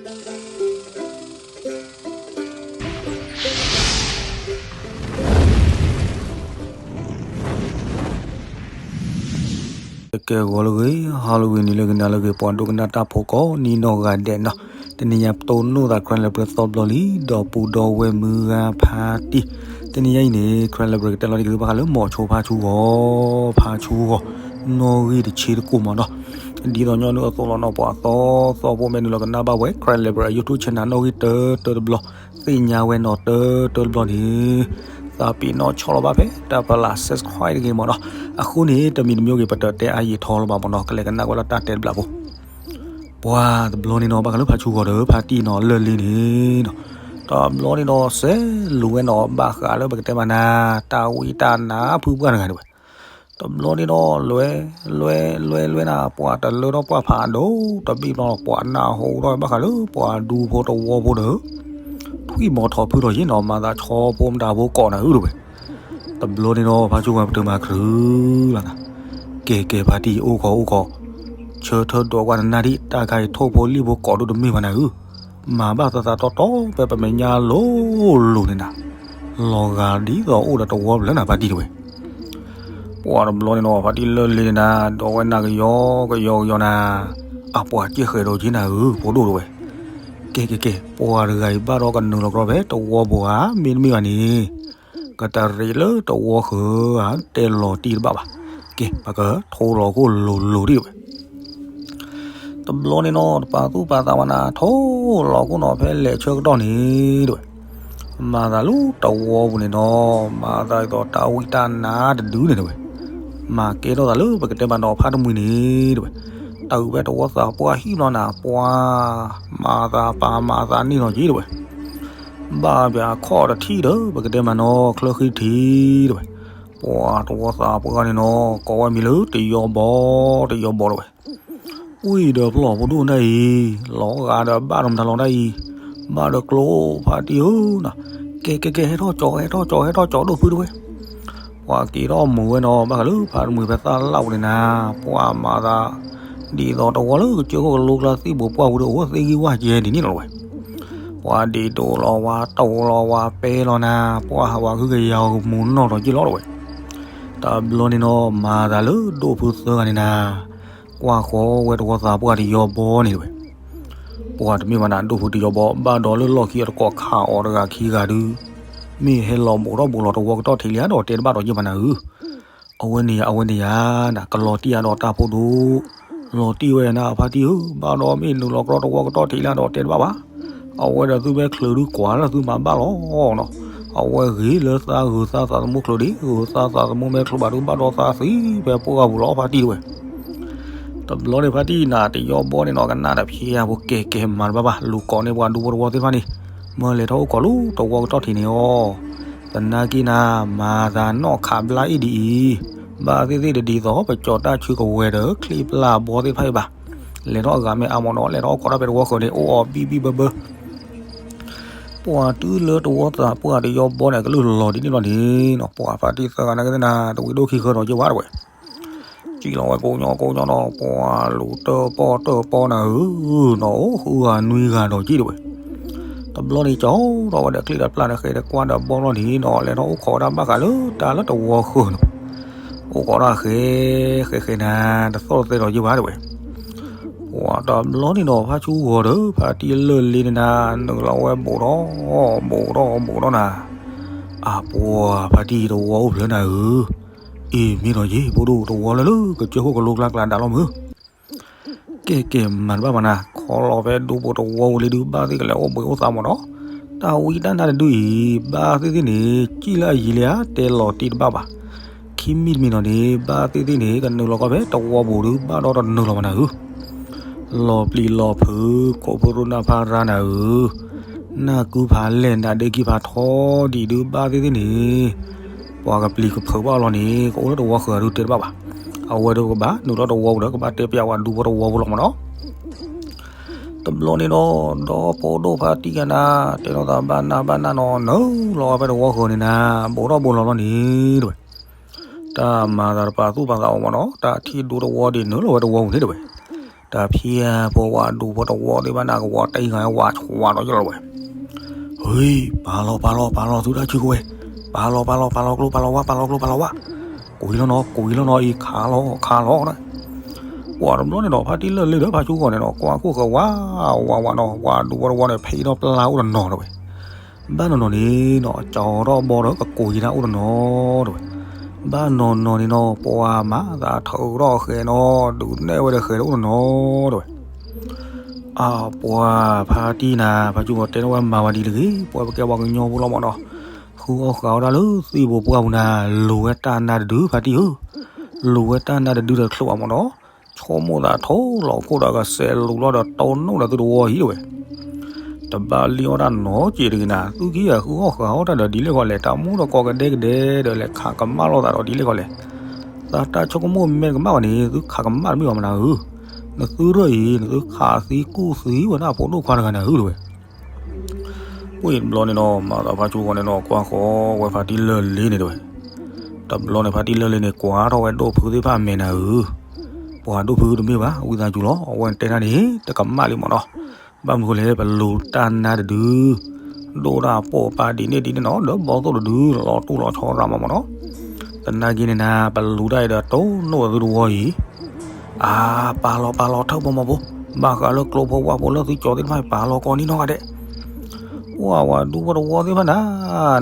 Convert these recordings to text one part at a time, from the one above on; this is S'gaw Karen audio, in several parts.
ကဲဂီၤလၢဂ့ၤ ဟါလၢဂ့ၤ နံၤလၢဂ့ၤ နၤလၢဂ့ၤ ပှၤဒိကနၣ်တၢ်ဖိကိးနံၤနီၢ်ဂၤဒဲးနီၤ, တနံၤညါပတိၢ်နီၣ်သး Cry Library သီဘျီလံ ဒီးပူၤဒီဝဲၢ်မုၢ်ဂၤဖါတံၢ်, တနံၤညါအံၤန့ၣ် Cry Library ကတဲလီၤတံၢ်က့ၤသုဘၣ်ဃးလၢ မိၤဆိဖါဆူဂီၤ, ဖါဆူဂီၤ, နီၣ်ဂံၢ်တဆံတကိၢ်မးနီၤ, ဒ်သိးညီနုၢ်အသိးလီၤနီၤ ပှၤသီသီဖိ မ့ၢ်နုာ်လီၤကနၣ်ဘၣ်ဝဲ Cry Library YouTube channel နီၣ်ဂံၢ်တၢတၢတဘျီ, သ့ၣ်ညါဝဲနီၤတၢတၢတဘျီန့ၣ် သးပ့ၤနီၣ်ဆီၣ်လီၤဘၣ်ဖဲတၢ်ပလး subscribe တဂ့ၤမးနီၤ, အဃိန့ၣ် တမံၤတမံၤဂ့ၤ ပတတဲအါယံာ်ထီလၢၤဘၣ်မးနီၤ, ကလဲၤကနၣ်ကွၢ်လၢတၢ်တဲတဘျီဖိ, ပှၤတဘျီန့ၣ်နီၤ ဘၣ်ဃးလၢဖါဆူဂီၤဒီး ဖါတံၢ်နီၤ လၢာ်လ့န့ၣ်နီၤ, တဘျီန့ၣ်နီၤ စဲးလူၤဝဲနီၤ ဘၣ်ဃးလၢပကတဲမးနၤ တၢ်ဝံတၢ်နါဖုပှၢ်တဂၤန့ၣ်ဝဲ တဘျီန့ၣ်ဒီး လွဲ လွဲ လွဲ လွဲနၤ ပှၤတလၢထီၣ်ပှၢ်ဖးဒိၣ်တဘ့ၣ်ဘျီ ပှၤနၢ်ဟူထီၣ်ဘၣ်ဃးလၢပှၤဒူဖိတဝီဖိဒီး ထွံၣ်မီၤထီၣ်ဖုထီၣ်ယ့ၣ်နီၤ မၤသးဆီဖိမတၤဖိကိးနၤဧၢတဝဲ. တဘျီန့ၣ်ဒီး ဖါဆူဂီၤပတုာ်မၤခရူၣ်လီၤနၤ, ကဲကဲဖါတံၢ် အိၣ်ခိးအိၣ်ခိး, ဆၢထၢၣ်ဒိးကွၢ်နနၢ်ဒံး တၢ်ခါအံၤထိၣ်ဖိလံၣ်ဖိကိးဒိၣ်တမ့ၢ်ဘၣ်နၤဧၢ, မၤဘၣ်သးသးတီတီဖဲပမဲာ်ညါလိၤလိၤန့ၣ်နၤ, လီၤဂာ်ဒ်သိးအိၣ်ဒီးတဝီဖျၢၣ်နၤ ဖါတံၢ်တဝဲ. ပှၤတဘျီန့ၣ်နီၤ ဖါတံၢ်လၢာ်လ့န့ၣ်နၤ ဒိးဝဲနၢ်ကယီကယီကယီနၤ, အပှၤကဲဃဲးဒီးက့နၤဧၢ ဖိဒိၣ်တဝဲ. ကဲကဲကဲ ပှၤတဂၤအံၤဘၣ်ဒီးကနုာ်လီၤကြီဖဲတဝီပူၤဧါ မ့တမ့ၢ်ဘၣ်န့ၣ် ကတရံးလၢတဝီဃၢၤဧါ တဲလီၤတံၢ်တဘၣ်ဘၣ်. ကဲ ပကထိလီၤခိၣ်လိၤလိၤဒံးတဝဲ. တဘျီန့ၣ်နီၤ တပာ်သူၣ်ပာ်သးဝဲနၤ ထိလီၤခိၣ်နီၤ ဖဲလဲၤဆၢကတီၢ်န့ၣ်တဝဲ. မၤသးလၢတဝီပူၤန့ၣ်နီၤ မၤသးဒ်သိးတၢ်ဝံတၢ်နါတဒုန့ၣ်တဝဲ. မၤကဲထီၣ်သးလၢပကတဲမးနီၤ ဖါတမှံၤန့ၣ်တဝဲ. တၢ်ဝံဖဲတဝီသးပှၢ်ဟံၣ်ဘျီနၤ ပှၤ မၤသးပာ်မၤသးန့ၢ်လီၤက့တဝဲ. ဘၣ်ပှၤခီၣ်တထံၣ်ဒီး ပကတဲမးနီၤ ချၢဃံထံးတဝဲ. ပှၤတဝီသးပှၢ်န့ၣ်နီၤ ကိးဝဲမံၤလၢတယီဘီ တယီဘီတဝဲ. ဝံၤဒီးပျီၢ်ဖိဒိၣ်နၢ်အံၤ လီၤဂာ်ဒီးဘၣ်ဒီးမတၤလီၤနၢ်အံၤ, ဘၣ်ဒီးကျိဖါတံၢ်ဧၢနၤ, ကဲကဲကဲ ဟဲထီၣ်ကၠီၤ ဟဲထီၣ်ကၠီၤ ဟဲထီၣ်ကၠီၤဒိၣ်ဖုတဝဲ. ပှၤက့ၤထီၣ်မုာ်ဝဲနီၤ ဘၣ်ဃးလၢဖါတမှံၤဖဲသၣ်လၣ်ပူၤန့ၣ်နၤ, ပှၤမၤသး ဒ်သိးတဝီလၢကစၢၢ်ခိၣ်ကလိကျါသံၣ်ဘိးပှၢ်ပူၤဒီး အိၣ်သ့ဂံၢ်ဝၢ်ကဲဒ်န့ၣ်လီၤဝဲ. ပှၤဒ့တိာ်လီၤဝဲ တိာ်လီၤဝဲ ပဲလီၤနၤ, ပှၤဟးဝဲဂုၢ်ကယၤကမူၤနီၢ်ထီၣ်က့လီၤတဝဲ. တဘျီန့ၣ်နီၤ မၤသးလၢဒိၣ်ဖုသၢဂၤန့ၣ်နၤ, ကွၢ်ဃီဝဲတဝီသးပှၢ်တယီဘီန့ၣ်တဝဲ. ပှၤတမ့ၢ်ဘၣ်နၤ ဒိၣ်ဖုတယီဘီ ဘၣ်ဒီးလၢလီၢ်ခံအတကိးခးအီၤတဂၤခံဂၤဒုး, မ့ၢ်ဟဲလီၤဘိးထီၣ်ဘိးလီၤတဝီကတီၢ်ထံးလံဧါဒီးတဲတဘၣ်ဒီးယဲၢ်ဘၣ်နၤဧၢ. အဝဲန့ၣ်ယၤ အဝဲန့ၣ်ယၤနၤ ကလီၤတံၢ်ယၤဒီးတၢ်ဖိဒိၣ်, လီၤတံၢ်ဝဲယၤနၤ ဖါတံၢ်ဧၢ, ဘၣ်ဒီးမ့ၢ်နုာ်လီၤကြီတဝီကတီၢ်ထံးလံဒီးတဲတဘၣ်ဘၣ်. အဝဲဒီးသုမ့ၢ်ချုးဒုးကွၢ်လၢသုမၤဘၣ်လီၤနီၤ. အဝဲဂ့ၤလၢသးဂုၤသးသးသမူချုးဒံး, ဂုၤသးသးသမူမ့ၢ်ချုးဘၣ်ဒုးဘၣ်ဒီးသးသံဖဲပှၢ်ပူၤလီၤ ဖါတံၢ်တဝဲ. တဘျီန့ၣ်ဖါတံၢ်နၤ တယီဘီန့ၣ်နီၤ ကနၣ်တၢ်ဖျါဖိ ကဲကဲမၤတဘၣ်ဘၣ် လူၤကိးန့ၢ်ပှၤဒူဖိတဝီသ့ၣ်တဖၣ်န့ၣ်, မၢလဲၤထီၣ်အိၣ်ခိးလၢတဝီကတီၢ်ထံးန့ၣ်အီၤ. သနာ်က့နၤ မၤသးနီၣ်ခးဘျါအ့ၣ်ဒ်အံၤ, ဘၣ်သ့ၣ်သ့ၣ်တဒ်သိး ပကၠီၤတၢ်ဆၢကဝဲၤဒီး ချံပျၢ်ဘီသ့ၣ်တဖၣ်အံၤဘၣ်. လဲၤထီၣ်အဂၤမ့ၢ်အါမးနီၤ လဲၤထီၣ်အိၣ်ခိးတၢ်ဖဲတဝီဃၢၤန့ၣ် အိၣ်အီၤဘံၣ်ဘံၣ်ဘၢဘၢ ပှၤတုၤလၢတဝီသးပှၢ်တယီဘီန့ၣ် အကလုၢ်လီၤဒ်န့ၣ်ဘျီန့ၣ်နီၤ ပှၤဖါတံၢ်သၢဂၤနာ်က့သ့ၣ်နၤ တဝံၤဒိၣ်ခံဃၢဒီးက့ၤဝဲတဝဲ. စံၣ်လီၤဝဲကိးညီကိးညီနီၤ ပှၤလူၤတၢၣ်ပီၣ်တၢၣ်ပီၣ်နၤဧၢ, နီၤအိၣ်ဃုဂၤနွံဂၤဒီးက့ၤတဝဲ. တဘျီန့ၣ်ကၠီၤထီၣ်ဝဲဒီးချံဒီးပျၢ်န့ၣ် ဃဲၤဒီးကွၢ်ဒီးဘီလီၤန့ၣ်နီၤ လဲၤထီၣ်အိၣ်ခိးဒၣ်ဘၣ်ဃးလၢတၢ်လၢတဝီဃၢၤနီၤ. အိၣ်ခိးဒၣ်ဃဲၤဃဲၤဃဲၤနၤ တသီၣ်တသဲဒီးက့ၤဝဲတဝဲ. ပှၤတဘျီန့ၣ်နီၤ ဖါဆူဂီၤဒီး ဖါတံၢ်လၢာ်လ့န့ၣ်နၤ နုာ်လီၤဝဲဘိးထီၣ် ဘိးထီၣ်ဘိးထီၣ်နၤ, အပှၤဖါတံၢ်တဝီအိၣ်ဖျၢၣ်နၤဧၢ, အ့ၣ်မ့ၢ်ဒီးယ့ၢ် ဖိဒိၣ်တဝီလၢလၢ ကစၢၢ်ခိၣ်ကလိကျါကျါဒၣ်လီၤမုၢ် ကဲကဲမၤတဘၣ်ဘၣ်နၤ ခီလီၤဖဲဒူဖိတဝီပူၤလံဒုး ဘၣ်သ့ၣ်ကလဲၤအိၣ်ဘှံးအိၣ်သါမးနီၤ, တၢ်ဝံတၢ်နါတဒုအံၤ ဘၣ်သ့ၣ်သ့ၣ်န့ၣ် ကံၣ်လၢအယံၤလံဧါ တဲလီၤတံၢ်တဘၣ်ဘၣ်. ခံမံၤတမံၤနီၤန့ၣ် ဘၣ်သ့ၣ်သ့ၣ်န့ၣ် ကနုာ်လီၤကီၢ်ဖဲတဝီပူၤဒုး ဘၣ်ဒီးတနုာ်လီၤဘၣ်နၤဧၢ လီၤပျံၤလီၤဖုး ခိၣ်ဖိရိနၢ်ဖါရါနၤဧၢ, နၢ်ကုဖးလဲၢ်နၤဒ့ခံဖးထီဒံးဒုး ဘၣ်သ့ၣ်သ့ၣ်န့ၣ် ပှၤကပျံၤကဖုးဘၣ်အီၤလီၤန့ၣ် ကအိၣ်လၢတဝီဃၢၤဒုးတဲတဘၣ်ဘၣ်. အဝဲဒုးကဘၣ်နုာ်လီၤတဝီပူၤဒီး ကဘၣ်တဲပျးဝဲဒူဖိတဝီပူၤလီၤမးနီၤ. တဘျီန့ၣ်ဒီး ဒီဖိဒိၣ်ဖါတံၢ်ကနၤ တဲလိာ်သးဘၣ်နၢ်ဘၣ်နၢ်နီၤ နုာ်လီၤဝဲဖဲတဝီဃၢၤန့ၣ်နၤ ဘိးထီၣ်ဘိးလီၤလီၤန့ၣ်တဝဲ. တၢ်မၤသးတပာ်သူၣ်ပာ်သးအီၤမးနီၤ တၢ်ထံၣ်ဒူတဝီဒံးနုာ်လီၤဝဲတဝီပူၤန့ၣ်တဝဲ. တဖၠၣ်ဖိဝၤဒူဖိတဝီသ့ၣ်တဖၣ်န့ၣ် ကဝီၤတ့ၢ်ဂၤဝးဆှးဒီးယလီၤဝဲ, ဟ့, ပာ်လီၤ ပာ်လီၤ ပာ်လီၤသုတၢ်ဆၢကဝဲၤ, ပာ်လီၤ ပာ်လီၤ ပာ်လီၤကျိ ပာ်လီၤဝါ ပာ်လီၤကျိ ပာ်လီၤဝါ, ကွံာ်လီၤနီၤ ကွံာ်လီၤနီၤ အံၤခးလီၤ ခးလီၤ, ပှၤတဘျီန့ၣ်ဒီး ဖါတံၢ်လၢၢ်လ့ဒီးဖါဆူဂီၤန့ၣ်ဒီး ကွၢ်ခိၣ်ဃၢၤဝး ဝးဝးနီၤ ဝၤဒူဖိတဝီန့ၣ် ဖဲးထီၣ်ပျၢ်အိၣ်တနီၤတဝဲ, ဘၣ်နီၢ်နီၢ်န့ၣ်နီၤ ကၠီထီၣ်ဘီဒီးကကွံာ်တၢ်အိၣ်တနီၤတဝဲ, ဘၣ်နီၢ်နီၢ်န့ၣ်နီၤ ပှၤမၤသးထုးထီၣ်ဃဲနီၤ ဒုးနဲၣ်ဝဲဒီးဃဲတအိၣ်တနီၤတဝဲ, အပှၤဖါတံၢ်နၤ ဖါဆူဂီၤတဲထီၣ်ဝဲမၤဝဲဒ်တဂ့ၤ ပှၤပကဲပှၤကညီဖိလီၤမးနီၤ, ဃုအီၣ်ဃုအီတၢ်လၢသ့ၣ်ဖိပှၢ်ပူၤနၤ လိၤဝဲတၢ်နါတဒု ဖါတံၢ်ဧၢ, လိၤဝဲတၢ်နါတဒုဒီးတချုးဘၣ်မးနီၤ, ဆိကမိၣ်သးထိလီၤခိၣ်ဒီးကစဲးလူၤလီၤဒီးတိၢ်နီၣ်ဒီးသုတဝီအံၤတဝဲ တဘၣ်လံအီၣ်တၢ်နီတစဲးတဂ့ၤနၤ သုကဟံးဃုအီၣ်ဃုအီတၢ်ဒီးဒ်လဲၣ်ဃီလဲၣ် တၢ်မူဒီးကိးကဒဲကဒဲဒီးလဲၤခးကမၣ်လိာ်သးဒီးဒ်လဲၣ်ဃီလဲၣ်, သးတၢ်ဆိကမိၣ်မဲာ်တကမၣ်ဘၣ်န့ၣ် သုခးကမၣ်တမ့ၢ်ဘၣ်မနၤဧၢ, နသုရၢၢ်အံၤ နသုခးသံကူၣ်သံဝဲဒၣ်ဖိဒိၣ်ခွါတဂၤနၤဧၢတဝဲ ပှၤတဘျီန့ၣ်နီၤ မၤသးဖါဆူဂီၤန့ၣ်နီၤ ကွၢ်ဃီဝဲဖါတံၢ်လၢၢ်လ့န့ၣ်တဝဲ, တဘျီန့ၣ်ဖါတံၢ်လၢၢ်လ့န့ၣ် ကွၢ်ထီၣ်ဝဲဒိၣ်ဖုသ့ၣ်တဖၣ်အမဲာ်နၤဧၢ, ပှၤဒိၣ်ဖုတမ့ၢ်ဘၣ် ဝံသးစူၤလီၤ အဝဲတဲတၢ်န့ၣ် တကမၣ်လံမးနီၤ, ဘၣ်မနုၤဃိလဲၣ် ပလူၤတၢ်နါတဒု ဒိၣ်တၢ်ပိာ်ပာ်ဒ်န့ၣ်ဒ်န့ၣ်နီၤ ဒီးဘီသိၣ်တဒု လီၤတူၢ်လီၤဆီရၣ်မးမးနီၤ, သနာ်က့န့ၣ်နၤ ပလူၤတၢ်အံၤဒီးတိၢ်နီၣ်သုတဝီအံၤ အါ, ပာ်လီၤပာ်လီၤထၢၣ်ဖိမီၤဖိ, ဘၣ်ဃးလၢကျိဖိဝၣ်ဖိလၢသုကၠီသ့ၣ်တဖၣ် ပာ်လီၤကိးနံၤနီတဂၤဒဲး, ပှၤဝၤဒူဖိတဝီသ့ၣ်တဖၣ်နၤ,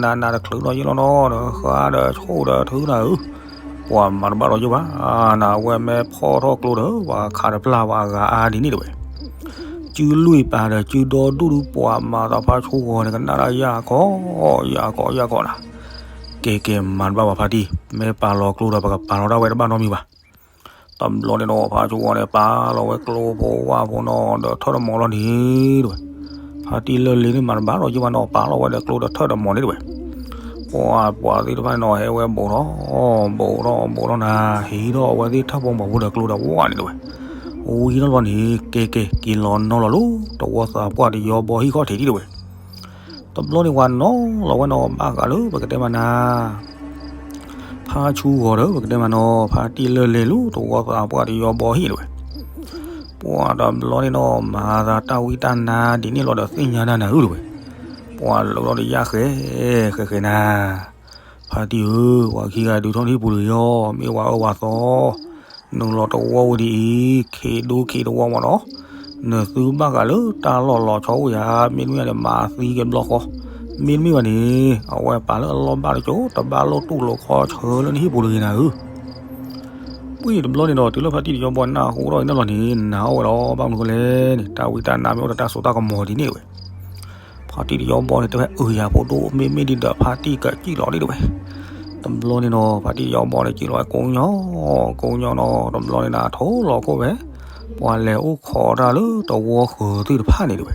နၤနၤတချုးဒီးယလီၤနီၤ ဒီးဃါဒီးဆိၣ်ဒီးထုနၤဧၢ, ပှၤမၤတဘၣ်ဒီးယဘၣ်, နၤအဝဲမ့ၢ်ဖီၣ်ထီၣ်ကျိဒီး ပှၤခးတပျၢ်ပှၤအဂၤအါဒ်န့ၣ်တဝဲ, စုလွံၢ်ပာ်ဒီးစုဒီဒူၣ်ဒု ပှၤမၤသးဖါဆူဂီၤန့ၣ် ကနၣ်ဒၣ်ယၢ်ကီ ယၢ်ကီ ယၢ်ကီနၤ, ကဲကဲမၤတဘၣ်ဘၣ်ဖါတံၢ်, မ့ၢ်ပာ်လီၤကျိဒီးပကပာ်လီၤဒၣ်ဝဲတဘၣ်နီတမံၤဘၣ် တဘျီန့ၣ်ဒီး ဖါဆူဂီၤန့ၣ်ပာ်လီၤဝဲကျိဖိဝၣ်ဖိနီၤ ဒီးထၢၣ်တမီၤလီၤန့ၣ်တဝဲ, ဖါတံၢ်လၢၢ်လ့န့ၣ်မၤတဘၣ်ဒီးယဘၣ်နီၤ ပာ်လီၤဝဲဒီးကျိဒီးထၢၣ်တမီၤန့ၣ်တဝဲ, ပှၤပှၤသ့ၣ်တဖၣ်န့ၣ်နီၤ ဟဲဝဲဘူးထီၣ် ဘူးထီၣ်ဘူးထီၣ်နၤ ဟံးထီၣ်အဝဲသ့ၣ်ထၢၣ်ဖိမီၤဖိဒီးကျိဒီးဝၣ်န့ၣ်တဝဲ, ဝံထီၣ်လီၤန့ၣ် ကဲကဲက့ၤလီၤနီလီၤလီၤ တဝီသးပှၢ်တယီဘီဟံၣ်ခီၣ်ထံးဒံးတဝဲ တဘျီန့ၣ်ပှၤနီၤလီၤဝဲနီၤ ဘၣ်ဃးလၢပကတဲမးနၤ, ဖါဆူဂီၤဒီး ပကတဲမးနီၤ ဖါတံၢ်လၢၢ်လ့လၢ တဝီသးပှၢ်တယီဘီဟံၣ်တဝဲ, ပှၤတဘျီန့ၣ်နီၤ မၤသးတၢ်ဝံတၢ်နါဒ်န့ၣ်လီၤဒီးသ့ၣ်ညါနၤနၤဧၢတဝဲ, ပှၤလိးထီၣ်ဒီးယၢ်ဃဲ ဃဲဃဲနၤ, ဖါတံၢ်ဧၢ, ပှၤခံဂၤဒုးထီၣ်နဟံၣ်ပူၤတဂ့ၤအီၤ မ့ၢ်ဝၤအၢဝၤသီ နုာ်လီၤတဝီဝံၤဒ်အံၤ ခ့ဒိခ့တဝီမးနီၤ, နသုဘၣ်ဃးလၢတၢ်လီၢ်လီၤဆီအိၣ်ယၤ မ့တမ့ၢ်န့ၣ် မၤသံက့ၤဘျီဃီ, မ့တမ့ၢ်ဘၣ်န့ၣ် အဝဲပာ်လၢအလီၢ်ဘၣ်တကၠိ တဘၣ်လိၣ်တူၢ်လိာ်ခီဆၢလၢနဟံၣ်ပူၤတဂ့ၤနၤဧၢ, ပှၤတဘျီန့ၣ်ဒီး တုၤလၢဖါတံၢ်တယီဘီနၢ်ဟူထီၣ်အံၤန့ၣ်လီၤန့ၣ် နၤအိၣ်ဝဲလီၤ ဘၣ်မနုၤဃိလဲၣ်န့ၣ် တၢ်ဝံတၢ်နါမ့ၢ်အိၣ်ဒီးတၢ်စိတၢ်ကမီၤဒ်န့ၣ်တဝဲ ဖါတံၢ်တယီဘီန့ၣ် တဲဝဲအုယၤဖိဒိၣ်မ့ၢ်မ့ၢ်ဒ်ဒီးဖါတံၢ်ကစံၣ်လီၤဒ်တဝဲ, တဘျီန့ၣ်နီၤ ဖါတံၢ်တယီဘီန့ၣ် စံၣ်လီၤဝဲကိးညီ ကိးညီနီၤ တဘျီန့ၣ်နၤ ထိၣ်လီၤခိၣ်ဝဲ, ပှၤလဲၤအိၣ်ခိးတၢ်လၢတဝီဃၢၤသ့ၣ်တဖၣ်န့ၣ်တဝဲ,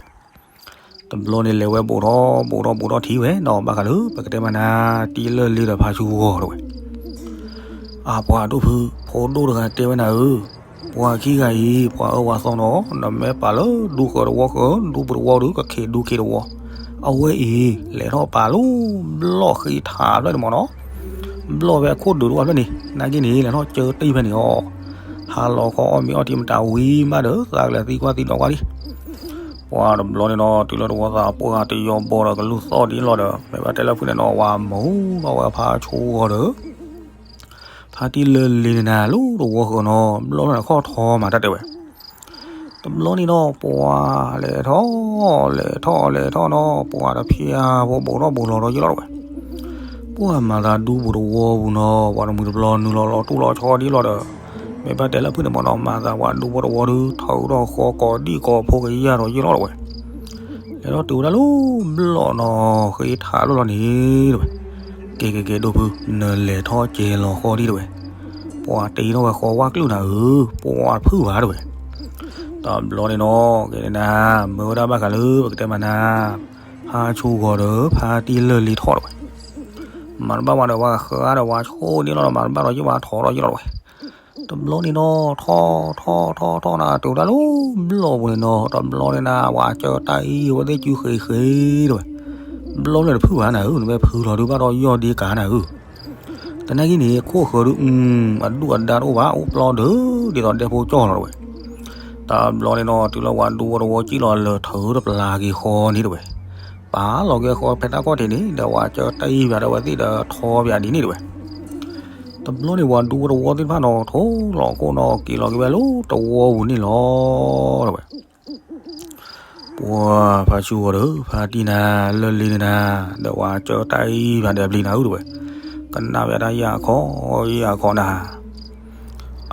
တဘျီန့ၣ်လဲၤဝဲဘူးထီၣ်ဘူးထီၣ်ဘူးထီၣ်ထံဝဲနီၤ ဘၣ်ဃးလၢပကတဲမးနၤ တံၢ်လၢၢ်လ့ဒီးဖါဆူဂီၤတဝဲ အပှၤဒိၣ်ဖု ဖိဒိၣ်တဂၤတဲဝဲနၤဧၢ, ပှၤခံဂၤအံၤ ပှၤအၢဝၤသီနီၤ နမ့ၢ်ပာ်လၢဒူဃၢၤတဝီဃၢၤ ဒူပူၤတဝီဒီး ကခ့ဒူခ့တဝီ, အဝဲအံၤ လဲၤထီၣ်ပာ်လၢဘျီၣ်ဃ့ထးဖျၢၣ်န့ၣ်မးနီၤ, ဘျီၣ်ဖဲအခိၣ်ဒုးတဝီဖျၢၣ်န့ၣ် နာ်က့န့ၣ် လဲၤထီၣ်ကၢတံၢ်ဖဲန့ၣ်အီၤ, ဟါလီၤခီအီၣ်မ့ၤအီထံမတၤဝံၤမးဒီး သးကလဲၤသံကွၢ်သံဒိးကွၢ်လံ ပှၤတဘျီန့ၣ်နီၤ တုၤလၢတဝီသးပှၢ်တယီဘီဒီးကလုၢ်သီၣ်ဒ်လီၤဒီး မ့ၢ်ဘၣ်တဲလၢဖုန့ၣ်နီၤ ဝၤမူဘၣ်ဝဲဖါဆိဂီၤဒီး ဖါတံၢ်လၢလ့ၤန့ၣ်နၤ လၢတဝီဃၢၤနီၤ ဘျီၣ်လီၤန့ၣ်ခီၣ်ထီမးတၢ်တဲဝဲ, တဘျီန့ၣ်နီၤ ပှၤလဲၤထီၣ် လဲၤထီၣ်လဲၤထီၣ်နီၤ ပှၤတဖၠၣ်ဖိဘူးထီၣ်ဘူးလီၤဒီးယလီၤတဝဲ ပှၤမၤသးဒူပူၤတဝီပူၤနီၤ ပှၤတမှံၤတဘျီနုာ်လီၤလီၤတူၢ်လီၤဆီဒ်လီၤဒီး မ့ၢ်ဘၣ်တဲလၢဖုန့ၣ်မးနီၤ မၤသးပှၤဒူဖိတဝီဒုး ထုးထီၣ်ဃီကိးဒံၣ်ကိးဖိကယၢ်ဒီးယလီၤတဝဲ လဲၤထီၣ်တုၤဝဲဒၣ်လၢဘျီၣ်နီၤ ဃ့ထးလီၢ်လီၤန့ၣ်တဝဲ, ကဲကဲကဲဒိၣ်ဖု နလဲၤထီၣ်ကဲလီၤဃီဒံးတဝဲ, ပှၤတ့ထီၣ်ဝဲဃီဝၣ်ကလုၢ်နၤဧၢ, ပှၤတဖုၣ်ဘၣ်တဝဲ တဘျီန့ၣ်နီၤ ကဲန့ၣ်နၤ မၢဝဲဒၣ်ဘၣ်ဃးလၢပကတဲမးနၤ, ဖါဆူဂီၤဒီး ဖါတံၢ်လၢၢ်လ့ထီၣ်တဝဲ, မၤတဘၣ်ဝဲဒီး ပှၤဃးဒီးပှၤဆိၣ်န့ၣ်လီၤဒီး မၤတဘၣ်ဒီး ယပှၤထီၣ်ဒီးယလီၤတဝဲ, တဘျီန့ၣ်နီၤ ထီၣ်ထီၣ်ထီၣ်ထီၣ်နၤ တုၤဒၣ်လၢဘျီၣ်ပူၤန့ၣ်နီၤ တဘျီန့ၣ်နၤ ပှၤကၢတၢ်အံၤအဝဲသ့ၣ်စုဃ့ဃ့တဝဲ, ဘျီၣ်လၢတဖုၣ်ဘၣ်နၤဧၢ, နမ့ၢ်ဖုလီၤဒုးဘၣ်ဒီးယီၢ်ဒ့ကၤနၤဧၢ တနာ်က့န့ၣ် ခိၣ်ဃၢၤဒုး အဒူၣ်အဒါတအိၣ်ဘၣ် အိၣ်ပျီဒုး ဒ်သိးဒဲဖိကၠီၣ်လီၤတဝဲ, တဘျီန့ၣ်နီၤ တုၤလၢပှၤဒူဖိတဝီစံၣ်လီၤလၢာ်ထုးတပျၢ်က့ၤဃီန့ၣ်တဝဲ, ပာ်လီၤက့ၤဃီဖဲတၢ်ကီၢ်ထံးန့ၣ် ဒီးပှၤကၢတၢ်အံၤပၠးဒီးဝဲသ့ၣ်ဒီးထီပၠးဒ်န့ၣ်တဝဲ. တဘျီန့ၣ်ပှၤဒူဖိတဝီသ့ၣ်တဖၣ်နီၤ ထိလီၤခိၣ်နီၤ က့ၤလီၤက့ၤဝဲလၢတဝီပူၤန့ၣ်လီၤတဝဲ. ပှၤဖါဆူဂီၤဒီး ဖါတံၢ်နၤ လၢၢ်လ့န့ၣ်နၤ, ဒီးပှၤကၢတၢ်အံၤပၠးဒီးအပျံၤနၤဧၢတဝဲ, ကနၣ်ဝဲဒၣ်ယၢ်ခီယၢ်ခီနၤ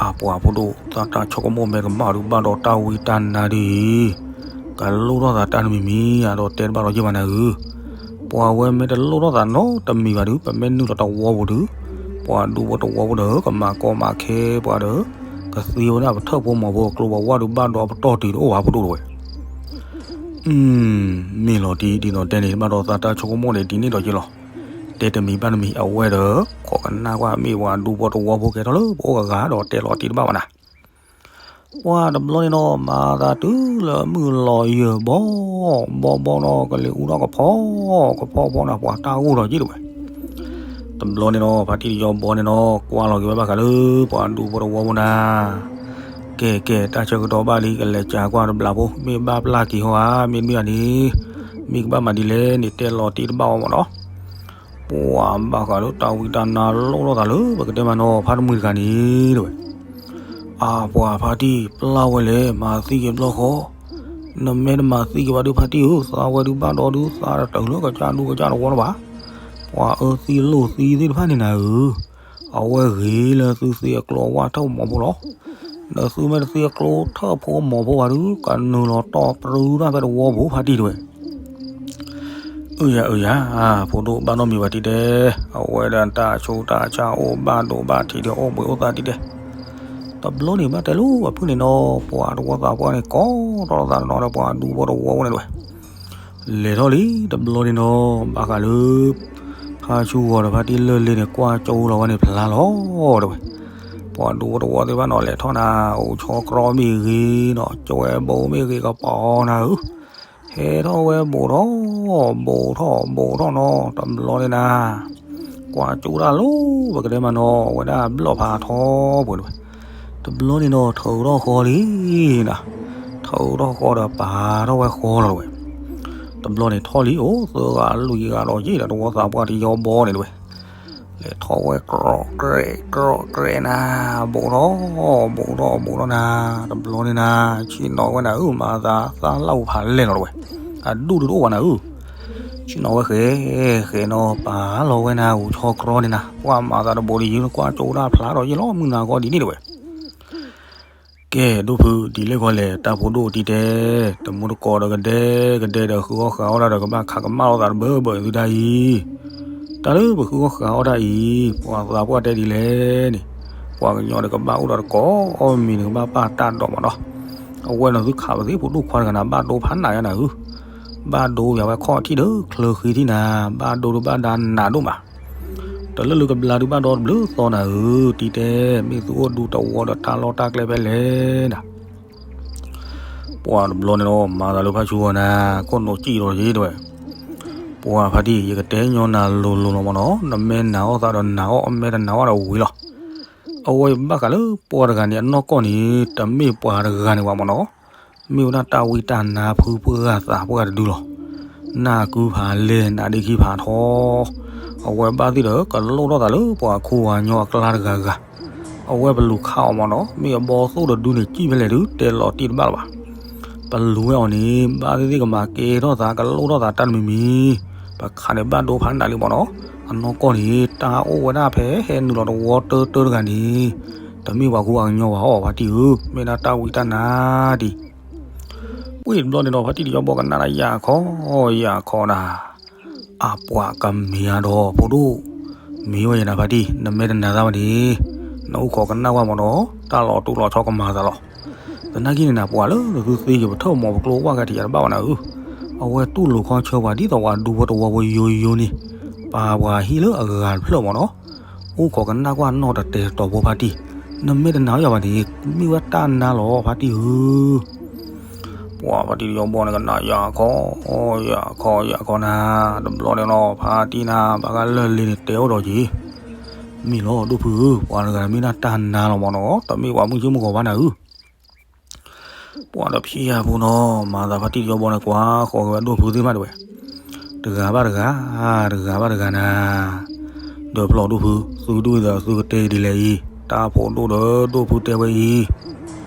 အပှၤဖိဒိၣ် သးတၢ်ဆိကမိၣ်မ့ၢ်ကမၣ်ဒုးဘၣ်ဒီးတၢ်ဝံတၢ်နါဒ်အံၤ, ကလိၣ်ထီၣ်သးတၢ်တမံၤမံၤ အဒီးတဲတဘၣ်လီၤယ့ၢ်ဘၣ်နၤဧၢ. ပှၤဝဲမ့ၢ်တလိၣ်ထီၣ်သးနီတမံၤဘၣ်ဒုး ပမ့ၢ်နုာ်လီၤတဝီပူၤဒုး, ပှၤဒူဖိတဝီဖိဒီး ကမၤကီမၤခဲပှၤဒီး ကသ့ဝဲဒၣ်ပထၢၣ်ဖိမီၤဖိအကျိ ပှၤဝၢ်ဒုးဘၣ်ဒီးပတီၢ်တုၤတအိၣ်ဘၣ်ဖိဒိၣ်တဝဲ. မ့ၢ်လီၤတံၢ်ဒ်သိးတဲန့ၣ် ဘၣ်ဒီးသးတၢ်ဆိကမိၣ်န့ၣ် ဒ်န့ၣ်ဒီးက့လီၤ. တဲတမံၤဘၣ်တမံၤ အဝဲဒီး ခိးကနၣ်ကွၢ်မ့ၢ်ပှၤဒူဖိတဝီဖိကဲထီၣ်လၢပအိၣ်ဂၤဂၤဒီးတဲလီၤတံၢ်တဘၣ်ဘၣ်နၤ. ပှၤတဘျီန့ၣ်နီၤ မၤသးတုၤလၢမုၢ်လီၤယၢၢ်ဘီ, ဘီဘီနီၤ ကလံၤအူထီၣ်ကဖီ, ကဖီဖီန့ၣ် ပှၤတၢ်အိၣ်ဒီးက့တဝဲ. တဘျီန့ၣ်နီၤ ဖါတံၢ်တယီဘီန့ၣ်နီၤ ကွၢ်လီၤက့ၤဝဲဘၣ်ဃးလၢ ပှၤဒူဖိတဝီဖိနၤ ကဲကဲ တၢ်ဆၢကတီၢ်ဘၣ်လံ ကလဲၤကၠးကွၢ်တဘျီဖိ မ့ၢ်ဘၣ်ပျၢ်က့ၤဟီဧါ မ့တမ့ၢ်ဧါန့ၣ် မ့ၢ်ကဘၣ်မၤဒ်လဲၣ်န့ၣ် တဲလီၤတံၢ်တဘၣ်အီၤမးနီၤ. ပှၤဘၣ်ဃးလၢတၢ်ဝံတၢ်နါလိၣ်ထီၣ်သးလၢ ပကတဲမးနီၤ ဖါတမှံၤတဂၤန့ၣ်တဝဲ. အပှၤဖါတံၢ် ပျၢ်ဝဲလဲၣ် မၤသံက့ၤဘျီဃီ, နမ့ၢ်တမၤသံက့ၤဘၣ်ဒုးဖါတံၢ်ဧၢ သးဝဲဒုးဘၣ်ဒီဒုး သးတတုၤလၢကစၢ်ဒူကစၢ်တဝီလၢၤဘၣ်. ပှၤအၢသံလိာ်သံသ့ၣ်တဖၣ်န့ၣ်နၤဧၢ အဝဲဂ့ၤလၢသုသ့အကျိအဝၢ်ထၢၣ်မီၤဖိလီၤ. ဒီးသုမ့ၢ်တသ့အကျိထၢၣ်ဖိမီၤဖိဘၣ်ဒုး ကနုာ်လီၤတီၢ်ပြူတၢ်ဖဲတဝီပူၤဖါတံၢ်တဝဲ. အၢယၤအၢယၤ ဖိဒိၣ်ဘၣ်နီတမံၤဘၣ်တံၢ်တဲ, အဝဲဒၣ်တၢ်ဆူးတၢ်ဆါအိၣ်ဘၣ်ဒိဘၣ်ထံးဒီးအိၣ်ဘှံးအိၣ်သါတံၢ်တဲ. တဘျီန့ၣ်ဘၣ်တဲလၢပှၤဖုၣ်န့ၣ်နီၤ ပှၤတဝီသးပှၢ်န့ၣ် ကိးထီၣ်လိာ်သးတနီၤဒီးပှၤဒူဖိတဝီဖိန့ၣ်တဝဲ. လဲၤထီၣ်လံတဘျီန့ၣ်နီၤ ဘၣ်ဃးလၢ ဖါဆူဂီၤဒီးဖါတံၢ်လၢၢ်လ့န့ၣ် ကွၢ်ကၠိလီၤဝဲန့ၣ်ဖျါလီၤတဝဲ. ပှၤဒူဖိတဝီသ့ၣ်တဖၣ်နီၤ လဲၤထီၣ်နၤ အိၣ်ဆီကြီမ့ၢ်ဂ့ၤနီၤ ကၠိဝဲဘိမ့ၢ်ဂ့ၤကပီၤနၤဧၢ ဟဲထီၣ်ဝဲဘိးထီၣ် ဘိးထီၣ်ဘိးထီၣ်နီၤ တဘျီန့ၣ်နၤ ကွၢ်ကၠိတၢ်လီၤ ပကတဲမးနီၤ အဝဲဒၣ်ဘျီၣ်ဖးထီပှဲၤတဝဲ. တဘျီန့ၣ်နီၤ ထုးထီၣ်ဃီလံနၤ, ထုးထီၣ်ဃီဒီးပာ်ထီၣ်ဝဲဃီလီၤတဝဲ. တဘျီန့ၣ်ထီၣ်လံ အိၣ်သၢဂၤလွံၢ်ဂၤဒီးယ့ၣ်ဒီးတဝီသးပှၢ်တယီဘီန့ၣ်တဝဲ လဲၤထီၣ်ဝဲကြီးကြဲးကြီးကြဲးနၤ, ဘိးထီၣ် ဘိးထီၣ်ဘိးထီၣ်နၤ, တဘျီန့ၣ်နၤ ဆ့ၣ်နီၤဝဲနၤဧၢ မၤသးသၣ်လၣ်အူဖးလဲၢ်လီၤတဝဲ, အဒူၣ်ဒုးတအိၣ်ဘၣ်နၤဧၢ, ဆ့ၣ်နီၤဝဲဃဲၤ ဃဲၤနီၤ ပာ်လီၤဝဲနၤ ဂူာ်ဆီကြီန့ၣ်နၤ, ပှၤမၤသးတဘိးတယုၢ် နကွၢ်ကၠိဒၣ်ဖျါဒီးယ့ၣ်လီၤ မုၢ်နၤဂီၢ်ဒ်န့ၣ်တဝဲ ကဲ ဒိၣ်ဖု ဒ်လဲၣ်ဂီၢ်လဲၣ် တၢ်ဖိဒိၣ်တံၢ်တဲ, တမူတကိးဒီးကဒဲကဒဲဒီး ဃုအီၣ်ဃုအီၣ်တၢ်ဒီး ကဘၣ်ခးကမၣ်လိာ်သးတဘၢဘၢသုတၢ်အံၤ, တၢ်လၢပဃုအီၣ်ဃုအီၣ်တၢ်အံၤ ပှၤသးပှၢ်တဲဒ်လဲၣ်န့ၣ်, ပှၤကညီဒီးကဘၣ်အိၣ်ဒီးတကိး အီၣ်မံၤန့ၣ် ကဘၣ်ပာ်တၢ်ဒိးမးနီၤ, အဝဲန့ၣ်သုခးပသ့ၣ်ဖိဒိၣ်ခွါတဂၤနၤ ဘၣ်ဒိဖးနးယါနၤဧၢ, ဘၣ်ဒိယၤဝဲခီၣ်ထံၣ်ဒီးချၢဃံထံၣ်နၤ, ဘၣ်ဒိဒုးဘၣ်ဒါနးဒိၣ်မး တလၢလၢကဘျါဒုးဘၣ်ဒီတဘျုးသီနၤဧၢ, တံၢ်တဲ, မ့ၢ်သုအိၣ်ဒူတဝီဒီးတၢ်လီၢ်တၢ်ကျဲဖဲလဲၣ်နၤ, ပှၤတဘျီန့ၣ်ဒီး မၤသးလၢဖါဆူဂီၤနၤ ခိၣ်နူာ်စံၣ်ဒီးယ့ၣ်တဝဲ, ပှၤဖါတံၢ် ယကတဲညီနၤလိၤလိၤလီၤမးနီၤ, နမ့ၢ်နာ်အီၣ်သးဒီးနာ်အီၣ်, အမ့ၢ်တနာ်အီၣ်ဒီးဝံၤလီၤ. အဝဲဘၣ်ဃးလၢပှၤတဂၤန့ၣ် အနီၢ်ကီၢ်န့ၣ် တမ့ၢ်ပှၤတဂၤန့ၣ်ဘၣ်မးနီၤ, မ့ၢ်ဝဲဒၣ်တၢ်ဝံတၢ်နါဖုပှၢ်ဂၤသးပှၢ်တဒုလီၤ. နၢ်ကုဖးလဲၢ် နါဒ့ခံဖးထီ, အဝဲဘၣ်သ့ၣ်ဒီး ကလိၣ်ထီၣ်သးလၢပှၤခိၣ်ပှၤကညီအကျါတဂၤဂၤ, အဝဲပလူၤခးအီၤမးနီၤ, မ့ၢ်အဘီသိၣ်တဒုန့ၣ် စံၣ်ဖဲလဲၣ်ဒုး တဲလီၤတံၢ်တဘၣ်လၢၤဘၣ်. ပလူၤဝဲအီၤန့ၣ် ဘၣ်သ့ၣ်သ့ၣ်ကမၤကဲထီၣ်သး ကလိၣ်ထီၣ်သးတၢ်တမံၤမံၤ, ပခးန့ၣ်ဘၣ်ဒိဖးနးလံမးနီၤ, အနီၢ်ကီၢ်န့ၣ် တၢ်အိၣ်ဝဲဒၣ်ဖဲဟဲနုာ်လီၤတဝီတၢတၢတဂၤန့ၣ်, တမ့ၢ်ပှၤခိၣ်ပှၤကညီဘၣ်အီၤ ဖါတံၢ်ဧၢ, မ့ၢ်ဒၣ်တၢ်ဝံတၢ်နါတံၢ် ပှ့ၤတဘျီန့ၣ်ဒီး ဖါတံၢ်တယီဘီကနၣ်ဒၣ်ယၤခီ, ယၤခီနၤ, အပှၤကမ့ၢ်အဒီးဖိဒိၣ်, မ့ၢ်ဝဲယနၤဖါတံၢ် နမ့ၢ်တနာ်သးဘၣ်န့ၣ်, နအိၣ်ခိးကနၣ်ဝဲမးနီၤ, တၢ်လီၤတိၢ်လီၤဆီကမၤသးလီၤ. သနာ်က့န့ၣ်နၤ ပှၤလၢနသုသ့ယပထၢၣ်မီၤပကျိဝၢ်ကဲထီၣ်ယၤတဘၣ်ဘၣ်နၤဧၢ, အဝဲတူၢ်လိာ်ခီဆၢပှၤဒ်သိးပှၤဒူဖိတဝီဖိယိယိန့ၣ်, ပာ်ပှၤဟံၣ်လၢအဂၤတဖျၢၣ်မးနီၤ အိၣ်ခိးကနၣ်ကွၢ်နီၣ်တတဲာ်တီၤဖိဖါတံၢ်, နမ့ၢ်တနာ်ယၤဘၣ်န့ၣ် မ့ၢ်ဝဲတၢ်နါလီၤဖါတံၢ်ဧၢ. ပှၤဖါတံၢ်တယီဘီန့ၣ်ကနၣ်ယၤခီ, ယၤခီ ယၤခီနၤ, တဘျီန့ၣ်လီၤ ဖါတံၢ်နၤ ဘၣ်ဃးလၢၢ်လ့န့ၣ်တဲအိၣ်ဒီးက့ၤ, မ့ၢ်လီၤဒိၣ်ဖုဧၢ, ပှၤတဂၤမ့ၢ်ဒၣ်တၢ်နါလီၤမးနီၤ, တမ့ၢ်ပှၤမုၢ်ဆ့ၣ်မုၢ်ဂီၤဘၣ်နၤဧၢ. ပှၤတဖံးယၤဖိနီၤ, မၤသးဖါတံၢ်တယီဘီန့ၣ် ကွၢ်ဃီၤက့ၤဝဲဒိၣ်ဖုသ့ၣ်တဖၣ်တဲဝဲ, တဂၤဘၣ်တဂၤ, တဂၤဘၣ်တဂၤနၤ, ဒီးဖျီၣ်ဒိၣ်ဖု, သုဒိၣ်အံၤဒီးသုကတဲဒ်လဲၣ်အံၤ, တၢ်ဖိဒိၣ်ဒီးဒိၣ်ဖုတဲဝဲအံၤ,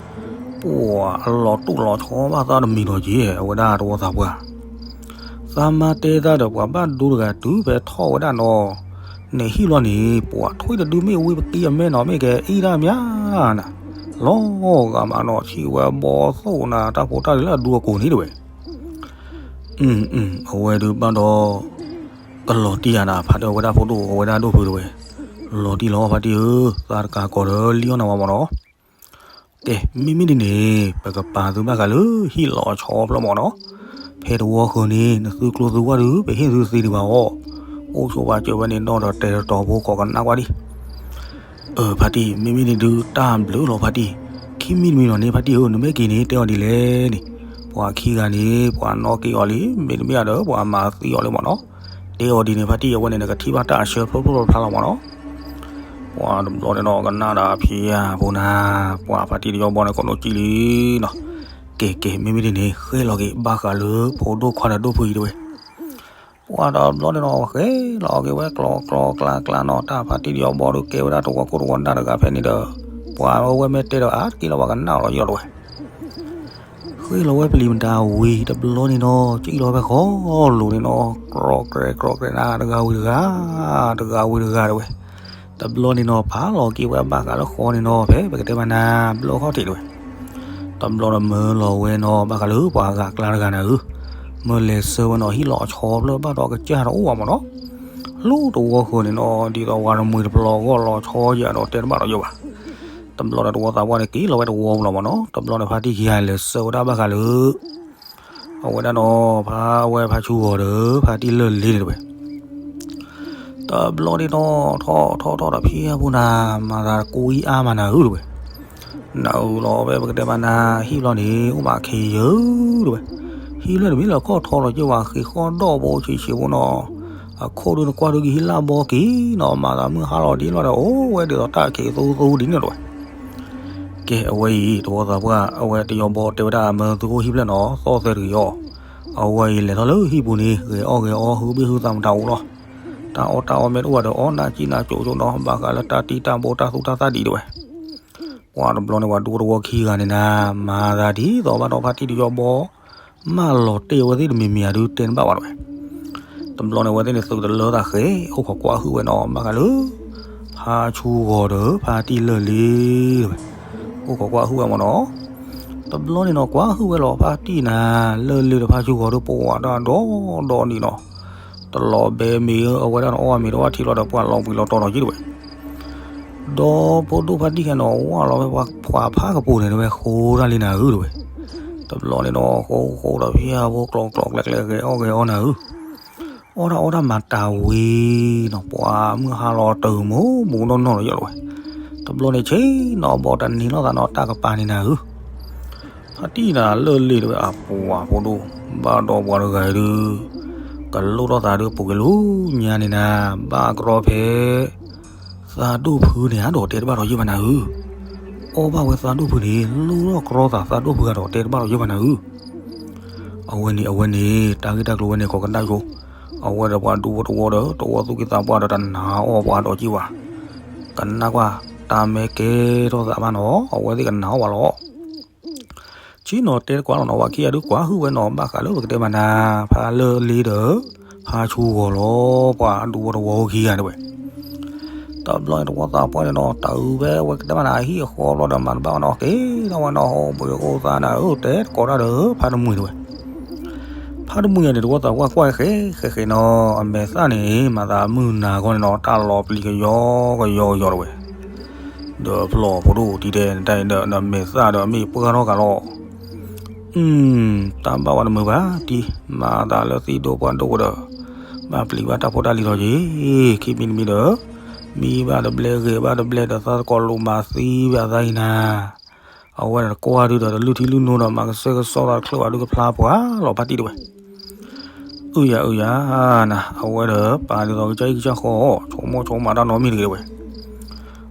ပှၤအလီၤတိၢ်လီၤဆီဘၣ်သးတမံၤဒီးက့ၤ အဝဲဒၣ်တဝီသးပှၢ် သးမါတဲသးဒီးပှၤဘၣ်ဒိတဂၤတုၤဖဲထီၣ်ဝဲဒၣ်နီၤ, န့ၣ်ဟံၣ်လီၤန့ၣ် ပှၤထွံၣ်တဒုမ့ၢ်ဝံပကံအမဲနီၤ မ့ၢ်ကဲအံၣ်ဒၣ်မးနၤ, လီၤဂာ်မးနီၤ ထံၣ်ဝဲဘီသိၣ်နၤ တၢ်ဖိတၢ်လံၤလၢအဒူအကိာ်န့ၣ်တဲဝဲ, အဝဲဒုးဘၣ်ဒီး ကလီၤတံၢ်ယၤနၤ ဖါတံၢ်အဝဲဒၣ်ဖိဒိၣ် အဝဲဒၣ်ဒိၣ်ဖုတဲဝဲ, လီၤတံၢ်လီၤဖါတံၢ်ဧၢ, သးတကးကီးဒီးလံအီၣ်နၤဝဲမးနီၤ ကဲ မ့မ့ၢ်ဒ်န့ၣ် ပကပာ်သုဘၣ်ဃးလၢဟံၣ်လီၤဆီဖျၢၣ်မးနီၤ, ဖဲတဝီဃီန့ၣ် နသုကျိသုဝၢ်ဒုး ပဟ့ၣ်သုသ့ဒံးဘၣ်အီၤ, အိၣ်ဆိးဘၣ်စၢၤဝဲန့ၣ်ဒီး တဲတတီၤဖိ ခိးကနၣ်ကွၢ်ဒံး, အၢ ဖါတံၢ် မ့မ့ၢ်ဒ်န့ၣ်ဒုး တၢ်ဘျုးလီၤဖါတံၢ်, ခံမံၤတမံၤနီၤန့ၣ် ဖါတံၢ်ဧၢ နမ့ၢ်က့ၤန့ၣ် တဲအီၤဒ်လဲၣ်န့ၣ်, ပှၤခံဂၤန့ၣ် ပှၤနီၣ်က့ၤအီၤလံ မ့တမ့ၢ်ဒီး ပှၤမၤသံအီၤလံမးနီၤ, တဲအီၤဒ်န့ၣ် ဖါတံၢ် အဝဲန့ၣ် နကထံၣ်ဘၣ်တၢ်အဆၢဖျိဖျိဖျါဖျါလီၤမးနီၤ ပှၤတဘျီန့ၣ်နီၤ ကနၣ်ဒီးဖံးယၤဖိနၤ, ပှၤဖါတံၢ်တယီဘီန့ၣ် ကိးနီၣ်ကံလံနီၤ, ကဲကဲ မ့မ့ၢ်ဒ်န့ၣ် ဃဲလီၤက့ၤဘၣ်ဃးလၢ ဖိဒိၣ်ခွါဒီးဒိၣ်ဖုအံၤတဲဝဲ, ပှၤတဘျီန့ၣ်နီၤ ဃဲလီၤက့ၤဝဲကျီကျီကျါကျါနီၤ တၢ်ဖါတံၢ်တယီဘီဒုးကဲဝဲဒၣ်တဝီခိၣ်တဝီနၢ်တဂၤဖဲန့ၣ်ဒီး, ပှၤဝဲမ့ၢ်တဲဒီးအါတက့ၢ်လီၤ ပှၤကနၣ်လီၤယီၢ်တဲဝဲ ဃ့လီၤဝဲပျံၤမတၤဝံၤ တဘျီန့ၣ်နီၤ စံၣ်လီၤဖဲဃီလိၤန့ၣ်နီၤ ကြီကြဲကြီကြဲနၤ တဂၤဝံၤတဂၤ, တဂၤဝံၤတဂၤတဲဝဲ, တဘျီန့ၣ်နီၤ ပာ်လီၤက့ၤဝဲဘၣ်ဃးလၢဃီန့ၣ်နီၤ ဖဲပကတဲမးနၤ ဘျီခီၣ်ထံးတဲဝဲ, တဘျီဒီးမၢလီၤဝဲနီၤ ဘၣ်ဃးလၢပှၤဂၤကျါတဂၤနၤဧၢ, မၢလဲၤဆှၢဝဲနီၤ ဟံၣ်လီၤဆီဖျၢၣ်ဘၣ်ဒီးကစၢ်တအိၣ်ဘၣ်မးနီၤ, လၢတဝီဃီန့ၣ်နီၤ ဒ်သိးဝၤတမှံၤတပျီၤဂီၢ်လီၤဆီယၤဒီးတဲတဘၣ်ဒီးယိၣ်ဘၣ် တဘျီဒီးတဝီသးပှၢ်န့ၣ် က့ၤလီၤဝဲတဝီပူၤလီၤမးနီၤ, တဘျီန့ၣ်ဖါတံၢ်ခံဂၤလဲၤဆှၢဝဲဒၣ်ဘၣ်ဃးလၢ အဝဲဒၣ်နီၤ ဖါဝဲဖါဆူဂီၤဒီး ဖါတံၢ်လၢၢ်လ့တဲဝဲ, တဘျီန့ၣ်နီၤ ထီၣ်ထီၣ်ထီၣ်ဒီးဖံယါဖိနၤ မၤသးတကူအံၣ်အါမးနၤဧၢတဲဝဲ, နအုးလီၤဖဲပကတဲမးနၤ ဟံၣ်ဘျီန့ၣ် အိၣ်ဘၣ်ခ့ယၢၢ်တဲဝဲ, ဟံၣ်လၢတမ့ၢ်လၢခီၣ်ထီလီၤက့ၤဝဲ ဃ့ၢ်ဃီၣ်ဒီၣ်ဖိဆံးဆံးဖိနီၤ, အခိၣ်ဒုးနကွၢ်ဒုးကဟံၣ်လၢဘီက့ၤနီၤ မၤသးမုၢ်ဟါလီၤဒ်လီၤဒီး အိၣ်ဝဲဒ်သိးတၢ်ခံးသူသူဒ်န့ၣ်တဲဝဲ ကဲ အဝဲအံၤ တဝီသးပှၢ် အဝဲတယီဘီတဲဝဲဒၣ်မၢသုကအိၣ်ဟံၣ်ဖျၢၣ်နီၤ သီၣ်သဲတဂ့ၤအီၤ, အဝဲအံၤလဲၤထီၣ်လၢဟံၣ်ပူၤန့ၣ် ဂဲၤအီၣ်ဂဲၤအီ ဟုဘ့ၣ်ဟုသးမတၤအိၣ်လီၤ, တၢ်အီၣ်တၢ်အီမ့ၢ်တအိၣ်ဘၣ်ဒီး အီၣ်နၢ်ကံၣ်နၢ်ကၠိကၠိနီၤ ဘၣ်ဃးလၢတၢ်တံၢ်တၢ်ဘိတၢ်သူတၢ်သၣ်ဒ်တဲဝဲ ပှၤတဘျီန့ၣ် ပှၤဒူတဝီခံဂၤန့ၣ်နၤ မၤသးဒ်သိးဘၣ်ဒီးဖါတံၢ်တယီဘီ မၢလီၤတဲာ်ဝဲသ့ၣ်တမံၤမံၤဧါဒုးတဲနဘၣ်ဘၣ်တဲဝဲ, တဘျီန့ၣ် အဝဲသ့ၣ်န့ၣ်သုးတလၢသးဃဲ အိၣ်ခိးကွၢ်ဟုၣ်ဝဲနီၤ ဘၣ်ဃးလၢ ဖါဆူဂီၤဒီးဖါတံၢ်လၢၢ်လ့တဲဝဲ, အိၣ်ခိးကွၢ်ဟုၣ်ဝဲမးနီၤ, တဘျီန့ၣ်နီၤ ကွၢ်ဟုၣ်ဝဲလီၤ ဖါတံၢ်နၤ လၢၢ်လ့ဒီးဖါဆူဂီၤဒီး ပဝဲဒၣ်ဒီဒီနံၤနီၤ, တလီၤဘဲမ့ၢ်ဧၢ အဝဲဒၣ်န့ၣ်အီၣ်မ့ၤတဝၣ်ထံလီၤဒီး ပှၤလီၤဘှံးလီၤတီၤဒီးယံၣ်တဲဝဲ ဒီးဖိဒိၣ်ဖါတံၢ်ခဲနီၤ ဝၢ်လီၤဝဲပှၤဖးကပူၤန့ၣ်တဲဝဲ ဃိတၢ်လံနၤဧၢတဲဝဲ, တဘျီန့ၣ်နီၤ ဃိဃိဒီးဖံယါဖိကျီကျီကျဲကျဲ ဂဲၤအီၣ်ဂဲၤအီနၤဧၢ, အီၣ်တၢ်အီၣ်တၢ်မၤတၢ်ဝံၤနီၤ ပှၤမုၢ်ဟါလီၤတုၤမိၢ်မူးနီၢ်နီၢ်လီၤယီၣ်တဲဝဲ, တဘျီန့ၣ်ဆ့နီၤ ဘီတန့ၢ်လိာ်သးနီၤ တၢ်ကပၤန့ၣ်နၤဧၢ ဖါတံၢ်နၤလၢၢ်လ့တဲဝဲ အပှၤဖိဒိၣ်, ဘၣ်ဒီးပှၤတဂၤအံၤဒုး, ကလိၣ်ထီၣ်သးဒုး ပူၤကွံာ်လီၤညါန့ၣ်နၤ, ဘၣ်ကရီဖဲ သးဒိၣ်ဖုန့ၣ် အါဒီးတဲတဘၣ်ဒီးယဲၢ်ဘၣ်နၤဧၢ, အီၣ်ဘၣ်ဝဲသးဒိၣ်ဖုန့ၣ် လိၣ်ထီၣ်ကရီသးသးဒိၣ်ဖုဂၤဒီးတဲတဘၣ်ဒီးယဲၢ်ဘၣ်နၤဧၢ အဝဲန့ၣ် အဝဲန့ၣ် တၢ်ဂ့ၢ်တၢ်ကျိၤဝဲန့ၣ် ခိးကနၣ်ယိ, အဝဲဒီးပှၤဒူဖိတဝီဒီး တဝီသူၣ်က့သးပှၢ်ဒီးတနာ်အီၣ်ပှၤဒီးက့ၤဝဲ, ကနၣ်ကွၢ် တၢ်မ့ၢ်ကဲထီၣ်သးဘၣ်နီၤ အဝဲသ့ၣ်ကနာ်အီၣ်ပှၤလီၤ. ဆ့ၣ်နီၤတဲတကွၢ်လီၤနီၤ ပှၤခံဂၤဒုးကွၢ်ဟုၣ်ဝဲနီၤ ဘၣ်ဃးလၢပကတဲမးနၤ ဖါလၢၢ်လ့ဒီး ဖါဆူဂီၤလီၤ ပှၤဒူဖိတဝီခံဂၤတဲဝဲ တဘျီန့ၣ် တဝီသးပှၢ်န့ၣ်နီၤ တၢ်အုးဖဲဝဲကတဲမးနၤ ဟံၣ်အဃီဘျီဒီး မၤတဘၣ်ဝဲနီၤ က့ၤထီၣ်ဝဲနီၤ ဟီၣ်ဘှံးအိၣ်သးနၤဧၢ တဲတကိးတၢ်ဒီး ဖါတမှံၤတဲဝဲ, ဖါတမှံၤန့ၣ် တဝီသးပှၢ်ကွၢ်ဃဲဃဲဃဲနီၤ အမဲာ်သၣ်န့ၣ် မၤသးမုၢ်နၤခီန့ၣ်နီၤ တၢ်လီၤပျံၤကယီကယီကယီတဲဝဲ, ဒီးဖျီၣ်ဖိဒိၣ်တံၤတဲ နတၢ်အံၤဒီး နမဲာ်သၣ်ဒီးအမ့ၢ်ပှၢ်ထီၣ်ကးလီၤ တၢ်ဘၣ်ဝဲတမုာ်ဘၣ်တံၢ် မၤသးလၢသံၣ်ဒိၣ်ပှၢ်ဒိၣ်ဝဲဒီး ဘၣ်ပျံၤဘၣ်တၢ်ဖိတၢ်လံၤထီၣ်က့ၤ ခံမံၤတမံၤဒီး မံဘၣ်တဘျဲ ဂဲၤဘၣ်တဘျဲ ဒီးသးသကိးလိာ်မၤသံဝဲအသးအံၤနၤ အဝဲဒီးတကွၢ်ဒုဒီး တလုၢ်ထံလုၢ်နိဒီး မၤကစၢၢ်ကစီၣ်သးတချုးဘၣ်ဒုကဖျါပှၤလီၤ ဖါတံၢ်တဲဝဲ အုယၤအုယၤ နၤ အဝဲဒီးပာ်ဒ်သိးကစၢ်အံၣ်ကစၢ်ဃီ ဆိကမိၣ်ဆိကမးတၢ်နီတမံၤတဂ့ၤတဲဝဲ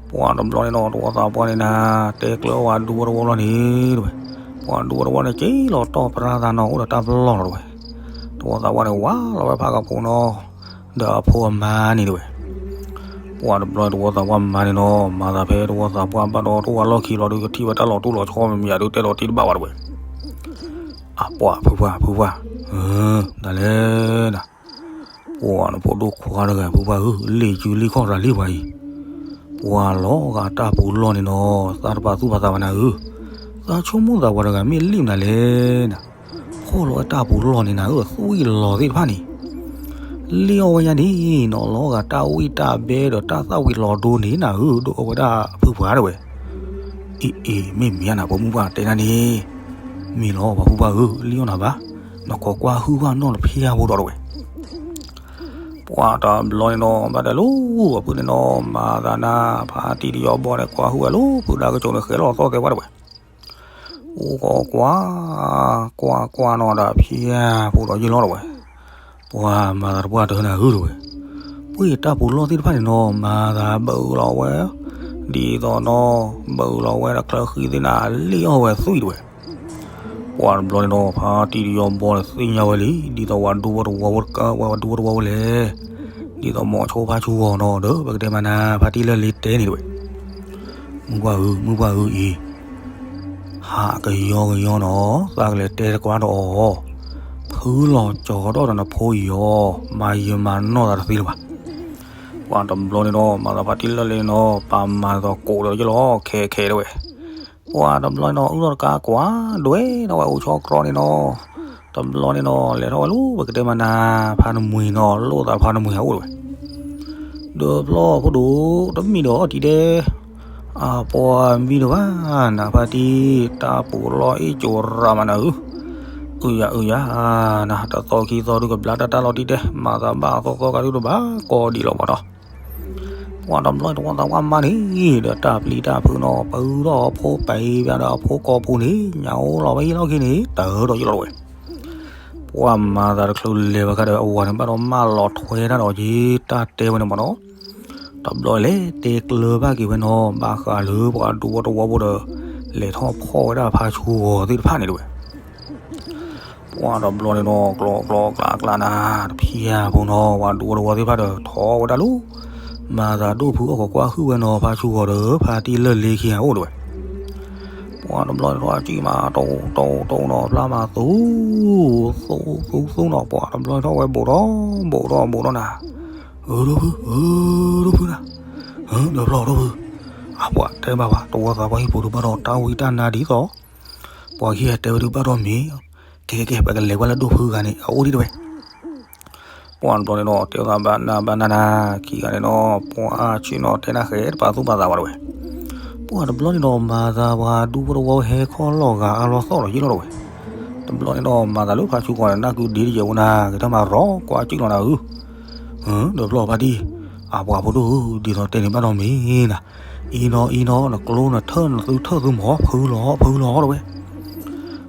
ပှၤတဘျီန့ၣ်နီၤ တဝီသးပှၢ်န့ၣ်နၤ တဲကျၢၤဝဲဒူဖိတဝီလီၤန့ၣ်တဲဝဲ, ပှၤဒူဝီတဝီန့ၣ် က့ၤလီၤတီၢ်ပြါသးနီၤ အိၣ်ဒီးတၢ်ပလီၢ်လီၤတဝဲ. တဝီသးပှၢ်န့ၣ် ဝါလီၤဝဲဖးကပူၤနီၤ ဒီးအဖိအမါန့ၣ်တဝဲ. ပှၤတဘျီတဝီသးပှၢ်မါန့ၣ်နီၤ မၤသးဖဲတဝီသးပှၢ်ဘၣ်ဒီး တအိၣ်ဝဲလီၢ်ခံလီၤဒီး ကထံၣ်ဝဲတၢ်လီၤတိၢ်လီၤဆီမ့ၢ်မ့ၢ်ဒီး တဲလီၤတံၢ်တဘၣ်ဝဲတဝဲ. အပှၤဖုပှၢ် ဖုပှၢ်, တၢ်လဲၣ်နၤ, ပှၤနဖိဒိၣ်ခွါတဂၤ ဖုပှၢ်ဧၢ, လ့ၣ်စုလ့ၣ်ခီၣ်သးလံပှၤအံၤ, ပှၤလီၤဂာ်တၢ်ပူၤလီၢ်န့ၣ်နီၤ သးတပာ်သူၣ်ပာ်သးဘၣ်နၤဧၢ, သးဆိကမိၣ်သးပှၤတဂၤမ့ၢ်လ့ၣ်မနုၤလဲၣ်နၤ, ဖီၣ်လီၤဝဲတၢ်ပူၤလီၢ်န့ၣ်နၤဧၢ, သွံၣ်လီၤသ့ၣ်တဖၣ်န့ၣ် လ့ၣ်အီၣ်ဝဲယါန့ၣ်နီၤ လီၤဂာ်တၢ်ဝံၣ်တၢ်ဘဲဒီးတၢ်သၣ်ဝံၤလီၤဒိန့ၣ်နၤဧၢ, ဒိၣ်အီၣ်ဝဲဒၣ်ဖုပှၢ်တဝဲ. အ့ အ့ မ့ၢ်မ့ၢ်ဧါနၤ ပိာ်မုၣ်ပှၢ်တဲနၤန့ၣ်, မ့ၢ်လီၤပှၤဖုပှၢ်ဧၢ, လ့ၣ်အီၣ်နၤဘၣ်, နကိးကွၢ်ဟုၣ်ဘၣ်နီၢ်တဖၠါဖိဒီးတဝဲ. ပှၤတဘျီန့ၣ်နီၤ ဘၣ်တဲလိၤ အဖုန့ၣ်နီၤ မၤသးနၤ ဖါတံၢ်တယီဘီန့ၣ် ကွၢ်ဟုၣ်ဝဲလိၤ ဖုဒါကစိၤန့ၣ် ဃဲၤလီၤသီၣ်သဲဝဲတဝဲ အိၣ်ကီကွၢ်, ကွၢ်ကွၢ်နီၤဒီးဖၠါဖိဒီးယ့ၢ်လီၤတဝဲ, ပှၤမၤသးတပှၢ်တၢၢ်နၤဧၢတဝဲ, ပှ့ၤတၢ်ပူၤလီၢ်သ့ၣ်တဖၣ်န့ၣ်နီၤ မၤသးဘၣ်အၢလီၤဝဲ, ဒ်သိးနီၤ ဘၣ်အၢလီၤဝဲဒီးချၢဃံသ့ၣ်နၤ လ့ၣ်အီၣ်ဝဲသွံၣ်တဝဲ. ပှၤတဘျီန့ၣ်နီၤ ဖါတံၢ်တယီဘီန့ၣ်သ့ၣ်ညါဝဲလံ ဒ်သိးဝဲဒူဝီတဝီဝဲတကးဝဲဒူဝီတဝီဝဲလဲၣ်, ဒ်သိးမိၤဆိဖါဆူဂီၤနီၤဒီး ပကတဲမၤနၤ ဖါတံၢ်လၢလ့တဲန့ၣ်တဝဲ. မုၢ်ပှၢ်ဧၢ, မုၢ်ပှၢ်ဧၢအံၤ, ဟးကယီကယီနီၤ သးကလဲၤတဲတကွၢ်ဒီးအီၤ, ဖုလီၤကၠီၤဒီးနဖိအံၤအီၤ, မၤယမၤနီၢ်သးတသ့လၢၤဘၣ်. ပှၤတဘျီန့ၣ်နီၤ မၤသးဖါတံၢ်လၢလ့နီၤ ပာ်မၤသးကိးဒီးယလီၤ ခဲခဲတဝဲ. ပှၤတဘျီန့ၣ်နီၤ အုၣ်ထီၣ်တကးကွၢ်ဒွဲၣ်ထီၣ်ဝဲအိၣ်ဆီကြီန့ၣ်နီၤ, တဘျီန့ၣ်နီၤ လဲၤထီၣ်ဝဲလၢ ပကတဲမၤနၤ ဖါနမှံၤနီၤ လိၣ်သးဖါနမှံၤအအိၣ်တဝဲ. ဒီးဖျီၣ်ဖိဒိၣ် တမံၤဒီးအီၣ်တံၤဒဲး, အပှၤမံတဘၣ်နၤ ဖါတံၢ် တၢ်ပူၤလီၢ်အ့ၣ်ကၠိရၤမးနၤဧၢ, အုယၤအုယၤနၤ တသီခံသီဒုကဘျါတၢ်တၢ်လီၤတံၢ်ဒဲး မၤသးဘၣ်အသီသီကဒုတဘၣ်ကီဒံးလီၤမးနီၤ. ပှၤတဘျီတဝီသးပှၢ်မါန့ၣ် ဒီးတၢ်ပျံၤတၢ်ဖုးနီၤ ပၢထီၣ်အဖိပၢ်ဘၣ်ဒီးအဖိကိာ်ပူၤန့ၣ် ညၣ်အိၣ်လီၤဝဲဟံၣ်လီၢ်ခံန့ၣ် တၢၤဒီးယလီၤတဝဲ. ပှၤမၤသးတချုးလဲၤဘၣ်ခါဒီး အဝၤန့ၣ်ဘၣ်ဒီးမၢလီၤထွဲတၢ်ဒီးက့ၤ တၢ်တဲဝဲန့ၣ်မးနီၤ. တဘျီလဲၤတဲကျၢၤဘၣ်က့ၤဝဲနီၤ ဘၣ်ဃးလၢပှၤဒူဝီတဝီဖိဒီး လဲၤထီၣ်ဖီၣ်ဝဲဒၣ်ဖါဆူဂီၤသ့ၣ်တဖၣ်န့ၣ်တဝဲ. ပှၤတဘျီန့ၣ်နီၤ ကျီကျီကျါကျါနၤ တဖၠါဖိနီၤ ပှၤဒူဝီတဝီသ့ၣ်တဖၣ်ဒီး ထီၣ်ဝဲဒၣ်လၢ မၤသးဒိၣ်ဖုအီၣ်ကကွၢ်ဟုၣ်ဝဲနီၤ ဖါဆူဂီၤဒီး ဖါတံၢ်လၢလ့ခံဂၤအိၣ်တဝဲ. ပှၤတဘျီန့ၣ်ထီၣ်အစုမး တိတိတိနီၤ ဖျါမးသူ သူသူသူနီၤ ပှၤတဘျီန့ၣ်ထီၣ်ဝဲဘူးဒီး ဘူးဒီးဘူးဒီးနၤ, အၢဒိၣ်ဖု အၢဒိၣ်ဖုနၤ, ဒီးဖျီၣ်ဒိၣ်ဖု, အပှၤတဲဘၣ်ပှၤ တဝီသးပှၢ်ဟံၣ်ပူၤဒုးဘၣ်ဒီးတၢ်ဝံတၢ်နါဒ်သိး ပှၤခံဂၤတဲဝဲဒုးဘၣ်ဒီးမ့ၢ်, ကဲကဲကဲ ပကလဲၤကွၢ်လၢဒိၣ်ဖုဂၤန့ၣ် အအိၣ်ဒံးတဝဲ. ပှၤတဘျီန့ၣ်နီၤ တဲသးဘၣ်နၤဘၣ်နၤနၤ ခံဂၤန့ၣ်နီၤ ပှၤအါဆံးနီၤတဲနၢ်ဃဲၤတပာ်သူၣ်ပာ်သးဝဲတဝဲ. ပှၤတဘျီန့ၣ်နီၤ မၤသးပှၤဒူဝီတဝီဟဲခီၣ်လီၤဂာ်အါလီၤသီၣ်ဒီးယလီၤတဝဲ. တဘျီန့ၣ်နီၤ မၤသးလၢဖါဆူဂီၤန့ၣ် နၢ်ကုဒ့တယဲၢ်ဝဲနၤ ကထၢၣ်မၤရီကွၢ်စုၣ်လီၤနၤဧၢ ဒီးဖျီၣ်ဖါတံၢ်, အပှၤဖိဒိၣ်ဧၢ ဒ်သိးတဲန့ၣ်ဘၣ်ဒီးမ့ၢ်နၤ, အံၤနီၤအံၤနီၤ နကျိနထၢၣ်နသုထၢၣ်သုမီၤ ဖုလီၤဖုလီၤတဝဲ.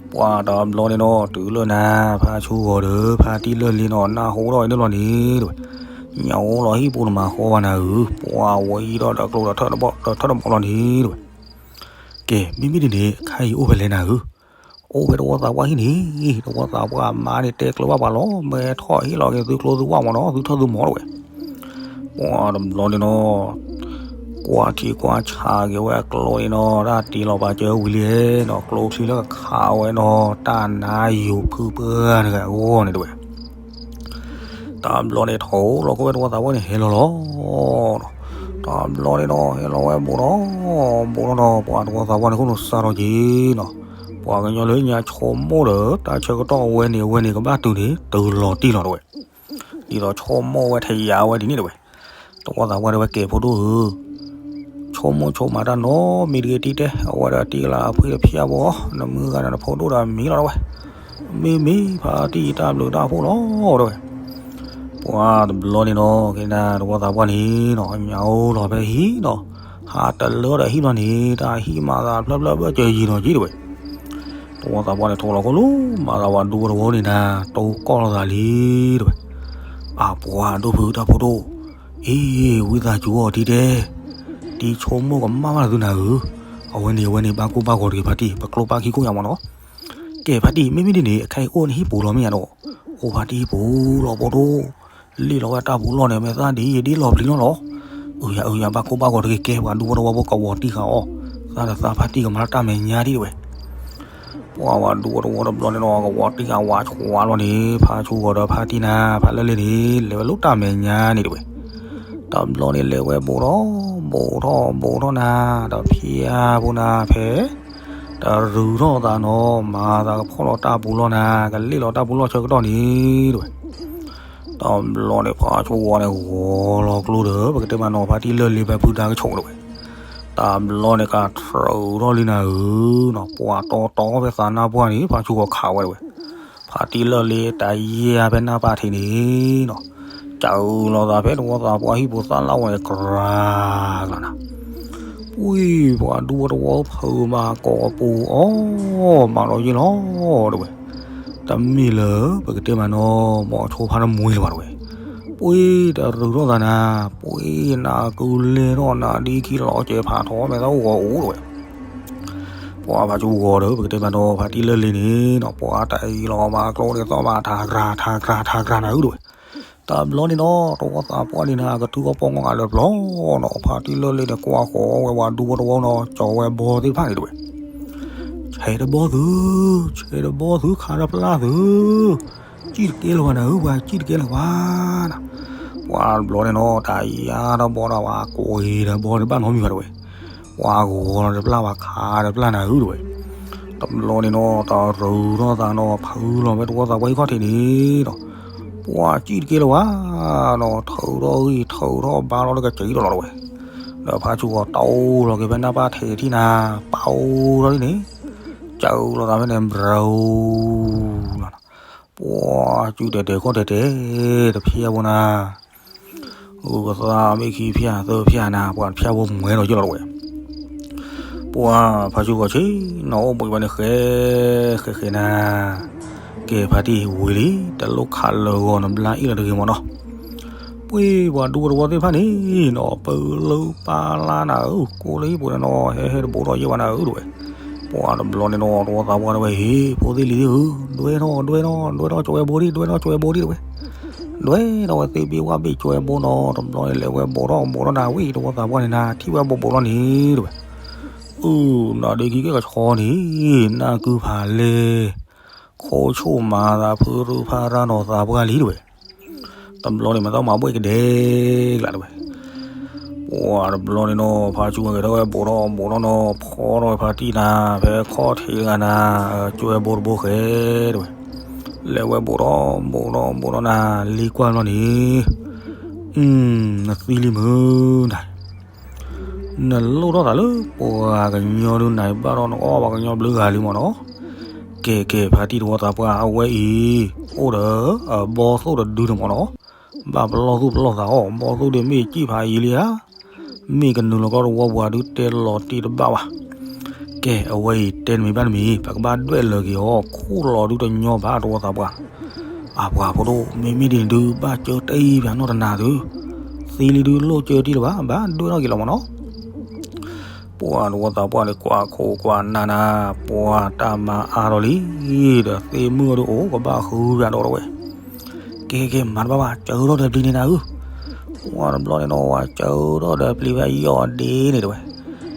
ပှၤတဘျီန့ၣ်နီၤ တုၤလၢနၤ ဖါဆူဂီၤဒီး ဖါတံၢ်လၢလ့နီၤ နၢ်ဟူထီၣ်ဝဲန့ၣ်လီၤန့ၣ်တဝဲ. ညၣ်အိၣ်လီၤဟံၣ်ပူၤနမၤဃီဘၣ်နၤဧၢ, ပှၤဝဲအံၤဒီးဒီးကျိဒီးထၢၣ်တဘီလီၤန့ၣ်တဝဲ. ကဲ မ့မ့ၢ်ဒ်န့ၣ် ခဲအံၤအိၣ်ဖဲလဲၣ်နၤဧၢ, အိၣ်ဖဲတဝီသးပှၢ်ဟံၣ်န့ၣ်, တဝီသးပှၢ်မါန့ၣ်တဲကျၢၤဘၣ်ပှၤလီၤ, မ့ၢ်ထီၣ်ဟ့ၣ်လီၤက့ၤသုကျိသုဝၣ်မးနီၤ သုထၢၣ်သုမီၤတဝဲ. ပှၤတဘျီန့ၣ်နီၤ ကွၢ်ထံကွၢ်ဆးက့ၤဝဲအကျိန့ၣ်နီၤ တၢ်တ့လီၤပာ်စၢၤဝံၤလံနီၤ ကျိချံလၢကခးဝဲနီၤ တၢ်နါယိၤဖုပှၢ်တဂၤအဂီၢ်န့ၣ်တဝဲ. တဘျီန့ၣ်ထီၣ်လီၤခိၣ်ဝဲတဝီသးပှၢ်န့ၣ်ဟဲလီၤလီၤ. တဘျီန့ၣ်နီၤ ဟဲလီၤဝဲဘူးဒီး ဘူးဒီးနီၤ ပှၤတဝီသးပှၢ်န့ၣ်ခိၣ်နူာ်စးထီၣ်က့ၤနီၤ ပှၤကညီလၢညါဆိကမိၣ်ဒီး တၢ်ဆၢကတီၢ်အဝဲန့ၣ်အဝဲန့ၣ်ကဘၣ်တုၤန့ၣ် တုၤလီၤတံၢ်လီၤတဝဲ. ဒ်သိးဆိကမိၣ်ဝဲထယၤဝဲဒ်န့ၣ်တဝဲ. တဝီသးပှၢ်တဲဝဲ ကဲဖိဒိၣ်ဧၢ, ဆိကမိၣ်ဆိကမးတၢ်နီတမံၤတဂ့ၤ တံၤတဲ, အဝဲဒီးတံၤကလးအဖှံတဖျၢၣ်ဘိ, နမုၢ်ဂၤန့ၣ်နဖိဒိၣ်ဒီးမံလီၤတဝဲ. မ့မ့ၢ်ဖါတံၢ်တၢ်ဘျုးတၢ်ဖှိၣ်လီၤတဝဲ. ပှၤတဘျီန့ၣ်နီၤ ကဲနၤတဝီသးပှၢ်န့ၣ်နီၤ ညၣ်အိၣ်လီၤဖဲဟံၣ်နီၤ, ဟးတလၢဒီးဟံၣ်ဘျီန့ၣ် တၢ်ဟံၣ်မၤသးဖျၢၣ်ဖျၢၣ်ဘၢၣ်စၢၤယံၤနီၤက့တဝဲ. တဝီသးပှၢ်န့ၣ်ထိၣ်လီၤခိၣ်လီၤ မၤသးပှၤဒူဝီတဝီန့ၣ်နၤ တိကီၢ်လိာ်သးလံတဝဲ. အပှၤဒိၣ်ဖုတၢ်ဖိဒိၣ်, အ့ ဝံသးစူၤအီၤတံၤတဲ, တံၤဆိကမိၣ်ကမၣ်ဘၣ်သုနၤဧၢ, အဝဲန့ၣ်အဝဲန့ၣ် ဘၣ်ကိၢ်ဘၣ်ဂီၤတဂ့ၤဖါတံၢ် ပကျိပၢ်ခံကိၢ်ယၤမးနီၤ. ကဲဖါတံၢ် မ့မ့ၢ်ဒ်န့ၣ် အခဲအံၤအိၣ်နဟံၣ်ပူၤလီၤမ့ၢ်ယါဒီး, အိၣ်ဖါတံၢ်ဟံၣ်ပူၤလီၤ ဘိဒိၣ်, လ့ၣ်လီၤဝဲတၢ်ပူၤလီၢ်န့ၣ် မ့ၢ်သၣ်ဒ်ယဒ်လီၤပျံၤလီၤလီၤ, အုယၤအုယၤ ဘၣ်ကိၢ်ဘၣ်ဂီၤတဂ့ၤ ကဲပှၤဒူဖိတဝီဖိကဝီၤတံၢ်ဃာ်အီၤ, သးတသးဖါတံၢ်ကမၤလၢတၢ်မဲာ်ညါဒ်ဝဲ ပှၤဝၤဒူဖိတဝီတဘျီန့ၣ်ဒီး ကဝီၤတံၢ်ဃာ်ဝါဆိးဝါလီၤန့ၣ် ဖါဆူဂီၤဒီးဖါတံၢ်နၤ ဖးလၢလ့န့ၣ် လဲၤဝဲလၢတၢ်မဲာ်ညါန့ၣ်တဝဲ, တဘျီန့ၣ်လဲၤဝဲဘိးထီၣ် ဘိးထီၣ်ဘိးထီၣ်နၤ ဒီးဖျါဖိနၤဖဲ တရူးထီၣ်သးနီၤ မၤသးကဖီၣ်လီၤတၢ်ပူၤလီၢ်နၤ ကလ့ၣ်လီၤတၢ်ပူၤလီၢ်ဆၢကတီၢ်န့ၣ်တဝဲ တဘျီန့ၣ်ဖါဆူဂီၤန့ၣ် ဂီၤလီၤကျိဒီး ပကတဲမးနီၤ ဖါတံၢ်လၢလ့ဖဲဖုဒါကဆိးတဝဲ, တဘျီန့ၣ်ကထြူးထီၣ်လံနၤဧၢနီၤ ပှၤတီတီဖဲသးနါပှၢ်န့ၣ် ဖါဆူဂီၤခးဝဲတဝဲ, ဖါတံၢ်လၢလ့တၢ်ယဲၢ်ဖဲနၢ်ပၢ်ထံးန့ၣ်နီၤ, ကၢလီၤသးဖဲတဝီသးပှၢ်ဟံၣ်ပူၤသၣ်လၣ်ဝဲန့ၣ် ကြၤကြၤနၤ ပှၤဒူဖိတဝီဖုးမၤကိးပူၤအီၣ် မၤဒီးယ့ၢ်လီၤတဝဲ, တမ့ၢ်လၢပကတဲမးနီၤ ဘီဆိဖါတမှဲလၢၤဘၣ်တဝဲ, ပှၤတရူးထီၣ်သးနၤ, ပှၤနၢ်ကုလဲထီၣ်နၢ်ဒ့ခံလီၤကဲဖးထီ မ့ၢ်သးအိၣ်ဂီၤအိၣ်တဝဲ, ပှၤဖါဆူဂီၤဒီး ပကတဲမးနီၤ ဖါတံၢ်လၢလ့န့ၣ်နီၤ ပှၤတၢ်အံၤလီၤမၤကျိန့ၣ်သီၣ်မၤထါကြၤထါကြၤထါကြၤနၤဧၢတဝဲ တဘျီန့ၣ်နီၤ တဝီသးပှၢ်န့ၣ်နၤ ကထုအီၣ်ပီၣ်ငီၢ်ဂၤလၢပျီနီၤ ဖါတံၢ်လၢလ့န့ၣ် ကွၢ်ဃီဝဲဝၤဒူဖိတဝီနီၤ ကၠီၤဝဲဘီသ့ၣ်တဖၣ်န့ၣ်တဝဲ, ဆဲးတဘီသု, ဆဲးတဘီသု ခးတပျၢ်သု, စံၣ်တကဲလၢၤဘၣ်နၤဧၢ ပှၤစံၣ်တကဲလၢၤဘၣ်နၤ, ပှၤတဘျီန့ၣ်နီၤ တၢ်အံၤအါထီၣ်ဘီဒီးဝဲ ကွံာ်ဒီးဘီတဘၣ်နီတမံၤဘၣ်တဝဲ, ပှၤဂီၤလီၤတပျၢ်ဝဲခးတပျၢ်နၤဧၢတဝဲ တဘျီန့ၣ်နီၤ တရူးထီၣ်သးနီၤ ဖုးလီၤဖဲတဝီသးပှၢ်ဟံၣ်ခီၣ်ထံးန့ၣ်ဒီး, ပှၤစံၣ်တကဲလၢၤဘၣ်နီၤ ထုးထီၣ်ဂံၢ်ထုးထီၣ်ဘါလီၤလၢကစံၣ်ဒီးလီၤတဝဲ, ဒီးဖါဆူဂီၤတီၢ်လီၤက့ၤဖဲနၢ်ပၢ်ထံးထံၣ်နၤ ပာ်အိၣ်ထီၣ်ဒ်န့ၣ်, ကၢလီၤသးဖဲန့ၣ် ဘြူၤလီၤ, ပှၤစူၢ်တဲာ်တဲာ်ခီၣ်တဲာ်တဲာ် တဖျၢၣ်ဖိနၤ ဂုၤကသါမ့ၢ်ခံဖျၢၣ်သၢဖျၢၣ်နၤ ပှၤတဖျၢၣ်ဖိမှဲလီၤယိၣ်လီၤတဝဲ, ပှၤဖါဆူဂီၤဆ့ၣ်နီၤအိၣ်ဘှံးဘၣ်န့ၣ်ဃဲ ဃဲဃဲနၤ, ကဲဖါတံၢ်ဝံၤလံ တလိၣ်ခးလၢာ်ဂီၤနဘျါအ့ၣ်လီၤတဂ့ၤမးနီၤ, ပှၤဒူဖိတဝီသ့ၣ်တဖၣ်န့ၣ်နီၤ ပလၢပလါနၤဧၢ ကိးလၢဟံၣ်ပူၤန့ၣ်နီၤ ဟဲဟဲတဘိးထီၣ်ယဲၢ်ဘၣ်နၤဧၢတဝဲ, ပှၤတဘျီန့ၣ်နီၤ တဝီသးပှၢ်တဝဲဟ့ၣ် ဖိသ့ၣ်လံၤသ့ၣ်ဧၢ ဒွဲထီၣ်ဒွဲထီၣ်ဒွဲထီၣ်ကၠီဝဲဘိဒံး ဒွဲထီၣ်ကၠီဝဲဘိဒံးတဝဲ, ဒွဲထီၣ်ဝဲသ့ၣ်ဘ့ၣ်ဝၣ်ဘ့ၣ်ကၠီဝဲဘိနီၤ တဘျီန့ၣ်လဲၤဝဲဘိးထီၣ်ဘိးထီၣ်နၤဝံၤ တဝီသးပှၢ်န့ၣ်နၤ ထံၣ်ဝဲဘိးဘိးထီၣ်န့ၣ်တဝဲ, အု နၤဒ့ခံကဲကဆီန့ၣ် နၢ်ကုဖးလဲၢ် ခိၣ်ဆိၣ်မၤသးဖုရူဖးရၣ်နီၤသးပှၢ်လံတဝဲ တဘျီန့ၣ်မၤသီမၤဘှဲၣ်ကဒဲကလးတဝဲ, ပှၤတဘျီန့ၣ်နီၤ ဖါဆူဂီၤကဲထီၣ်ဝဲဘိးထီၣ်ဘိးထီၣ်နီၤ ဖီထီၣ်ဝဲဖါတံၢ်နၤ ဖဲခီၣ်ထံးတဂၤနၤ ကၠီဝဲဘိတဘိဃဲတဝဲ, လဲၤဝဲဘိးထီၣ်ဘိးထီၣ်ဘိးထီၣ်နၤ လံကွၢ်ဘျီန့ၣ်, နသံလံမုၢ်နၤ နလိၣ်ထီၣ်သးလၢပှၤကညီဒုးနၤဘၣ်ဒီးနအီၣ်ပှၤကညီဘျုးဂၤလံမးနီၤ, ကဲကဲဖါတံၢ်တဝီသးပှၢ်အဝဲအံၤ, အိၣ်ဒီး ဘီသိၣ်တဒုန့ၣ်မးနီၤ, ဘၣ်ပလီၢ်သူၣ်ပလီၢ်သးအီၤ ဘီသိၣ်ဒုးမ့ၢ်စံၣ်ဖးယံၤလံဧါ, မ့ၢ်ကနုာ်လီၤကီၢ်တဝီပှၤဒုးတဲလီၤတံၢ်တဘၣ်ဘၣ်, ကဲအဝဲအံၤတဲနမံၤဘၣ်နမံၤ ပကဘၣ်ဒွဲၣ်လၢာ်က့ၤအီၤ ခိၣ်လီၤဒုးတညီဘၣ်တဝီသးပှၢ်, အပှၤဖိဒိၣ် မ့မ့ၢ်ဒ်န့ၣ်ဒုး ဘၣ်ကၢတၢ်အံၤပှၤနီၢ်တနၤသု, သံလံဒုးလိၣ်ကၢတံၢ်လၢၤဘၣ် ဘၣ်ဒွဲၣ်ထီၣ်က့ၤလီၤမးနီၤ ပှၤတဝီသးပှၢ်န့ၣ် ကွၢ်ခိၣ်ကွၢ်နၢ်နၤ, ပှၤတၢ်မၤအါထီၣ်လံ, ဒီးသ့ၣ်မုၣ်အဒုးအိၣ်ကဘၣ်ဃုဖးဒိၣ်တဝဲ, ကဲကဲမၤတဘၣ်ဘၣ် စၢထီၣ်ဒီးပျံၤန့ၣ်နၤဧၢ, ပှၤတဘျီန့ၣ်နီၤ ဝဲစၢထီၣ်ဒီးပျံၤဖဲယီၢ်ဒ့န့ၣ်တဝဲ,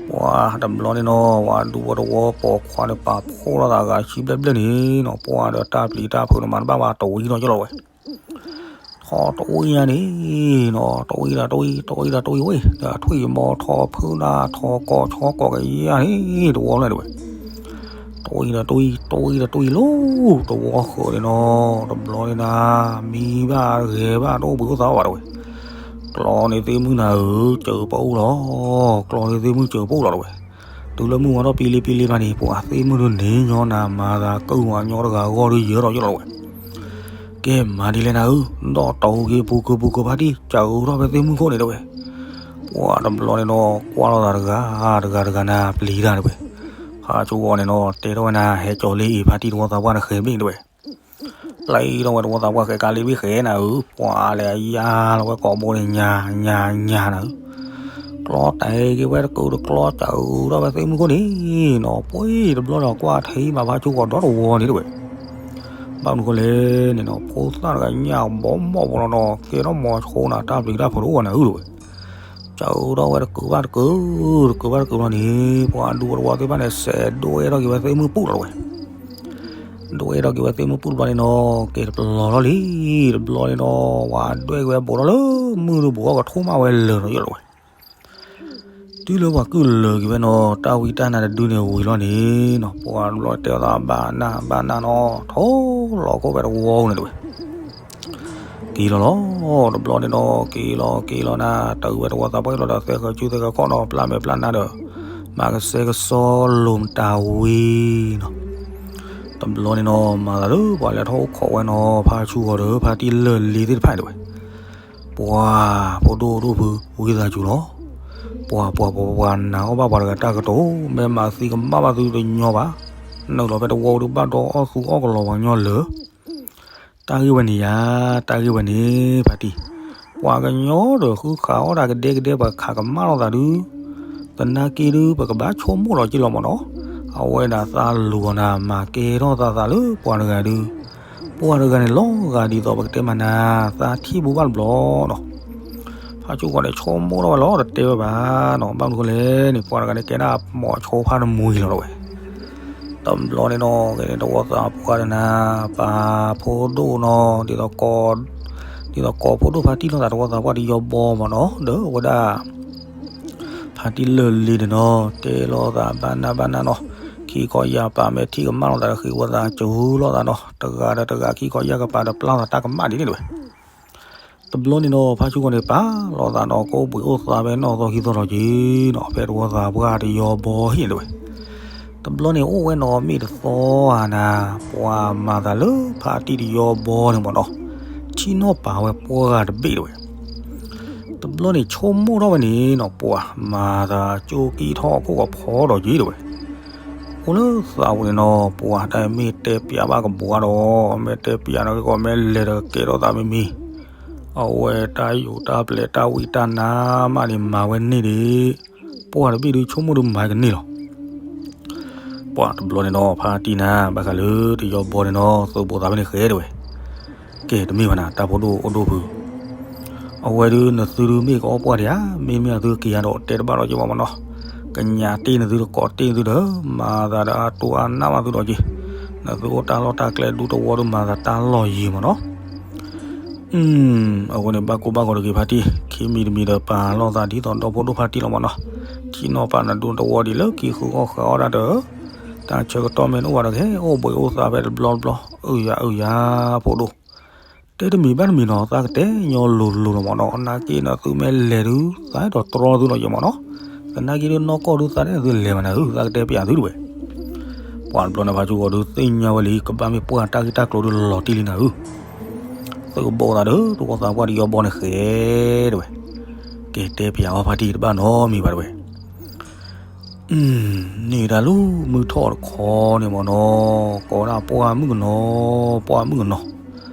ပှၤတဘျီန့ၣ်နီၤ ဝဲဒူဖိတဝီပိာ်ခွါန့ၣ် ပာ်ဖှိၣ်ထီၣ်သးဂၤဆံဘျဲၣ်ဘျဲၣ်န့ၣ်နီၤ ပှၤဒီးတၢ်ပျံၤတၢ်ဖုးန့ၣ် မၤတဘၣ်ဘၣ်တဝံၤနီၤကၠီလီၤဝဲ ထီၣ်တဝံၤညါန့ၣ်နီၤ တဝံၤဒၣ်တဝံၤ တဝံၤဒၣ်တဝံၤဝဲ ဒီးထွံၣ်မီၤထီၣ်ဖုနၤ ထီၣ်ကီၢ်ဆီကီၢ်ကယၢန့ၣ် တဝီလၢတဝဲ, တဝံၤဒီးတဝံၤ တဝံၤဒီးတဝံၤလီၤ တဝီဃၢၤန့ၣ်နီၤ တဘျီန့ၣ်နၤ မံဘၣ်ဂဲၤဘၣ်တအိၣ်ဘှံးအိၣ်သါဘၣ်တဝဲ, ကျီန့ၣ်သ့ၣ်မုၣ်နၤဧၢ စၢၤပအိၣ်လီၤ, ကျီန့ၣ်သ့ၣ်မုၣ်စၢၤပအိၣ်လီၤတဝဲ, တုၤလၢမုၢ်ဝါထီၣ်ပံလံပံလံဘၣ်န့ၣ် ပှၤသ့ၣ်မုၣ်ဒုးန့ၣ်ညီနၤ မၤသးကၢၣ်ဝၤညီတဂၤအဂီၢ်ဒုးယၢၤထီၣ်ယၢၤလီၤတဝဲ, ကဲမၤဒ်လဲၣ်နၤဧၢ, ဒီးတီၢ်က့ၤပူၤကၢၤပူၤကၢၤဖါတံၢ် စၢၤထီၣ်ဖဲသ့ၣ်မုၣ်ခိၣ်န့ၣ်တဝဲ, ပှၤတဘျီန့ၣ်နီၤ ကွၢ်လိာ်သးတဂၤတဂၤတဂၤနၤ ပျံၤတၢ်တဝဲ, ဖါဆိဂီၤန့ၣ်နီၤ တဲထီၣ်ဝဲနၤ ဟဲကၠီၤလ့အံၤ ဖါတံၢ်တဝီသးပှၢ်န့ၣ်ဃဲၤဘ့ၣ်တဝဲ ပျံၤထီၣ်ဝဲတဝီသးပှၢ်ဃဲၤကးလ့ဘ့ၣ်ဃဲၤနၤဧၢ, ပှၤလဲၤအယါလီၤဝဲကိာ်ဘိန့ၣ် ညါညါညါနၤဧၢ, ကျီတဲာ်က့ၤဝဲတကုာ်တကျီ စၢၤထီၣ်ဝဲသ့ၣ်မုၢ်ခိၣ်န့ၣ်နီၤ, ပှၤတဘျီဒီးကွၢ်ထံမးဖးဆူကီးဒီတဝီန့ၣ်တဝဲ. ဘၣ်မနုၤဃိလဲၣ်န့ၣ်နီၤ, ဖိသၣ်တဂၤညၣ်ဘီမီၢ်ဖိလီၤနီၤ, ကဲထီၣ်မီၤဆိနၤ တၢ်ပျံၤတၢ်ဖုးတအိၣ်ဘၣ်နၤဧၢတဝဲ. စၢၤထီၣ်ဝဲတကုာ်ဘၣ်တကုာ်, တကုာ်ဘၣ်တကုာ်လီၤန့ၣ်, ပှၤဒူတဝီသ့ၣ်တဖၣ်န့ၣ် စဲးဒိၣ်အဲၣ်ထီၣ်က့ၤဝဲသ့ၣ်မုၢ်ပူၣ်လီၤတဝဲ. ဒိၣ်အဲၣ်ထီၣ်က့ၤဝဲသ့ၣ်မုၢ်ပူၣ်တဘျီန့ၣ်နီၤ, ကဲတပလီၤလီၤလံ, တဘျီန့ၣ်နီၤ, ဝဲဒွဲၣ်က့ၤဝဲဘူးထီၣ်လၢမုၢ်ဒိၣ်ဘူးအီၣ်ကထိၣ်မးဝဲလၢာ်နီၤယဲၢ်လီၤဝဲ. တုၤလၢပှၤကုၢ်လၢာ်က့ၤဝဲနီၤ, တၢ်ဝံတၢ်နါတဒုန့ၣ်ဝံၤလီၤန့ၣ်နီၤ, ပှၤတဘျီတဲအီၤသးဘၣ်နၢ်ဘၣ်နၢ်နီၤ, ထိၣ်လီၤခိၣ်ဖဲတဝီန့ၣ်တဝဲ. က့ၤလီၤလီၤ, တဘျီန့ၣ်နီၤ, က့ၤလီၤက့ၤလီၤနၤ, တၢ်အုၣ်ဝဲတဝီသးပှၢ်လီၤဒီး သဲဃၢၤစုသဲဃၢၤခီၣ်နီၤ, ပျၢ်မဲာ်ပျၢ်နါဒီး မၤကစဲကစီလိၤမတၤဝံၤနီၤ. တဘျီန့ၣ်နီၤ, မၤသးလၢပှၤလဲၤထီၣ်အိၣ်ခိးဝဲနီၤ, ဖါဆူဂီၤဒီး ဖါတံၢ်လၢာ်လ့သ့ၣ်တဖၣ်န့ၣ်တဝဲ. ပှၤဖိဒိၣ်ဒိၣ်ဖု ဝံသးစူၤလီၤ. ပှၤပှၤပှၤပှၤနၤအီၣ်ဘၣ်ပှၤတဂၤတၢ်ကတိၤ, မ့ၢ်မၤသံကမၣ်ဘၣ်သုတညီဘၣ်. နုာ်လီၤဖဲတဝီဒုးဘၣ်ဒီးအီၣ်သူအီၣ်ကလီၤပှၤညီလၢာ်. တၢ်ဂ့ၢ်ဝဲန့ၣ်ယါ, တၢ်ဂ့ၢ်ဝဲန့ၣ် ဖါတံၢ်, ပှၤကညီဒီးဃုခးအီၣ်တၢ်ကဒဲကဒဲ ပှၤခးကမၣ်လိာ်သးဒုး, သနာ်က့ဒုး ပကဘၣ်ဆိကမိၣ်လီၤက့ၤလီၤမၢ်နီၤ. အဝဲဒၣ်သးလူၤအီၤနၤ မၤကဲထီၣ်သးသးလၢပှၤတဂၤဒုး, ပှၤတဂၤန့ၣ်လီၤဂာ်ဒ်သိးပကတဲမးနၤ, သးထံၣ်ဘူးဘၣ်တဘျီနီၤ. ဖါဆူဂီၤန့ၣ်ဆိကမိၣ်ထီၣ်ဝဲလီၤ တတဲဝဲဘၣ်နီၤ, ဘၣ်မနုၤဃိလဲၣ်န့ၣ် ပှၤတဂၤန့ၣ်ကဲဒၣ်မီၤဆိဖးတမှံၤလီၤတဝဲ. တဘျီန့ၣ်နီၤ ကဲန့ၣ်တဝီသးပှၢ်ဒီးနၤ, ပှၤဖိဒိၣ်နီၤ, ဒ်သိးကီး, ဒ်သိးကီးဖိဒိၣ်ဖါတံၢ်လိာ်သးတဝီသးပှၢ်တယီဘီမၢ်နီၤ, ဒီးအဝဲဒၣ် ဖါတံၢ်လၢာ်လ့ဒီးနီၤ, တဲလိာ်သးဘၣ်နၢ်ဘၣ်နၢ်နီၤ, ခံခီယၢ်ပာ်မဲာ်ထံကမၣ်လိာ်သးဒီးဃ့ဝဲသးစူၤလိာ်သးနီၤ, တဂၤဒီးတဂၤခံခီယၢ်ကပၤဒီးပျၢ်သးတၢ်ကမၣ်ဒ်န့ၣ်တဝဲ. တဘျီန့ၣ်နီၤ ဖါဆူဂီၤန့ၣ် ပာ်လီၤသးနီၤ ကအိၣ်ဘှံးအိၣ်သါဖဲနီၣ်သီခံသီလီၤက့ၤနီၤ, ဖဲတဝီသးပှၢ်တယီဘီဟံၣ်န့ၣ်တဝဲ. တဘျီန့ၣ်အိၣ်ဝဲနီၤမ့ၢ်တသီဧါနၤ, ပှၤမၤသးလၢဖါတံၢ်တယီဘီန့ၣ်မၢ်နီၤ, ထံၣ်နီၣ်ပာ်ဝဲပှၢ်တဘ့ၣ်တဝဲ. တဘျီန့ၣ်ဆိကမိၣ်ထီၣ်ဝဲန့ၣ်နီၤ, ပှၤမၤသးကၠိကံထီၣ်အခိၣ်ကဖီဒီးက့ၤတဝဲ. အိၣ်လၢသးပူၤန့ၣ်နီၤ, ပှၤတၢ်မ့ၢ်တဲပၠးဘၣ်ကဘှါဒီး, မ့ၢ်တဲပၠးနီၤက့ၤကီး မ့ၢ်လဲၤဒီးကဲထီၣ်သးမံၤမံၤ, အဝဲတၢ်ယိးတၢ်ပျဲၢ်တၢ်ဝံတၢ်နါမးန့ၣ်မၤဝဲန့ၢ်ဒံး, ပှၢ်တဘ့ၣ်ဒုးဆိကမိၣ်ဒုးမၤကန့ၢ်လီၤ. ပှၢ်တဘျီန့ၣ်နီၤ ဖါတံၢ်နၤ ဘၣ်ဃးလၢတယီဘီန့ၣ်နီၤ သုးဘူးသးဖဲန့ၣ်ဃဲတဝဲ. ကဲတမ့ၢ်ဘၣ်နၤ တၢ်ဖိဒိၣ်အိၣ်ဒိၣ်ဖု အဝဲဒုးနသုဒုးမ့ၢ်ကအီၣ်ပှၢ်ဒံးဧါ, မ့မ့ၢ်အသုက့ၤယၤဒီးတဲတဘၣ်ဒီးက့ၤမၢ်မၢ်နီၤ, ကညးတ့ၢ်နသုတကိးတ့ၢ်နသုဒီး မၤသးဒီးအတိၢ်အါနၢ်မးသုဒီးက့ၤ, နသုအိၣ်တၢ်လီၢ်တၢ်ကျဲဒူတဝီဒုးမၤသးတၢ်လီၢ်ယံၤမၢ်နီၤ. အဃိန့ၣ် ဘၣ်ကိၢ်ဘၣ်ဂီၤတဂ့ၤဖါတံၢ်, ခံမံၤတမံၤဒီးပာ်လီၤသးဒ်သိးဒီဖိဒိၣ်ဖါတံၢ်လီၤမၢ်နီၤ, ထံၣ်နီၣ်ပာ်နဒူတဝီဒ်လၢက့ၤဃုအီၣ်ဃုအီၣ်ဒၣ်ဒီး, တၢ်ဆၢကတီၢ်မ့ၢ်တအိၣ်ဘၣ်ဒီးကဟဲအိၣ်ဘှံးအိၣ်သါဖဲတဘျီတဘျီ, အုယၤအုယၤ, ဖိဒိၣ် တဲတမံၤဘၣ်တမံၤနီၤ, သးကတဲညီလိၤလိၤလီၤမၢ်နီၤ, နာ်က့နသုမ့ၢ်လဲၤဒုး သးအဲၣ်ဒိးတြီသုလီၤယဲမၢ်နီၤ, သနာ်က့ဒုးနီၢ်ကီၢ်ဒုးသးဒ်သုလဲၤဘၣ်နၤဧၢ, သးကတဲပၠးသုတဝဲ. ပှၤတဘျီန့ၣ်ဖါဆူဂီၤဒုးသ့ၣ်ညါဝဲလံ ကဘၣ်မ့ၢ်ပှၢ်တၢ်ဂ့ၢ်တၢ်ကျိၤဒုးလီၤတံၢ်လံနၤဧၢ, သုးကဘီသးဒီး တဝီသးပှၢ်တယီဘီန့ၣ်ဃဲတဝဲ. ကဲတဲပၠးအီၤဖါတံၢ်တဘၣ်နီတမံၤဘၣ်တဝဲ န့ၣ်တၢ်လၢမုၢ်ထီၣ်တခီန့ၣ်မၢ်နီၤ, ကိးဒၣ်ပှၢ်မုၣ်ကနီၤ, ပှၢ်မုၣ်ကနီၤ,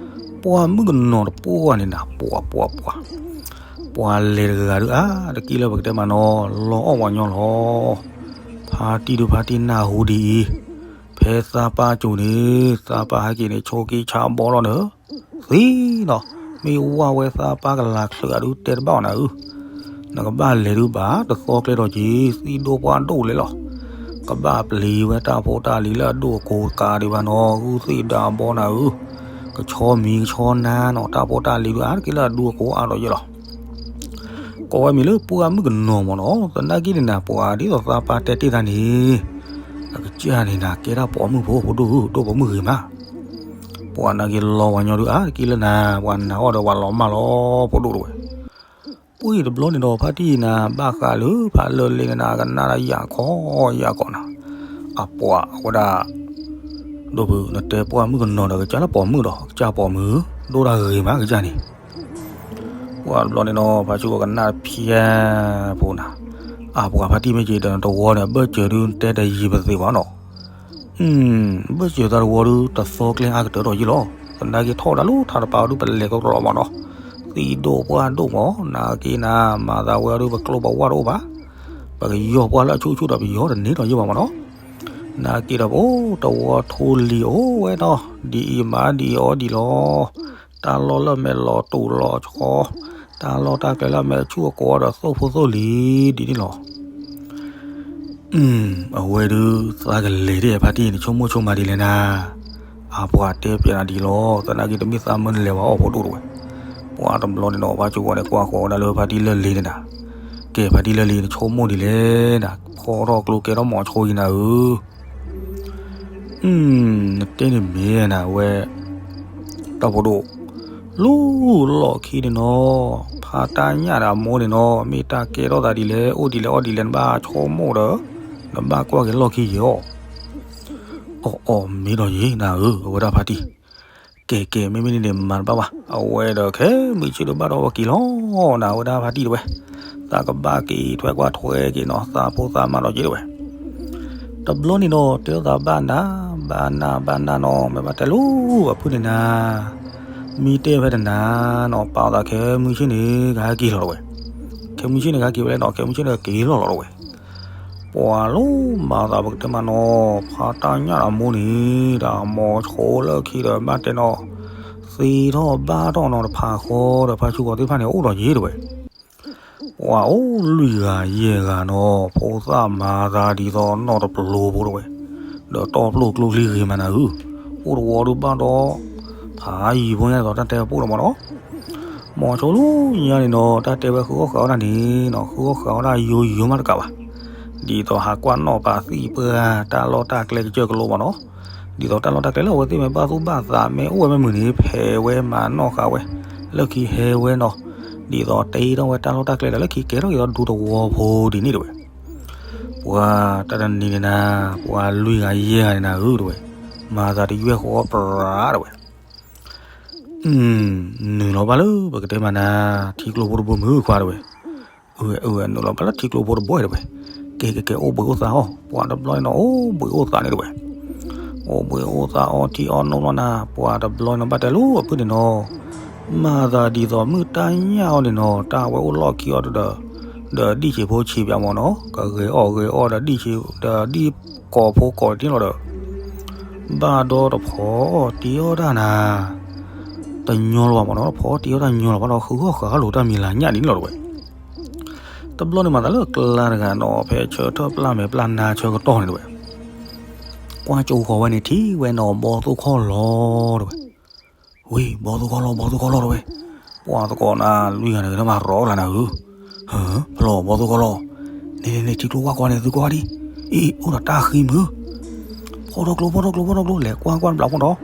ပှၢ်မုၣ်ကနီၤတပှၢ်န့ၣ်နၤ, ပှၤပှၤပှၤ, ပှၤလဲၤတဂၤဒုးအါ, တကံၢ်လၢပကတဲမးနီၤ, လီအီၣ်ပှၤညီလီၤ. ဖါတံၢ်ဒုးဖါတံၢ်နၢ်ဟူဒ်အံၤ, ဖဲသးပၢ်ကၠိန့ၣ်, သးပၢ်ဟဲက့ၤန့ၣ် ဆိးက့ဆါဘီလီၤန့ၣ် သံနီၤ, မ့ၢ်ဝၢ်ဝဲသးပၢ်ကလၤချၢးအဒုးတဲတဘၣ်အီၤနၤဧၢ, နကဘၣ်လဲၤဒုးဘၣ်တသီကျဲဒီးက့ၤ သံဒိၣ်ပှၢ်ဒိၣ်လဲၣ်လီၤ. ကဘၣ်ပျံၤဝဲတၢ်ဖိတၢ်လံၤလၢအဒိၣ်အကိၤကးဒံးဘၣ်နီၤ, ဂုၢ်သ့ၣ်ဒါဘီနၤဧၢ, ကဆီမံၤကဆီနါနီၤ, တၢ်ဖိတၢ်လံၤဒုးအါတက့ၢ်လၢအဒိၣ်အကိၤအါဒီးယဲလီၤ. ကိးဝဲမံၤလၢပှၢ်မုၣ်ကနီၤမၢ်နီၤ, သနာ်က့န့ၣ်နၤ ပှၤဒ်သိးသးပၢ်တဲတ့ၢ်သးန့ၣ်, အကစၢ်န့ၣ်နၤ ကဲဒၣ်ပိာ်မုၣ်ဖိ ဖိဒိၣ်ဧၢ, ဒိၣ်ပိာ်မုၣ်ဂ့ၤမး. ပှၤနာ်က့လီပှၤညီဒုးအါတက့ၢ်လၢနၤ, ပှၤနာ်အီၤဒီးပှၤလီၤမၢ်လီၤ ဖိဒိၣ်တဝဲ. ပှၢ်တဘျီန့ၣ်ဒီး ဖါတံၢ်နၤ ဘၣ်ဃးလၢဖးလၢလ့န့ၣ်နၤ ကနၣ်ဒၣ်ယၢ်ခီယၢ်ခီနၤ, အပှၤဝဲဒၣ် ဒိၣ်ဖု နတဲပှၢ်မုၣ်ကနီၤဒီး ကစၢ်လၢပိာ်မုၣ်ဒီး ကစၢ်ပိာ်မုၣ်, ဒိၣ်တၢ်ဂ့ၤမးကစၢ်န့ၣ်. ပှၢ်တဘျီန့ၣ်ဒီး ဖါဆူကကနၣ်ဖျါဖိနၤ, အပှၤဖါတံၢ်မ့ၢ်က့ၤဒီး တဝီန့ၣ် အဘၢၣ်စၢၤဒုးတဲတယံာ်ပသ့ဘၣ်နီၤ. ဘၢၣ်စၢၤသးတဝီဒုး တသီကျဲအါကတၢၢ်ဒီးယဲလီၤ. သနာ်က့ထီၣ်ဝဲဒၣ်လၢထးတပၤအီၤဒုး ပလဲၤကီကလီၤမၢ်နီၤ. သံဒိၣ်ပှၢ်ဒိၣ်မး, နာ်က့နၤ မၤသးဝဲအီၤဒုး ပကျိပဝၢ်တအိၣ်ဘၣ်, ပကယီၢ်ပှၢ်လၢအဆူၣ်ဆူၣ်ဒီး ပယီၢ်တန့ၢ်ဒီးယိၢ်ဘၣ်မးနီၤ, နာ်က့ဒီး ပအိၣ်တဝီထိလံၤအိၣ်ဝဲနီၤ, ဒ်အံၤမးဒ်အံၤအီၤဒ်လီၤ, တၢ်လီၢ်လၢအမဲာ်လီၤတူာ်လီၤဆီ, တၢ်လီၢ်တၢ်ကျဲလၢအမဲာ်ဆူၣ်အကိးဒီး သိၣ်ဖိသိၣ်လံၤဒ်န့ၣ်လီၤ. အဝဲဒုး သးကလဲၤဒ်ဖါတံၢ် နဆိကမိၣ်ဆိကမးဒ်လဲၣ်နၤ, အပှၤတဲပျဲနၤဒ်လီၤ, သနာ်က့တမ့ၢ်သးမၢနလဲၤဝဲအီၣ်ဖိဒိၣ်တဝဲ, ပှၤတဘျီန့ၣ်ဒီး ဖါကၠိဝဲန့ၣ် ကွၢ်ဃီၤဝဲဒၣ်လၢဖါတံၢ်လၢလ့ၤန့ၣ်နၤ, ကဲဖါတံၢ်လၢလ့ၤ နဆိကမိၣ်ဒ်လဲၣ်နၤ, ဖီထီၣ်ကျိကဲထီၣ်မီၤဆိအံၤနၤဧၢ နတဲန့ၣ်မ့ၢ်နၤဝဲ, တၢ်ဖိဒိၣ်, လူလီၢ်ခံန့ၣ်နီၤ, ဖါတၢ်ညၣ်ဒီးအမိၢ်န့ၣ်နီၤ, မ့ၢ်တၢ်ကဲထီၣ်သးဒ်လဲၣ် အိၣ်ဒ်လဲၣ်အီၣ်ဒ်လဲၣ် နဘၣ်ဆိကမိၣ်ဒီး, နဘၣ်ကွၢ်က့ၤလီၢ်ခံယဲၢ်အီၤ, အီၣ်အီၣ်မ့ၢ်ဒီးယဲၢ်နၤဧၢ အဝဲဒၣ်ဖါတံၢ်, ကဲကဲ မ့မ့ၢ်န့ၣ်န့ၣ် မၤတဘၣ်ဘၣ်, အဝဲဒီးခဲမုၢ်ဆ့ၣ်ဒီးဘၣ်ဒီးဝဲက့ၤလီၤနၤ အဝဲဒၣ်ဖါတံၢ်တဝဲ, သးကဘၣ်က့ၤထွဲကွၢ်ထွဲက့ၤနီၤ သးဖိသးမါဒီးက့ၤတဝဲ တဘျီန့ၣ်ဒီး တဲသးဘၣ်နၤ, ဘၣ်နၤ ဘၣ်နၤနီၤ မ့ၢ်ဘၣ်တဲလိၤအဖုၣ်န့ၣ်နၤ, မ့ၢ်တဲဖဲတနၤနီၤ ပာ်သးခဲမုၢ်ဆ့ၣ်န့ၣ် ကဟဲက့ၤလီၤတဝဲ, ခဲမုၢ်ဆ့ၣ်န့ၣ် ကဟဲက့ၤဝဲလဲၣ်နီၤ ခဲမုၢ်ဆ့ၣ်န့ၣ်ကက့ၤလီၤလီၤတဝဲ, ပှၤလိမၤသးပကတဲမးနီၤ ဖါတၢ်ညၣ်အမိၢ်န့ၣ် ဒီးမီၤဆိလၢခံဒီးဘၣ်တဲနီၤ, သ့ထီၣ်ဘၣ်ထီၣ်နီၤ တဖးဃီဒီးဖါဆူကီၤသ့ၣ်တဖၣ်န့ၣ် အိၣ်ဒီးယဲၢ်တဝဲ ပှၤအိၣ်လွံၢ်ဂၤယဲၢ်ဂၤနီၤ ဖိသၣ်မၤသးဒ်သိးနီၢ်တပျိၤဖိတဝဲ, ဒီးတီၢ်ပျိၢ်ကျိချံဂ့ၤမးနၤဧၢ, အိၣ်တဝီဒုးဘၣ်ဒီး, ဖးယံၤဖိညါဒ်သိးတၢ်တဲပူၣ်လီၤမးနီၤ, မီၤဆိလၢညါန့ၣ်နီၤ တၢ်တဲဝဲဃုအီၣ်ဃာ်အီၣ်တၢ်န့ၣ်နီၤ ဃုအီၣ်ဃာ်အီၣ်တၢ်ယိယိမးတကးဘၣ်, ဒ်သိးဟးကွၢ်နီၣ်ပာ်သံၣ်ပှၢ်တၢ်လီၢ်တၢ်ကျဲကစၢၢ်ကလိမးနီၤ, ဒ်သိးတၢ်လီၢ်တၢ်ကျဲလၢအဝဲသ့ၣ်မ့ၢ်ဘၣ်သူၣ်ဘၣ်သးမ့ၢ်အိၣ်ဝဲမ့ၢ်မုာ်န့ၣ် ဖဲးဝဲမၤနီၣ်ဃာ်ဝဲ, လၢခံဟဲဝဲနီၤ, ဒ်သိးတ့ထီၣ်ဝဲတၢ်လီၢ်တၢ်ကျဲဒီး လၢခံကဲထီၣ်က့ၤဒီးဒူသဝီဖိဒ်န့ၣ်တဝဲ, ပှၤတၢ်တနံၤန့ၣ်နၤ, ပှၤလွံၢ်ဂၤယဲၢ်ဂၤန့ၣ်နၤဧၢတဝဲ, မၤသးတယွဲၢ်ဃီပရၤတဝဲ နုာ်လီၤဘၣ်လၢပကတဲမးနၤ, ထံကျိဖိတဘိမုၢ်ခွါတဝဲ, အဝဲနုာ်လီၤဘၣ်လၢထံကျိဖိတဘိဝဲတဝဲ, ကဲကဲကဲ အိၣ်ဘှံးအိၣ်သါအီၤ ပှၤတဘျီန့ၣ်နီၤ အိၣ်ဘှံးအိၣ်သါန့ၣ်တဝဲ, အိၣ်ဘှံးအိၣ်သါအီၤထံအီၤနိလီၤနၤ ပှၤတဘျီန့ၣ်ဘၣ်တဲလိၤအဖုၣ်န့ၣ်နီၤ, မၤသးဒ်သိးမုၢ်တၢ်ညၣ်အီၤန့ၣ်နီၤ တၢ်ဝဲအိၣ်လီၢ်ခံအီၤဒီး, ဒီးဒံၣ်ဆံးဖိဆံးပၠးမးနီၤ ကဂဲၤအီၣ်ဂဲၤအီၣ်ဒီးဒံၣ်ဆံး, ဒီးဒံၣ်ကီၤဖိကီၤတ့ၢ်လီၤဒီး ဘၣ်ဒီးတဖီတ့အီၣ်တၢ်နၤ, တညီလီၤဘၣ်မးနီၤ တဖီတ့အီၣ်တၢ်ညီလီၤဘၣ်ဒီး ဃုဂီၢ်ဃာ်လိာ်တၢ်မံၤလၤညၣ်ဒ်န့ၣ်လီၤတဝဲ, တဘျီန့ၣ်မၤသးလၢကျါတဂၤနီၤ ဖဲဆၢထၢၣ်ပျၢ်မဲာ်ပျၢ်နါဆၢကတီၢ်န့ၣ်တဝဲ, ကွၢ်ကၠိဃီၤဝဲန့ၣ် ထံၣ်ဝဲနီၤ ဘီသိၣ်ခီၣ်လီၤတဝဲ ဝံၤ ဘီသိၣ်ခီၣ်လီၤ ဘီသိၣ်ခီၣ်လီၤတဝဲ, ပှၤသကိးနၤ လွံၢ်ဂၤန့ၣ် ကနၣ်မးရီတဂၤနၤဧၢ, ဖျီ ဘီသိၣ်ခီၣ်လီၤ, န့ၣ်န့ၣ်န့ၣ် ထံကျိဝၢ်ကွၢ်န့ၣ် သုကွၢ်ဒံး, အံၤ အိၣ်ဒီးတၢ်ဃံမုၢ်, ဖီထီၣ်ကျိ ဖီထီၣ်ကျိ ဖီထီၣ်ကျိ လဲၤကွၢ်ကွၢ်ဘျးဖိဒီး,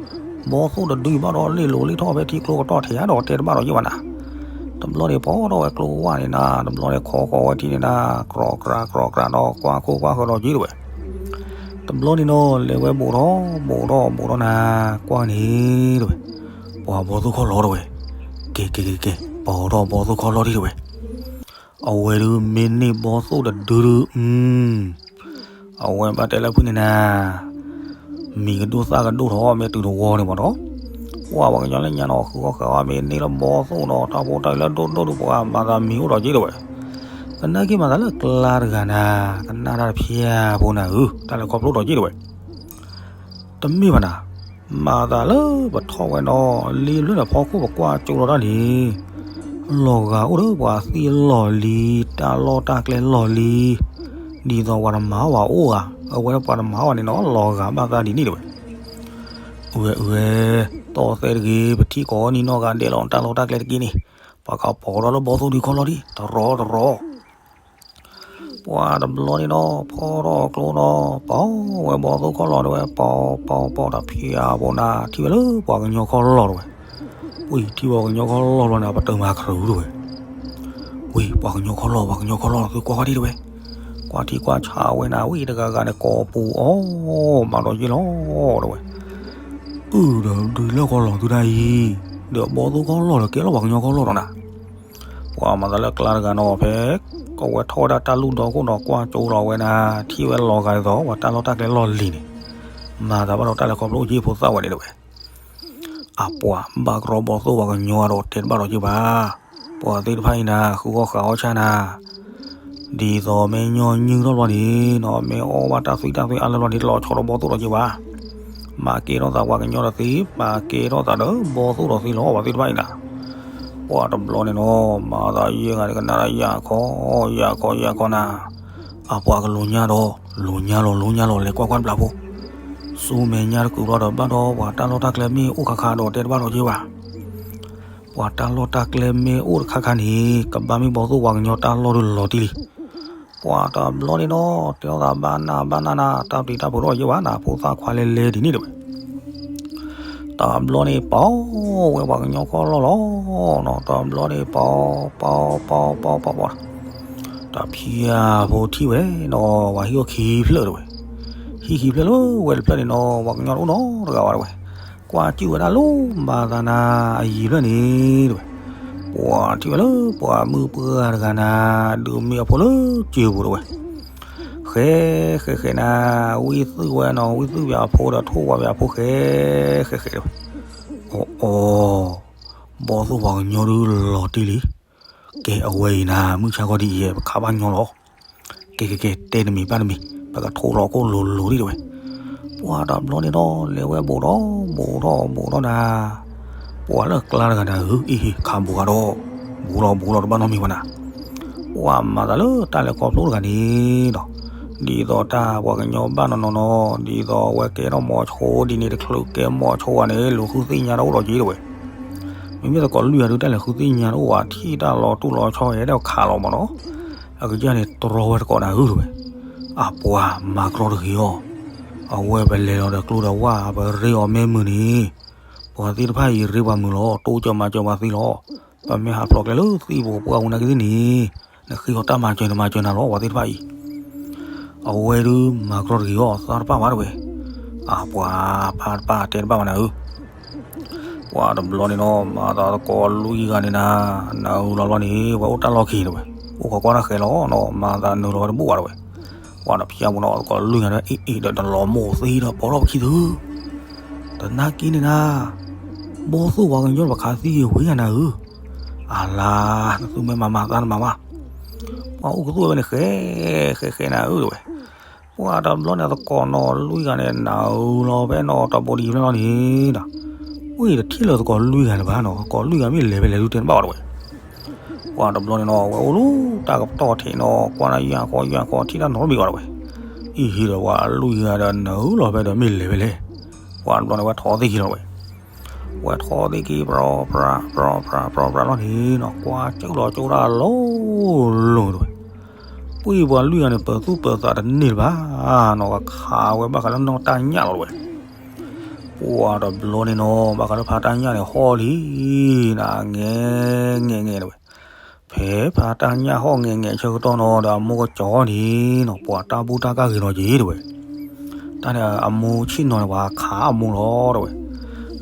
ဘီသိၣ်တဒုဘၣ်ဒီး လ့ၣ်လိၤလ့ၣ်ထီၣ်ဖဲထံကျိကတီၢ်ထဲးဒီး တဲတဘၣ်ဒီးယ့ၢ်ဘၣ်နၤ, တဘျီန့ၣ် ဖီထီၣ်ဝဲကျိဝၢ်န့ၣ်နၤ တဘျီန့ၣ် ခီဃီၤဝဲထံန့ၣ်နၤ ကြၢးကြၢးကြၢးကြၢးဒီး ကွၢ်ခိၣ်ကွၢ်ဃၢၤဒီးယ့ၢ်တဝဲ တဘျီန့ၣ်နီၤ လဲၤဝဲဘူးထီၣ်ဘူးထီၣ်ဘူးထီၣ်နၤ ကွၢ်န့ၣ်တဝဲ, ပှၤဘီသိၣ်ခီၣ်လီၤတဝဲ, ကဲကဲကဲကဲ ပှၤထီၣ်ဘီသိၣ်ခီၣ်လီၤဒံးတဝဲ, အဝဲဒုးမ့ၢ်န့ၢ်ဘီသိၣ်တဒုဒုး, အဝဲဘၣ်တဲလၢဖုၣ်န့ၣ်နၤ, မံၤကဒိၣ်သၣ်ကဒိၣ်ထီၣ်မ့ၢ်တုၤတဝီန့ၣ်မးနီၤ, ပှၤပှၤကညီလၢညါနီၤ ဃုအီၣ်ဃာ်အီၣ်မ့ၢ်န့ၢ်လၢဘီသိၣ်နီၤ တၢ်ဖိတၢ်လၢဒိၣ်ဒိၣ်ဒုး ပှၤမၤသးမံၤအိၣ်ဒီးက့ၤတဝဲ သနာ်က့မၤသးလၢကျါတဂၤနၤ, ကနၣ်တၢ်တဖျၢၣ်ဖိနၤဧၢ, တၢ်လဲၤခီဖျိဒီးက့ၤတဝဲ, တမ့ၢ်ဘၣ်နၤ, မၤသးလၢပထီၣ်ဝဲနီၤ, လ့လွံၢ်ဒီးဖီခိၣ်ပကွၢ်ကၠိလီၤတၢ်န့ၣ်, လီၤဂာ်အိၣ်ဒီးပှၤသံလီၢ်လံၤ, တၢ်လီၢ်တၢ်ကျဲလီၢ်လံၤ, ဒ်သိးပှၤတမၤအီၣ်ဘၣ်အိၣ်ဧါ, အဝဲဒၣ်ပှၤတမၤအီၣ်ဘၣ်န့ၣ်နီၤ လီၤဂာ်ဘၣ်သးဒ်န့ၣ်တဝဲ အဝဲအဝဲ, တီၢ်သဲတဂ့ၤ ပထံၣ်ကိးနံၤနီၢ်ဂၤဒဲးလီၤ တၢ်လီၢ်တၢ်ကျဲတက့ၢ်န့ၣ်, ပှၤကပီၤထီၣ်လၢဘီသိၣ်ဒုးခီၣ်လီၤဒံး တရီတရီ, ပှၤတဘျီန့ၣ်နီၤ ဖီထီၣ်ကျိနီၤ ပီၤဝဲဘီသိၣ်ခီၣ်လီၤတဝဲ ပီၤပီၤပီၤတၢ်ဖျါဘိနၤ ထံၣ်ဝဲလၢပှၤကညီခီၣ်လီၤတဝဲ, ဝံၤထံၣ်ပှၤကညီခီၣ်လီၤဘျီန့ၣ် ပတၢ်မၤခရူးတဝဲ ဝံၤ ပှၤကညီခီၣ်လီၤ ပှၤကညီခီၣ်လီၤ သုကွၢ်ကွၢ်ဒံးတဝဲ, ကွၢ်ထံကွၢ်ဆးဝဲနၤ ဝံၤတဂၤဂၤန့ၣ် ကိးပူၤအီၣ်မးဒီးယ့ၢ်လီၤတဝဲ, အုၣ်ဒီးဒုးလၢခီၣ်လီၤသုတၢ်အံၤ, ဒီးဘီသိၣ်ခီၣ်လီၤဒီးကဲလီၤပှၤကညီခီၣ်လီၤဒီးနၤ, ပှၤမၤသးလၢကျါတဂၤနီၤ ဖဲကဝဲထီၣ်ဝဲဒၣ်တၢ်လူၢ်ဒီခိၣ်နီၤ ကွၢ်ကၠိလီၤဝဲနၤ ထံၣ်ဝဲလီၤဂာ်ဒ်သိး ပှၤတၢ်လီၢ်တၢ်ကျဲလီၢ်လံၤန့ၣ်, မၤသးဘၣ်ဒီးတၢ်လဲၤခီဖျိအိၣ်က့ၤဖိသၣ်ဝဲန့ၣ်တဝဲ အပှၤဘၣ်ကရီဘီၣ်သိၣ်ဝၤကညီဒီးတဲတဘၣ်ဒီးက့ၤဘၣ်. ပှၤသ့ၣ်တဖၣ်အံၤနၤ ဃုအီၣ်ဃးအီၣ်ဆၣ်နၤ, ဒ်သိးမ့ၢ်ညီနုၢ်ထီၣ်ဘျီန့ၣ်နီၤ မ့ၢ်အီၣ်ဘၣ်တၢ်သွံၣ်တၢ်သွံၣ်အါလၢလီၤန့ၣ် တလီၤဆီဒီးဘီၣ်သိၣ်ဒီးက့ၤဘၣ်. မၤကဲထီၣ်သးပှၤကညီဒီးသ့, မၤကဲထီၣ်သးဒီးဘီၣ်သိၣ်ဒီးသ့လီၤ ပှၤသ့ၣ်တဖၣ်အံၤနၤ. ပှၤတဘျီန့ၣ်နီၤ မၤသးယဲၢ်ဂၤန့ၣ် ကနၣ်ဒၣ်ယၢ်ခီ ယၢ်ခီ ယၢ်ခီနၤ, အပှၤကလိၤညါဒီး လိၤညါလီၤ လိၤညါလီၤ လဲၤကွၢ်ကွၢ်တဘျီဖိ ဆူမဲာ်ညါတကုာ်ဘျီဒီး ဘၣ်ဒီးပှၤတၢ်လီၢ်တၢ်ကျဲမ့ၢ်အိၣ်ခါခါဒီးတဲတဘၣ်ဒီးက့ၤဘၣ်. ပှၤတၢ်လီၢ်တၢ်ကျဲမ့ၢ်အိၣ်တခါခါန့ၣ် ကဘၣ်မ့ၢ်ဘီၣ်သိၣ်ဝၤကညီတၢ်လီၢ်ဒီးလီၤတံၢ်လံ. ပှၤတဘျီန့ၣ်နီၤ တဲထီၣ်သးဘၣ်နးဘၣ်နးနၤ တၢ်ပျံၤတၢ်ဖုးထီၣ်က့ၤဘၣ်နၤ ဖိသၣ်ခွါလဲၤလဲၤဒ်န့ၣ်တဝဲ တဘျီန့ၣ် ပီဝဲပှၤကညီခီၣ်လီၢ်လီၤနီၤ တဘျီန့ၣ် ပီ ပီ ပီ ပီ ပီ ပီ ပီ တဖၣ်ဖိထံၣ်ဝဲနီၤ ပှၤဟံၣ်အိၣ်ခံဖျၢၣ်တဝဲ, ဟံၣ်ခံဖျၢၣ်လၢဝဲတဖျၢၣ်န့ၣ်နီၤ ပှၤကညီတအိၣ်နီတဂၤဘၣ်တဝဲ, ကွၢ်စံၣ်ဝဲဒၣ်လၢမၤသးနၤ အယံၤဖျၢၣ်န့ၣ်တဝဲ, ပှၤထံၣ်ဝဲလၢပှၤမုၣ်ပှၢ်တဂၤနၤ ဒုးမ့ၢ်အဖိလၢစၢၤပူၤတဝဲ ဃဲ ဃဲ ဃဲ နၤ, ဝံသုၣ်ဝဲနီၤ ဝံသုၣ်ပှၤအဖိဒီးထိၣ်ဝဲပှၤအဖိဃဲ ဃဲ ဃဲ တဝဲ, အီ အီ ဘီၣ်သိၣ်ပှၤကညီဒုးလီၤတံၢ်လံ, ကဲ အဝဲအံၤနၤ မုၢ်ဆါခီဒ်အံၤ ပခးဘၣ်ညီလီၤ, ကဲ ကဲ ကဲ တဲတမံၤဘၣ်တမံၤ ပကထိးလီၤကိၣ်လိၤလိၤဒံးတဝဲ, ပှၤတဘျီန့ၣ်ဒီး လဲၤဝဲဘူးထီၣ် ဘူးထီၣ် ဘူးထီၣ်နၤ ပှၤလၢအကျါတဂၤနၤဧၢ အ့ၣ် ခးဘူးဂၤဒီး ဘူးလီၤ ဘူးလီၤ တဘၣ်နီတမံၤဘၣ်နၤ, ပှၤမၤသးလၢတၢ်လဲၤခီဖျိတဂၤန့ၣ်ဒီး ဒ်သိးတၢ်ပှၤကညီဘၣ်နီၢ်နီၢ်နီၤ ဒ်သိးအဝဲကဲထီၣ်မီၤဆိဒ်န့ၣ် တချုးကဲမီၤဆိဂၤန့ၣ် လူၤဃုသ့ၣ်ညါတအိၣ်ဒီးက့ၤတဝဲ, မ့မ့ၢ်သကိးလွံၢ်ဂၤဒုး တၢ်လဲၤဃုသ့ၣ်ညါတအိၣ်ဘၣ် ထံၣ်တၢ်လီၤတူၢ်လီၤဆီအံၤဒီးခးလီၤမးနီၤ, အကစၢ်န့ၣ်တြီဝဲသကိးနၤဧၢတဝဲ, အပှၤမၤကရီတဂ့ၤအီၤ, အဝဲပလဲၤလီၤဒီးကျိဒီးဝၣ် ပရ့အီၤမ့ၢ်မုာ်န့ၣ် ပှၤသ့ၣ်တဖၣ်အံၤရ့ပှၤမုာ်လီၤ တိစၢၤမၤစၢၤပှၤသ့လီၤ, ပမ့ၢ်ဟးဖျိးကျဲလၢသံၣ်ပူၤပှၢ်ပူၤနာ်က့သ့ၣ်န့ၣ် နဃ့အီၤတၢ်မၤစၢၤနမၤစၢၤနၤလီၤ ပှၤသ့ၣ်တဖၣ်အံၤ, အဝဲဒုးမၤကရီတဂ့ၤအီၤ သးတပၣ်ဘၣ်တဝဲ, အပှၤဖးတပၣ်တဲတဘၣ်ဘၣ်နၤဧၢ ပှၤတဘျီန့ၣ်နီၤ မၤသးသကိးလွံၢ်ဂၤန့ၣ်နၤ, နၤအုလီၤဘျီန့ၣ် ပှၤအိၣ်တၢ်လီၢ်ခံတဝဲ, အိၣ်ခိးကွၢ်တၢ်ဃဲလီၤနီၤ မၤသးနုာ်လီၤဝဲတဘူၣ်ဘၣ်တဝဲ, ပှၤတဖျါပူၤနီၤ သကိးလွံၢ်ဂၤဒီး အ့ၣ်အ့ၣ်ဒီးတလီၤမိၢ်သ့ဒီးပိာ်ထီၣ်ပခံသု, တနာ်က့န့ၣ်နၤ, ဘီၣ်သိၣ်ပှၤကညီပခးသံဂ့ၤဝံၤယၤနၤဧၢ, အလါ, နသုမ့ၢ်မၤမၤသးနမၤမး, ပှၤအိၣ်ကသူၣ်ဝဲန့ၣ်ဃဲ, ဃဲဃဲနၤဧၢတဝဲ ပှၤတဘျီန့ၣ်သကိးနီၤလွံၢ်ဂၤန့ၣ် နၤအုလီၤဖဲနီၤတဘိဒံးဖျၢၣ်လီၤန့ၣ်ဒီး, ဝံၣ်တထံၣ်လၢသကိးလွံၢ်ဂၤန့ၣ်ဘၣ်နီၤ သကိးလွံၢ်ဂၤမ့ၢ်လဲၤဖဲလဲၣ်ဒုးတဲတဘၣ်ဘၣ်တဝဲ, ပှၤတဘျီန့ၣ်နီၤ ဝဲအိၣ်လၢတၢ်ကပတီၢ်ထံးနီၤ ကွၢ်နၤယၢ်ဃီယၢ်ဃီထံၣ်တၢ်နီတမံၤဘၣ်တဝဲ, အံၤဟံးဒီးပှၤလွံၢ်ဂၤဒီးနၤအုလီၤဖဲဒီးမ့ၢ်လဲၤဖဲလဲၣ်, ပှၤတဘျီန့ၣ်ဝဲထီသ့ၣ်ခံလီၤတဝဲ ဝဲထီသ့ၣ်ခံ ပြီဖြး ပြီဖြး ပြီဖြး ပြီဖြးလီၤန့ၣ်နီၤ ကွၢ်ကၠူၣ်လီၤကၠူၣ်တၢ်လိၤလိၤတဝဲ, ပှၤလွံၢ်ဂၤန့ၣ် ပၢၤသူၣ်ပၢၤသးတန့ၢ်လၢၤဘၣ်နီၤ ကခးဝဲဘၣ်ဃးလၢနီၢ်တၢ်ညၣ်လီၤတဝဲ, ပှၤတဘျီန့ၣ်နီၤ ဘၣ်ဃးလၢဖးတၢ်ညၣ်န့ၣ်ဟီၣ်လံ, နၤ ငဲ ငဲ ငဲ တဝဲ, ဖဲဖးတၢ်ညၣ်ဟီၣ်ငဲ ငဲ ဆၢကတီၢ်နီၤ ဒီးအမိၢ်ကစၢ်န့ၣ်နီၤ ပှၤတၢ်ဘူၣ်တၢ်ကၢ်ဂ့ၤလီၤက့ၤတဝဲ တၢ်န့ၣ်အမိၢ်ဆ့ၣ်နီၤန့ၣ် ပှၤခးအမိၢ်လီၤတဝဲ,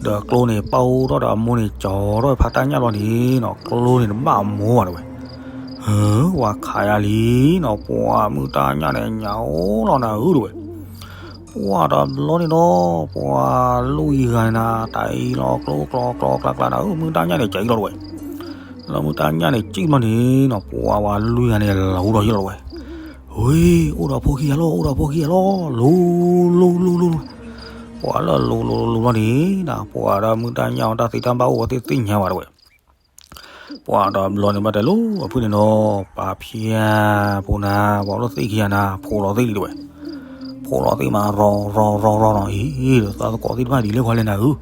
ဒီးကျိန့ၣ်ပာ်အိၣ်ထီၣ်ဒီးအမိၢ်န့ၣ် ကၠီထီၣ်ဖးတၢ်ညၣ်လီၤန့ၣ်နီၤ ကျိန့ၣ်တဘၣ်အမိၢ်ဘၣ်တဝဲ, ဟၢ ပှၤခးယၤလံနီၤ ပှၤမုၢ်တၢ်ညၣ်န့ၣ် ညၣ်အိၣ်လီၤနၤဧၢတဝဲ, ပှၤတဘျီန့ၣ်နီၤ ပှၤလွံၢ်ဂၤန့ၣ်နၤ တၢ်အံၤလီၤကျိကျီကျီကျါကျါနၤဧၢ မုၢ်တၢ်ညၣ်န့ၣ် ကၠီလီၤတဝဲ လၢမုၢ်တၢ်ညၣ်န့ၣ် ကၠံၣ်ဘျီန့ၣ်နီၤ ပှၤဝဲလွံၢ်ဂၤန့ၣ် လီၤဟူဒီးယလီၤဝဲ, ဝ့ အိၣ်ဒီးဖိခံဂၤလီၤ အိၣ်ဒီးဖိခံဂၤလီၤ လူၤ လူၤ လူၤ လူၤ လူၤ, ပှၤလၢလူၤ လူၤ လူၤ လူၤ ဘျီန့ၣ်နီၤ ပှၤဒီးမုၢ်တၢ်ညၣ်အတၢ်သံတၢ်ဘၣ်အိၣ်ဝဲသ့ၣ်သ့ၣ်ညါဘၣ်တဝဲ ပှၤတဘျီန့ၣ်ဘၣ်တဲလိၤအဖုၣ်န့ၣ်နီၤ ပာ်ဖျါဖိနၤ ပှၤအိၣ်လၢသ့ၣ်ခံဂၤနၤ ဖိးလီၤသ့ၣ်လံတဝဲ, ဖိးလီၤသ့ၣ်မး ရီ ရီ ရီ ရီ နီၤ အံၤ ဒီးသးသကိးသ့ၣ်တဖၣ်ဒ်လဲၣ်ခီလဲၣ်နၤဧၢ,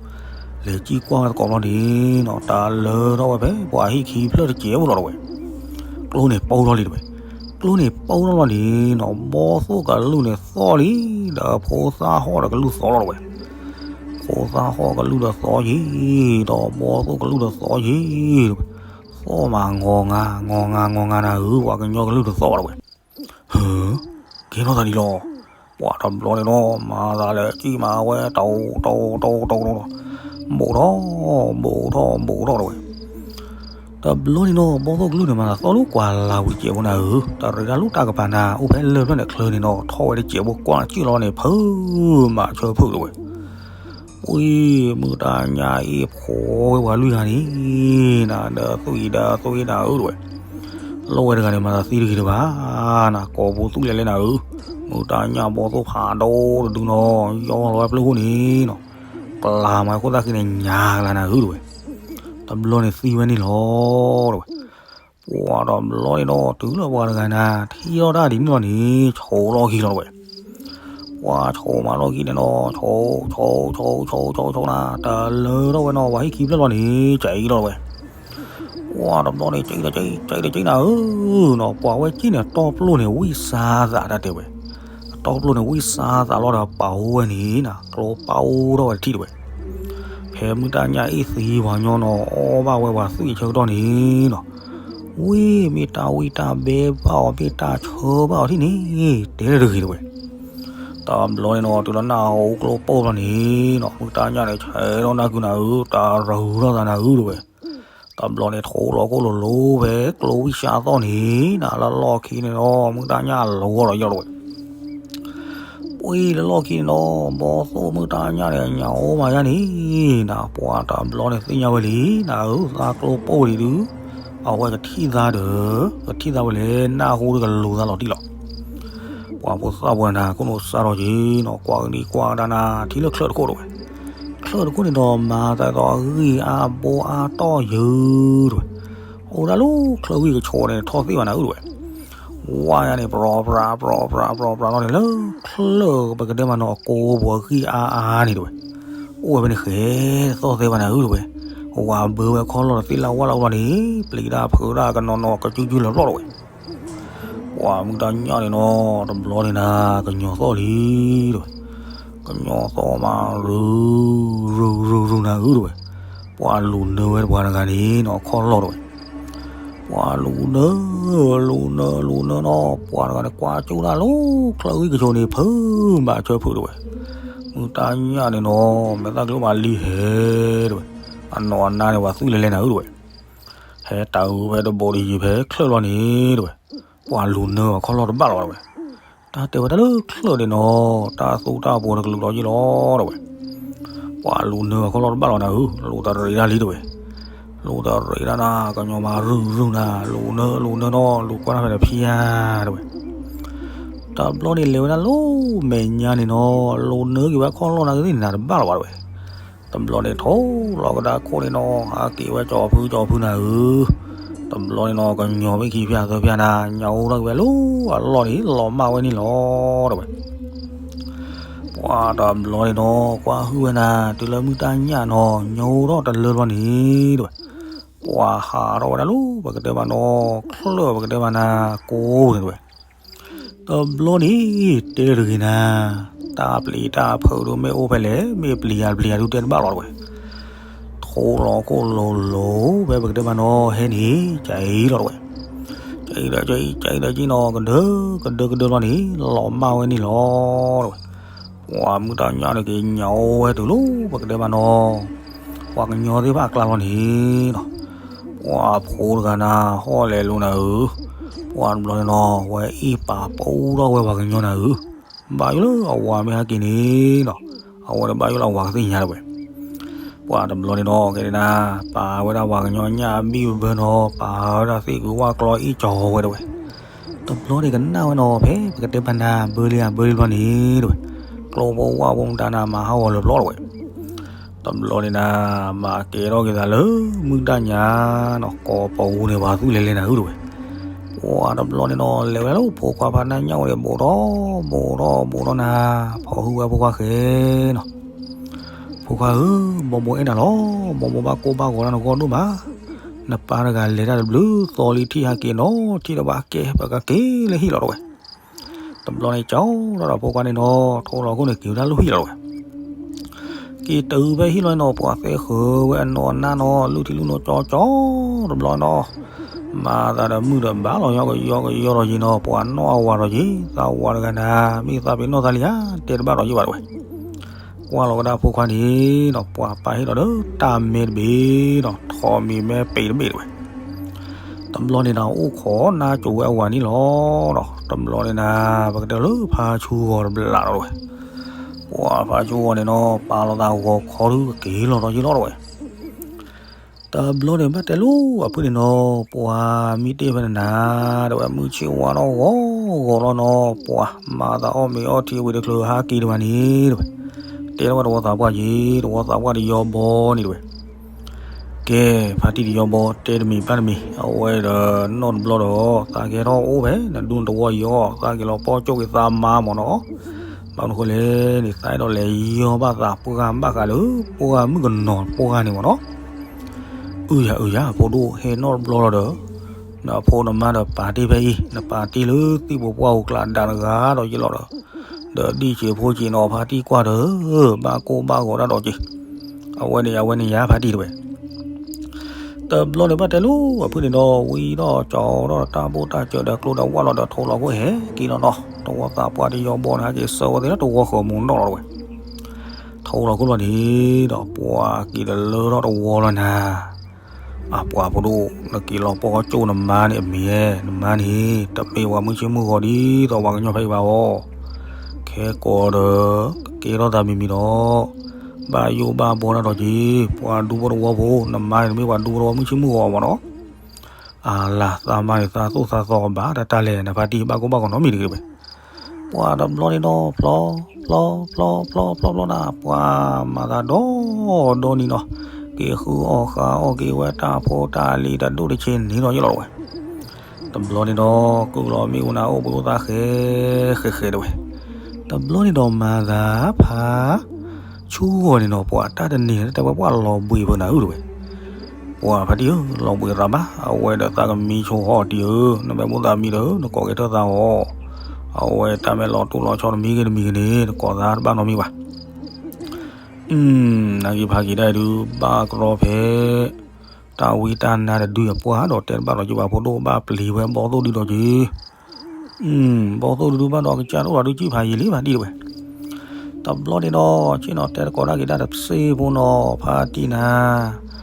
လဲၤကံၣ်ကွၢ်ဝဲသကိးဘျီန့ၣ်နီၤ တၢ်လၢထီၣ်ဝဲဖဲပှၤဟံၣ်ခံဖျၢၣ်တစဲးဖိလီၤတဝဲ, ကျိန့ၣ်ပီထီၣ်လံတဝဲ, ကျိန့ၣ်ပီထီၣ်လီၤန့ၣ်နီၤ ဘီၣ်သိၣ်ကလုၢ်န့ၣ်သီၣ်လံ, ဒီးဖိသၣ်ဟီၣ်ဒီးကလုၢ်သီလီၤတဝဲ ဖိသၣ်ဟီၣ်ကလုၢ်ဒီးသီယံၤ, ဒီးဘီၣ်သိၣ်ကလုၢ်ဒီးသီယံၤ, သီၣ်မး ငီၤငါ ငီၤငါ ငီၤငါနၤဧၢ ပှၤကညီကလုၢ်ဒီးသီဘၣ်တဝဲ, ဟၢ ကဲထီၣ်သးဒ်လီၤ, ပှၤတဘျီန့ၣ်နီၤ မၤသးလဲၤကံၣ်မးဝဲ တိ တိ တိ တိ တိ ဘူးထီၣ် ဘူးထီၣ် ဘူးထီၣ်တဝဲ တဘျီန့ၣ်နီၤ ဘီၣ်သိၣ်ကလုၢ်န့ၣ်မၤသးသီၣ်လၢကွၢ်လၢ်ဝံၤတစဲးဖိနၤဧၢ, တၢ်ရ့တၢ်လူၢ်တၢ်ကပၤနၤ အိၣ်ဖဲလၢၢ်ဖျၢၣ်န့ၣ်ချၢန့ၣ်နီၤ ထီၣ်ဝဲတစဲးဖိကွၢ်စံၣ်လီၤန့ၣ် ဖုးမးဆၢဖုးတဝဲ, ဝံၤမုၢ်တၢ်ညၣ်အ့ၣ်ဖိဝဲပှၤလွံၢ်ဂၤန့ၣ်, နၤဒီးသွံၣ်ဒီးသွံၣ်နၤဧၢတဝဲ, လီၢ်ဝဲတဂၤန့ၣ် မၤသးသံတဂ့ၤတဘၣ်, နၤကိးပူၤသွံၣ်လဲၤလဲၤနၤဧၢ, မုၢ်တၢ်ညၣ်ဘီသိၣ်ဖးဒိၣ်တဒုနီၤ ယီၢ်လီၤဝဲပျုၢ်ဃိန့ၣ်နီၤ, ပျၢ်မၤခိၣ်သၣ်ဃံန့ၣ်ညါကလၤနၤဧၢတဝဲ, တဘျီန့ၣ်သံဝဲန့ၣ်လီၤတဝဲ. ပှၤတဘျီန့ၣ်ဒီး တုၤလၢပှၤတဂၤနၤ ထံၣ်ထီၣ်တၢ်ဒ်န့ၣ်လီၤန့ၣ် ဆိးလီၢ်ခံလီၤတဝဲ. ပှၤဆိးမးလီၢ်ခံန့ၣ်နီၤ ဆိး ဆိး ဆိး ဆိး ဆိးနၤ တလၢထီၣ်ဝဲနီၤ ပှၤဟံၣ်ခံဖျၢၣ်လီၤန့ၣ် ကၠံလီၤတဝဲ. ပှၤတဘျီန့ၣ် ကၠံဒီးကၠံ ကၠံဒီးကၠံနၤဧၢနီၤ ပှၤဝဲကၠံန့ၣ် တီၢ်ပျိၢ်န့ၣ် ဝံၣ်စါသးတၢ်တဲဝဲ. အတီၢ်ပျိၢ်န့ၣ် ဝံၣ်စါသးလီၤဒီး ပာ်အိၣ်ဝဲန့ၣ်နၤ ကျိပာ်အိၣ်ထီၣ်ဝဲတထံၣ်တဝဲ. ဖဲမုၢ်တၢ်ညၣ်အ့ၣ်သံပှၤကညီနီၤ အီၣ်ဘၣ်ဝဲပှၤသွံၣ်အဆၢကတီၢ်န့ၣ်နီၤ, ဝံၣ်မ့ၢ်တၢ်ဝံၣ်တၢ်ဘဲဘၣ်အီၤ မ့ၢ်တၢ်ဆၢဘၣ်အီၤထံၣ်န့ၣ် တဲလၢတဂ့ၤတဝဲ. တဘျီန့ၣ်နီၤ တုၤလၢနၢ်ဟူကျိပိၢ်ဘျီန့ၣ်နီၤ မုၢ်တၢ်ညၣ်န့ၣ် ဆဲးထီၣ်နၢ်ကုနၤဧၢ တၢ်ရၤဟုထီၣ်သးနၤဧၢတဝဲ. တဘျီန့ၣ် ထိးလီၤခိၣ်လိၤလိၤဖဲကျိဝံၣ်စါသီၣ်န့ၣ်နၤ လၢလီၢ်ခံန့ၣ်နီၤ မုၢ်တၢ်ညၣ်လီၤဂီၢ်ဒီးယီၢ်တဝဲ. ပှ့ၤလၢလီၢ်ခံန့ၣ်နီၤ ဘီသိၣ်မုၢ်တၢ်ညၣ်န့ၣ် ညၣ်အိၣ်မးယါန့ၣ်နၤ ပှၤတဘျီန့ၣ်သ့ၣ်ညါဝဲလံ နၤဧၢ သးကျိပိၢ်ဒံးဒုး အဝဲကထံၣ်သါဒီး ကထံၣ်သါဝဲလဲၣ် နၢ်ဟူဒီးကလိၤသးလီၤတံၢ်လီၤ. ပှၤဖိသၣ်ပှၢ်နၤ ခိၣ်နူာ်စးထီၣ်က့ၤနီၤ ကွၢ်ကဒံကွၢ်ကဒါနၤ ထံၣ်လၢချၢၣ်တခိၣ်တဝဲ. ချၢၣ်တခိၣ်န့ၣ်ဒီး မၤသးသိးအဂံၢ်အါဘိအါတီၢ်ယၢၤတဝဲ. အိၣ်ဒၣ်လၢချၢၣ်ဂံၢ်ကဆိးန့ၣ် ထီၣ်သ့ၣ်ဘၣ်နၤဧၢတဝဲ. ဝါယါန့ၣ် ပြီပြးပြီပြးပြီပြးလီၤန့ၣ် လၢချၢၣ်ပကတဲမးနီၤ အကိာ်ပူၤအဂံၢ်အါအါန့ၣ်တဝဲ. အိၣ်ဝဲဖဲန့ၣ်ဃဲ သီၣ်သဲဘၣ်နၤဧၢတဝဲ. ဝၤဘၢဝဲခီၣ်လီၢ်တသ့လၢဝါလၢဝါန့ၣ် ပျံၤတၢ်ဖုးတၢ်ကနီၤနီၤ ကကူကူလၢာ်ဘျီၣ်တဝဲ. ပှၤမုၢ်တၢ်ညၣ်န့ၣ်နီၤ တဘျီန့ၣ်နၤ ကညီၤသီၣ်လံတဝဲ. ကညီၤသီၣ်မး ရုၢ်ရုၢ်ရုၢ်ရုၢ်နၤဧၢတဝဲ. ပှၤလူၤနၢဝဲပှၤတဂၤန့ၣ်နီၤ ခီၣ်လီၢ်တဝဲ. ပှၤလူၤနၢ လူၤနၢ လူၤနၢနီၤ ပှၤတဂၤန့ၣ် ကွၢ်ကၠိဒၣ်လၢချၢၣ်ဂံၢ်ကဆိးန့ၣ် ဖုးဘၣ်ဆၢဖုးတဝဲ. မုၢ်တၢ်ညၣ်န့ၣ်နီၤ မဲာ်သၣ်ကျိမးလံဟဲတဝဲ. အနီၢ်အနါန့ၣ် ပှၤသွံၣ်လဲၤလဲၤနၤဧၢတဝဲ. ဟဲတၢ်အုးဖဲတဘိးတယံၤဖဲချၢၣ်လီၤန့ၣ်တဝဲ. ပှၤလူၤနၢပှၤခီၣ်လီၢ်တဘၣ်လီၤတဝဲ. တၢ်တဲဝဲတၢ်လၢချၢၣ်န့ၣ်နီၤ တၢ်သူတၢ်ပှီၤတကလုာ်လီၤယ့ၢ်လီၤတဝဲ. ပှၤလူၤနၢပှၤခီၣ်လီၢ်တဘၣ်လီၤနၤဧၢ လူၤတရံးတၢ်လံတဝဲ. လူၤတရံးတၢ်နၤ ကညီၤမးရုၢ်ရုၢ်နၤ လူၤနၢလူၤနၢနီၤ လူၤကွၢ်တၢ်ဖဲတဖၠါတဝဲ. တဘျီန့ၣ်လဲၤဝဲဒၣ်လၢမဲာ်ညါန့ၣ်နီၤ လူၤနၢက့ၤဝဲခီၣ်လီၢ်နၤကသ့ၣ်န့ၣ်နၤတဘၣ်လီၤဘၣ်တဝဲ. တဘျီန့ၣ်ထိးလီၤကဒါခိၣ်န့ၣ်နီၤ ဟးက့ၤဝဲကၠီၤဖုကၠီၤဖုနၤဧၢ. တဘျီန့ၣ်နီၤ ကညီၤမ့ၢ်ခံဖၠၣ်သၢဖၠၣ်နၤ ညၣ်အိၣ်ထီၣ်က့ၤဝဲလၢအလီၢ်န့ၣ် လီၤမၢ်ဝဲန့ၣ်လီၤတဝဲ. ပှၤတဘျီန့ၣ်နီၤ ကွၢ်ဟုၣ်ဝဲနၤ တုၤလၢမုၢ်တၢ်ညၣ်နီၤ ညၣ်အိၣ်ထီၣ်တလၢဘျီန့ၣ်တဝဲ. ပှၤဟးထီၣ်ဝဲဒၣ်လၢပကတဲဘၣ်နီၤ ချၢၣ်ပကတဲဘၣ်နၤ ကိးန့ၣ်တဝဲ. တဘျီန့ၣ် တဲတဂ့ၤနၤ, တၢ်ပျံၤတၢ်ဖုးဒုးမ့ၢ်အိၣ်ဖဲလဲၣ်, မ့ၢ်ပျံၤယၤတပျံၤယၤဒုးတဲတဘၣ်လီၤတဝဲ. ထိးလီၤခိၣ်လိၤလိၤ ဖဲပကတဲဘၣ်နီၤ ဟဲန့ၣ် ကၠံလီၤတဝဲ. ကၠံဒီးကၠံ ကၠံဒီးကၠံနီၤ ကဒၢကဒၢကဒၢလီၤန့ၣ် လီၤမၢ်ဝဲန့ၣ်လီၤတဝဲ. ပှၤမုၢ်တၢ်ညၣ်န့ၣ်က့ၤ ညၣ်အိၣ်ဝဲတုၤလီၤ ပကတဲဘၣ်နီၤ ပှၤကညီသ့ၣ်တဖၣ်အကျါလီၤန့ၣ်နီၤ. ပှၤဖိတဂၤနၤ ဟီၣ်လဲၤလိၤနၤဧၢ, ပှၤတဘျီန့ၣ်နီၤ ဝဲအ့ၣ်ပာ်ပူထီၣ်ဝဲပှၤကညီနၤဧၢ, ဘၣ်ယိၣ်လၢအဝၤမ့ၢ်ဟဲက့ၤန့ၣ်နီၤ အဝဲတဘၣ်ယိၣ်လၢအဝၤကသ့ၣ်ညါတဝဲ. ပှၤတဘျီန့ၣ်နီၤ ကဲဒၣ်နၤ ပာ်ဝဲဒၣ်ပှၤကညီညၣ်အဘံၣ်ဘၢနီၤ ပာ်ဝဲဒၣ်သ့ၣ်ကုၤဝၣ်ကျီအ့ၣ်ကၠီဝဲတဝဲ. တဘျီန့ၣ်ကနၣ်ဝဲနီၤ ဖဲပကတဲဘၣ်နၤ ဘၢလံဧါ ဘၢလံဘျီန့ၣ်တဝဲ. ကျိဖိဝၣ်ဖိမတၤနၤ မၤဟးဂီၤလၢာ်ဘျီတဝဲ. တဘျီန့ၣ်နၤ မၤကဲထီၣ်က့ၤသးလၢမုၢ်တၢ်ညါနီၤ ကိးပူၤန့ၣ် ပှၤသွံၣ်လဲၤလဲၤနၤဧၢတဝဲ. ပှၤတဘျီန့ၣ်နီၤ လဲၤဝဲလၢဖိခွါဖါနၢ်ညၣ်ဝဲန့ၣ် ဘူးထီၣ်ဘူးထီၣ်နၤ ဖီၣ်ဟုၣ်ဝဲဖိခွါဃဲနီၤ. ဖိခွါဧၢ, မိၢ်မိၢ်အဲၣ်နၤလီၤ, မိၢ်မိၢ်ဘၣ်ကိၢ်ဘၣ်ဂီၤတၢ်နဂီၢ်ဒိၣ်မး, နပၢ်တဂၤလဲၤတၢ်တဘျုးသီလံ ထံၣ်ဟဲက့ၤနီၤ ထံၣ်တဘၣ်ကဲ ပကက့ၤလၢဟံၣ်လီၤတဝဲ. တဘျီန့ၣ်ကၠီထီၣ်ဒီးဖိခွါန့ၣ်နီၤ ထိးလီၤခိၣ်န့ၣ်က့ၤဝဲဒၣ်လၢဟံၣ်လီၤတဝဲ. က့ၤတုၤဖဲဟံၣ်လီၤနီၤ ပှၤသဲဃုာ်ဝဲအနီၢ်အနါနီၤ လုၢ်ထံလုၢ်နိကၠီကၠီ တဘျီနီၤ မၤသးဒီးမုၢ်ဒီးဘၣ်လီၤ ယီကယီကယီထီၣ်က့ၤနီၤ ပှၤနီၣ်အဝၤထီၣ်က့ၤ သးဝၤတဂၤနၤ မ့ၢ်သးပ့ၤနီၣ်သးလံဧါ တဲတဘၣ်ဒီးယိၣ်ဘၣ်တဝဲ. ကွၢ်လီၤဝဲဒၣ်ဖိခွါန့ၣ်နီၤ ပှၤပာ်ဟ့ၣ်လီၤဒီးတၢ်မဲတဘ့ၣ်နီၤ ထီးမံၤမဲပ့ၤတဘ့ၣ်တဝဲ. တဘျီန့ၣ်နၤ အိၣ်ခိးနါစိၤဝဲအဝၤန့ၣ်လီၤ. တဘျီန့ၣ်နၤ ပကတဲလၢဖါဆူဂီၤတဘျီလီၤတဝဲ. ပှၤဖးဆူဂီၤန့ၣ်နီၤ ပာ်လီၤသးဂီၤခီဒုက့ၤလီၤဒီးယ့လီၤတဝဲ. တဘျီန့ၣ်ဘၣ်တဲလိၤအဖုန့ၣ်နီၤ ပှၤမံတ့ၢ်ဖဲန့ၣ်နၤ တဝဲ မုၢ်ဆ့ၣ်ဝါထီၣ်ဂီၤဂီၤလီၤနီၤ ပှၤမၤသးအီၣ်မ့ၤအီထံဝံၤတချုးဟးက့ၤတဝဲန့ၣ်တဝဲ. တဲထီၣ်ဝဲတဝီသးပှၢ်က့ၤ တဝီသးပှၢ်တယီဘီန့ၣ်တဝဲ. ကဲ ဖါတံၢ်တယီဘီ တဲတမံၤဘၣ်တမံၤ အဝဲဒီးနီၢ်တဘျီဒီး သးကဲထီၣ်အိၣ်ဖဲ နဒူၣ်နတဝီယီ သးက့ၤလီၤပီၣ်ကၠိၣ်က့ၤသးမါမၢ်နီၤ. ဘၣ်မနုၤဃိလဲၣ်န့ၣ် သးအဲၣ်ဒိးလဲၤယီဘၣ်သးပှၢ်ဂၤဘၣ်ဃးလၢ ပှၢ်ဂၤမုၣ်ကနီၤပှၢ်ဂၤန့ၣ်မၢ်နီၤ. အုယၤအုယၤ ဖိဒိၣ်ဟဲနီၢ်တဘျီလီၤဒီး နဖိနမါဒီးပာ်တ့ၢ်ဖဲအံၤ နပာ်တ့ၢ်လၢသံၣ်ဖိပှၢ်ဧိၤကျါဒါတဂၤဒီးယ့လီၤဒီး ဒီးဒံၣ်ဆံးဖိဆံးနီၤ ဖါတံၢ်ကွၢ်ဒီး ဘၣ်ကိၢ်ဘၣ်ဂီၤတၢ်ဒီးက့ၤ အဝဲန့ၣ် အဝဲန့ၣ်ယၤဖါတံၢ်တဝဲ. တဘျီန့ၣ်ဘၣ်တဲလိၤအဖုန့ၣ်ဒီး ဝံထီၣ်ကၠီထီၣ်တၢ်ဘိၣ်တၢ်စၢၤဒီးကျိဒီးဝၣ်လီၤဒီးထိးလီၤခိၣ်ဟဲက့ၤလီၤနီၤ တဝီသးပှၢ်တယီဘီန့ၣ် ဟဲက့ၤဆၢဝဲသ့ၣ်လၢတဝီဃၢၤမူနီၣ်လီၤတဝဲ. ထိးလီၤခိၣ်လီၤန့ၣ်ဒီး ပှၤက့ၤတလၢထီၣ်တဝီလီၤနၤ အပှၤဖိဒိၣ် နက့ၤလီၤပီၣ်ကၠိၣ်နမါန့ၣ်အမံၤဧဲ နမါန့ၣ် တမ့ၢ်ပှၤမုၢ်ဆ့ၣ်မုၢ်ဂီၤဒ်သိးပှၤကညီဖဲအံၤဘၣ်ဧိၤ. ခဲကိးဒီး ကကဲထီၣ်သးမံၤမံၤဒီး ဘၣ်ယိၣ်ဘၣ်ဘှီတၢ်ဒီးက့ၤ ပှၤဒူဖိတဝီဖိ နမါန့ၣ်တမ့ၢ်ပှၤဒူဖိတဝီမုၢ်ဆ့ၣ်မုၢ်ဂီၤမၢ်နီၤ. အလၤသးမါန့ၣ် သးသိၣ်သးသီကဘၣ် တၢ်တၢ်လဲၣ် နဖါတံၢ်ဘၣ်ကိၢ်ဘၣ်ဂီၤနီတမံၤတဂ့ၤဝဲ. ပှၤတဘျီန့ၣ်ဒီး ဖျီ ဖျီ ဖျီ ဖျီ ဖျီ ဖျီနၤ ပှၤမၤသးဒီဒီနံၤနီၤ က့ၤဃုအီၣ်ဃုအီၣ်က့ၤဝဲတၢ်ဖိတၢ်လံၤတဒိၣ်တဆံးန့ၣ်ဒီးယ့လီၤတဝဲ. တဘျီန့ၣ်ဒီး ကုၢ်လီၤမ့ၣ်အူနၤအိၣ်ဘှံးအိၣ်သါဃဲ ဃဲဃဲတဝဲ. တဘျီန့ၣ်ဒီးမၤသးဖး ဆူဂီၤန့ၣ်နီၤ ပှၤတၢ်တနံၤတဲဝဲပှၤလီၤဘှံးဖဲနၤအုတဝဲ. ပှၤဖါတံၢ်ဧၢ လီၤဘှံးသးဘၣ် အဝဲဒီးသးကမံဆိဟီၣ်တံၢ်ဧၢ နမ့ၢ်ဘူၣ်သးမံဒီး နကိးက့ၤထၢၣ်သးအီၤ. အဝဲတၢ်မ့ၢ်လီၤတူၢ်လီၤဆီတမံၤဂ့ၤတမံၤဂ့ၤန့ၣ် နကိးသးတဘၣ်နီတမံၤဘၣ်. နာ်က့ဖးက့ၤဒၣ်ဒုး ဘၣ်ကရီဖဲ တၢ်ဝံတၢ်နါတဒုအပှၢ်ဒီး တဲတဘၣ်ဒီးက့ၤဘၣ်ဖိဒိၣ် ဘၣ်ပျံၤဝဲဘီသိၣ်ဒုဒီးက့ၤ ဘီသိၣ်ဒုဒုဘၣ်ဒီးကစၢ်တအိၣ်ဒီးဒုးကံၣ်ဖးယံာ်လံ ဖါတံၢ်တဝဲ. တဘျီန့ၣ်ဒီး ဆ့ၣ်နီၤတဲတကိးဒၣ်က့ၤဒၣ်တစ့ဖိနီၤ ဖါတံၢ်နၤ လၢၢ်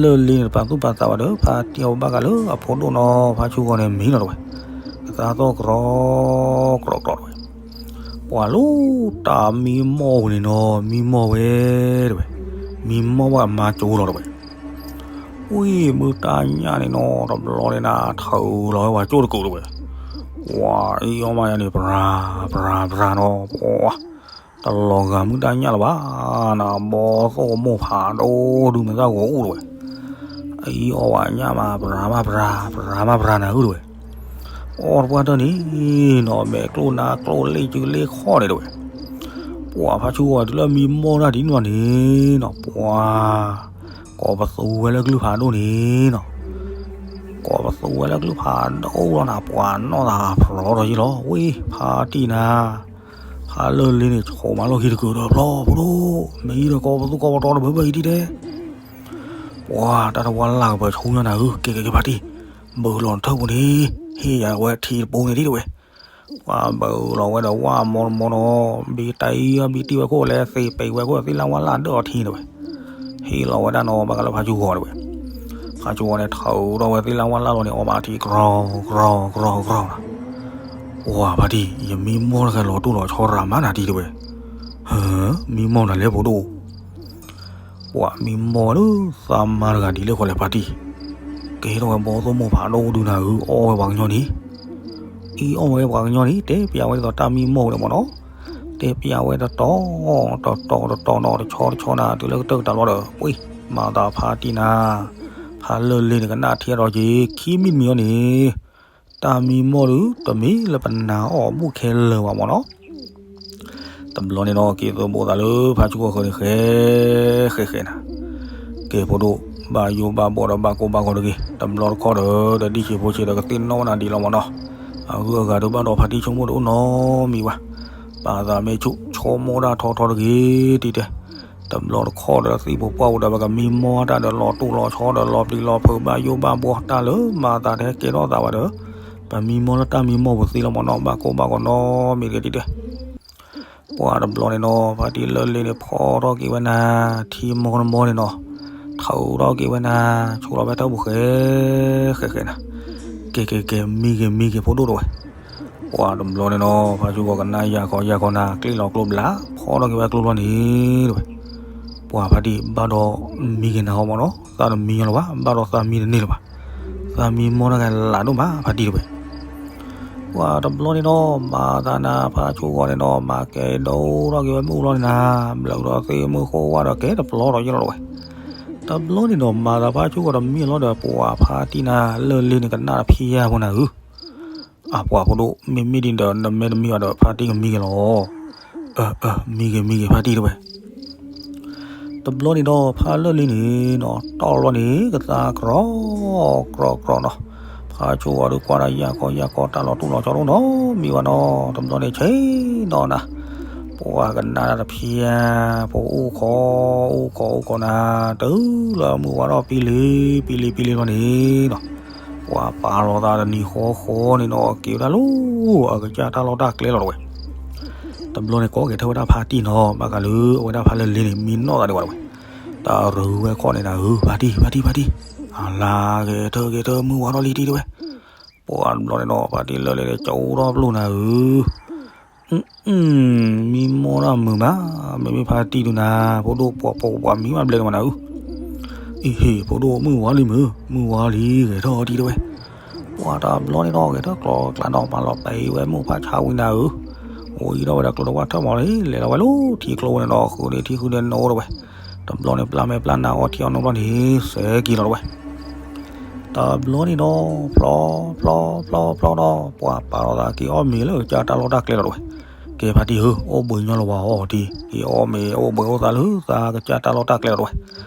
လ့န့ၣ်တပာ်သူၣ်ပာ်သးဘၣ်ဒီး ဖါတံၢ်အီၤဘၣ်ဃးလၢအဖိဒိၣ်နီၤ ဖါဆူဂီၤန့ၣ်မံနီၤတဝဲ. အသးသီၣ်ကြီကြီတဝဲ. ပှၤလၢတၢ်မံမီၢ်ပူၤန့ၣ်နီၤ မံမီၢ်ဝဲတဝဲ. မံမီၢ်ဝဲအမါကၠိလီၤတဝဲ. ဝံၤမုၢ်တၢ်ညၣ်န့ၣ်နီၤ တဘျီန့ၣ်နၤ ထုးလီၤဝဲပှၤကၠိၣ်တကုာ်တဝဲ. ပှၤအံၤအီၣ်မးယၤန့ၣ် ပြၤ ပြၤ ပြၤနီၤ ပှၤ တလီၤဂာ်မုၢ်တၢ်ညၣ်လၢၤဘၣ် နဘီသိၣ်မိၢ်ဖးဒိၣ်ဒုးမ့ၢ်သၣ်ဂီၤအိၣ်တဝဲ. အံၤအီၣ်ဝဲညၣ်မး ပြၤမးပြၤ ပြၤမးပြၤနၤဧၢတဝဲ. အီၣ်တပှၢ်တၢၢ်န့ၣ်နီၤ မဲာ်ကျိၣ်နါကျိၣ်လ့ၣ်စုလ့ၣ်ခီၣ်န့ၣ်တဝဲ. ပှၤဖါဆူဂီၤတုၤလၢမံမီၢ်တၢ်ဒ်န့ၣ်န့ၣ်နီၤ ပှၤ ကိးပသူဝဲလၢကလုၢ်ဖးဒိၣ်န့ၣ်နီၤ ကိးပသူဝဲလၢကလုၢ်ဖးဒိၣ်လီၤနၤ ပှၤနီၢ်သးဖျိးဒီးယ့ၢ်လီၤ ဝံၤ ဖါတံၢ်နၤ ဖါလၢၢ်လ့န့ၣ် ဆိးမးလီၢ်ခံတကုာ်ဒီးဖျီဖိဒိၣ် မ့ၢ်အံၤဒီးကိးပသူကိးပတီၤတဘၢဘၢအံၤဒ်တဲ ပှၤတၢ်တဝါလၢ်ကပၢၤဆူညါနၤဧၢ ကဲကဲကဲဖါတံၢ် ဘုးလီၤနထၢၣ်ပူၤန့ၣ် ဟ့ၣ်ယၤဝဲထံတပိၤန့ၣ်ဒ်တဝဲ. ပှၤဘုးလီၤဝဲဒီးဝါမီတမီနီၤ ဘံတၢ်အံၤဘံတံၢ်ဝဲခိၣ်လဲၣ် သ့ပံးဝဲခိၣ်သ့ၣ်လၢဝါလၢ်ဒၢၣ်အီၤထံတဝဲ. ဟ့ၣ်လီၤဝဲဒၣ်နီၤ ဘၣ်ဃးလၢဖါဆူဂီၤတဝဲ. ဖါဆူဂီၤန့ၣ် ထုးထီၣ်ဝဲသ့ၣ်လၢဝါလၢ်လီၤန့ၣ် အီၣ်ဘၣ်ထံကြီကြီကြီကြီနၤ. ပှၤဖါတံၢ် ယမံမီၢ်တဂၤလီၤတိၢ်လီၤဆီရၤမးနၤတံၢ်တဝဲ. ဟၢ မံမီၢ်နၤလဲၣ်ဖိဒိၣ် ပှၤမံမီၢ်ဝဲလၢ သးမါတဂၤဒ်လဲၣ်ဃီလဲၣ်ဖါတံၢ်. ကဲထီၣ်ဝဲဘီသိၣ်မိၢ်ဖးဒိၣ်ဒုနၤဧၢ အီၣ်ဝဲပှၤကညီန့ၣ် အံၤအီၣ်ဝဲပှၤကညီန့ၣ် တဲပျးဝဲဒ်သိးတၢ်မံမီၢ်ဝဲဒၣ်မၢ်နီၤ. တဲပျးဝဲတတီၤ တတီၤ တတီၤနီၤ တဆီတဆီနၤ တုၤလၢကတၢၢ်ကတၢၢ်လီၤဒီး ပှ့ၤ မၤသးဖါတံၢ်နၤ ဖါလၢၢ်လ့န့ၣ် ကနၣ်ထံအီၤဒီးက့ၤ ခံမံၤတမံၤအီၤန့ၣ် တၢ်မံမီၢ်ဒု တမ့ၢ်လၢပနာ်အီၤဘူးခဲလၢာ်ဘၣ်မၢ်နီၤ. တဘျီန့ၣ်ဒီး က့ၤသဘိသးလၢဖါဆူဂီၤဃၢၤန့ၣ် ဃဲ ဃဲ ဃဲနၤ. ကဲဖိဒိၣ် ဘၣ်ယိၣ်ဘၣ်ဘှီဒီးဘၣ်ကိၢ်ဘၣ်ဂီၤတဂ့ၤ. တဘျီတခီၣ်ဒီး ဒီးဒံၣ်ဆံးဖိဆံးဒီးကသ့ၣ်နီၣ်နၤဒံးလီၤမၢ်နီၤ. အဂုၤအဂၤဒုးဘၣ်ဒီးဖါတံၢ်ဆိကမိၣ်တအိၣ်နီတမံၤဘၣ်. ပာ်သးမ့ၢ်ဆူၣ် ဆိကမိၣ်တၢ်ထီထီတဂ့ၤ တံၢ်တဲ. တဘျီတခီၣ်ဒီးသံၣ်ဖိပှၢ်ပူၤဒီး ပကမံမီၢ်တၢ်ဒီးလီၤတိၢ်လီၤဆီဒီးလီၤပျံၤလီၤဖုးဘၣ်ယိၣ်ဘၣ်ဘှီတၢ်လၢမၤသးတဟဲကဲထီၣ်သးဘၣ်ဒီး ပမံမီၢ်လၢတၢ်မံမီၢ်ပူၤသ့လီၤမၢ်နီၤ ဘၣ်ကိၢ်ဘၣ်ဂီၤနီတမံၤတဂ့ၤတံၢ်တဲ. ပှၤတဘျီန့ၣ်နီၤ ဖါတံၢ်လၢၢ်လ့န့ၣ် ဖီထီၣ်က့ၤဝဲနၤ ထံမီတမီန့ၣ်နီၤ ထုးထီၣ်က့ၤဝဲနၤ ဆိလီၤဝဲတၢ်ပူၤဃဲ ဃဲဃဲနၤ ကဲကဲကဲ မံဂ့ၤမံဂ့ၤဖိဒိၣ်တဝဲ. ပှၤတဘျီန့ၣ်ဒီး ဖါဆူကီၢ်ကနၣ်ယၢ်ခီယၢ်ခီနၤ ကျ့ၣ်လီၤကျိဘျး ဖီထီၣ်က့ၤဝဲကျိလီၤန့ၣ်တဝဲ. ပှၤဖါတံၢ်ဘၣ်ဒီးမံက့ၤနၤဟီမးနီၤ သးတမံညီလၢၤဘၣ် ဘၣ်ဒီးသးမံတန့ၢ်လၢၤဘၣ်. သးမံမီၢ်တၢ်ဂၤလးဒိၣ်မးဖါတံၢ်တဝဲ. ပှၤတဘျီန့ၣ်ဒီး မၤသးနၤဖါဆူကီၢ်န့ၣ်ဒီး မၤကဲဒိၣ်ထီၣ်က့ၤဝဲမုၢ်လီၤန့ၣ်နၤ, ဘျုးဒီးသ့ၣ်မုၢ်ဃိဝါဒီးကဲတပျီဒီးယဲလီၤတဝဲ. တဘျီန့ၣ်ဒီး မၤသးဖါဆူကီၢ်တမံအလီၢ်ဒီး ပှၤဖါတံၢ်နၤလၢလ့န့ၣ်ကနၣ်တဖျၢၣ်ဖိနၤဧၢ. အပှၤဖိဒိၣ် မ့မ့ၢ်ဒ်ဒီး နမ့ၢ်တမံဘၣ်ဒီး ဖါတံၢ်ကမံက့ၤလီၤ. အၢ အၢ မံက့ၤ မံက့ၤ ဖါတံၢ်တဝဲ. တဘျီန့ၣ်ဒီး ဖါလၢလ့န့ၣ်နီၤ တီၢ်လီၤန့ၣ် ကသါကြီ ကြီကြီနီၤ. ဖါဆိဝဲဒုးကွၢ်ဒီးယၢ်ခီယၢ်ခီ တၢ်လီၤတူၢ်လီၤဆီဒိၣ်နီၤ မံဝဲနီၤ. တဘျီန့ၣ်ဆ့ၣ်နီၤနၤ ပှၤကနၣ်တၢ်တဖျၢၣ် ဖိအိၣ်ခီ အိၣ်ခီ အိၣ်ခီနၤ တုၤလၢမုၢ်ဝါထီၣ်ပံလ့ၤ ပံလ့ၤ ပံလ့ၤလီၤန့ၣ်နီၤ ပှၤပာ်လီၤသးတနံၤဃီဃီန့ၣ်နီၤ က့ၤဝဲဒၣ်လၢ အကစၢ်တၢ်လီၢ်တၢ်ကျဲလီၤတဝဲ. တဘျီန့ၣ် ကိးက့ၤထီၣ်ဝဲဒၣ်ဖါတံၢ်နီၤ ဘၣ်ဃးလၢအဝဲဒၣ်ဖါလၢလ့န့ၣ် မံနီၢ်သးဒံးဝဲတဝဲ. တၢ်ရုၢ်ဝဲခီၣ်န့ၣ်နၤဧၢ ဖါတံၢ် ဖါတံၢ် ဖါတံၢ် အလါက့ၤထၢၣ်က့ၤထၢၣ် မုၢ်ဝါထီၣ်လံတံၢ်တဝဲ. ပှၤတဘျီန့ၣ်နီၤ ဖါတံၢ်လၢလ့န့ၣ် ကၠိထီၣ်ပျိၢ်နၤဧၢ မံမီၢ်တၢ်မုာ်မး မ့မ့ၢ်ဖါတံၢ်ဒုးနၤ ဖိဒိၣ်ပှၤပိာ်ပှၤမံဘၣ်ဘျဲၣ်န့ၣ်မးနၤဧၢ. အံၤဟ့ၣ် ဖိဒိၣ်မုၢ်ဝါလံမုၢ် မုၢ်ဝါလံ ဂဲၤထီၣ်တံၢ်တဝဲ. ပှၤတဘျီန့ၣ်နီၤ ဂဲၤထီၣ်ကျီၤကျါနီၤ မၤလီၤပဲာ်ဝဲမိၢ်ဖးဆါဝံၤနၤဧၢ. အိၣ်အံၤထီၣ်ဝဲဒၣ်ကျိတဝၢ်ထၢၣ်မးလံ လဲၤလီၤဝဲလၢထံကျိန့ၣ်နီၤ ဃုာ်န့ၢ်ထံဃုာ်န့ၢ်နိတဝဲ. တဘျီန့ၣ် ပျၢ်မဲာ်ပျၢ်နါအီထံအီနိဘျီန့ၣ် စဲးက့ၤလီၤတဝဲ. တဘျီန့ၣ်နီၤ ဖျီ ဖျီ ဖျီ ဖျီနီၤ ပှၤပာ်လီၤသးက့ၤအီၣ်မ့ၤလၢကစၢ်တၢ်လီၢ်တၢ်ကျဲလီၤတဝဲ. ကဲဖါတံၢ်ဧၢ အိၣ်ဘှံးညီလၢၤဝဲအီၤတံၢ် က့ၤအီၣ်မ့ၤအိၣ်ဘှံးအိၣ်သးလၢသးကစၢ်တၢ်လီၢ်တၢ်ကျဲလီၤတဝဲ.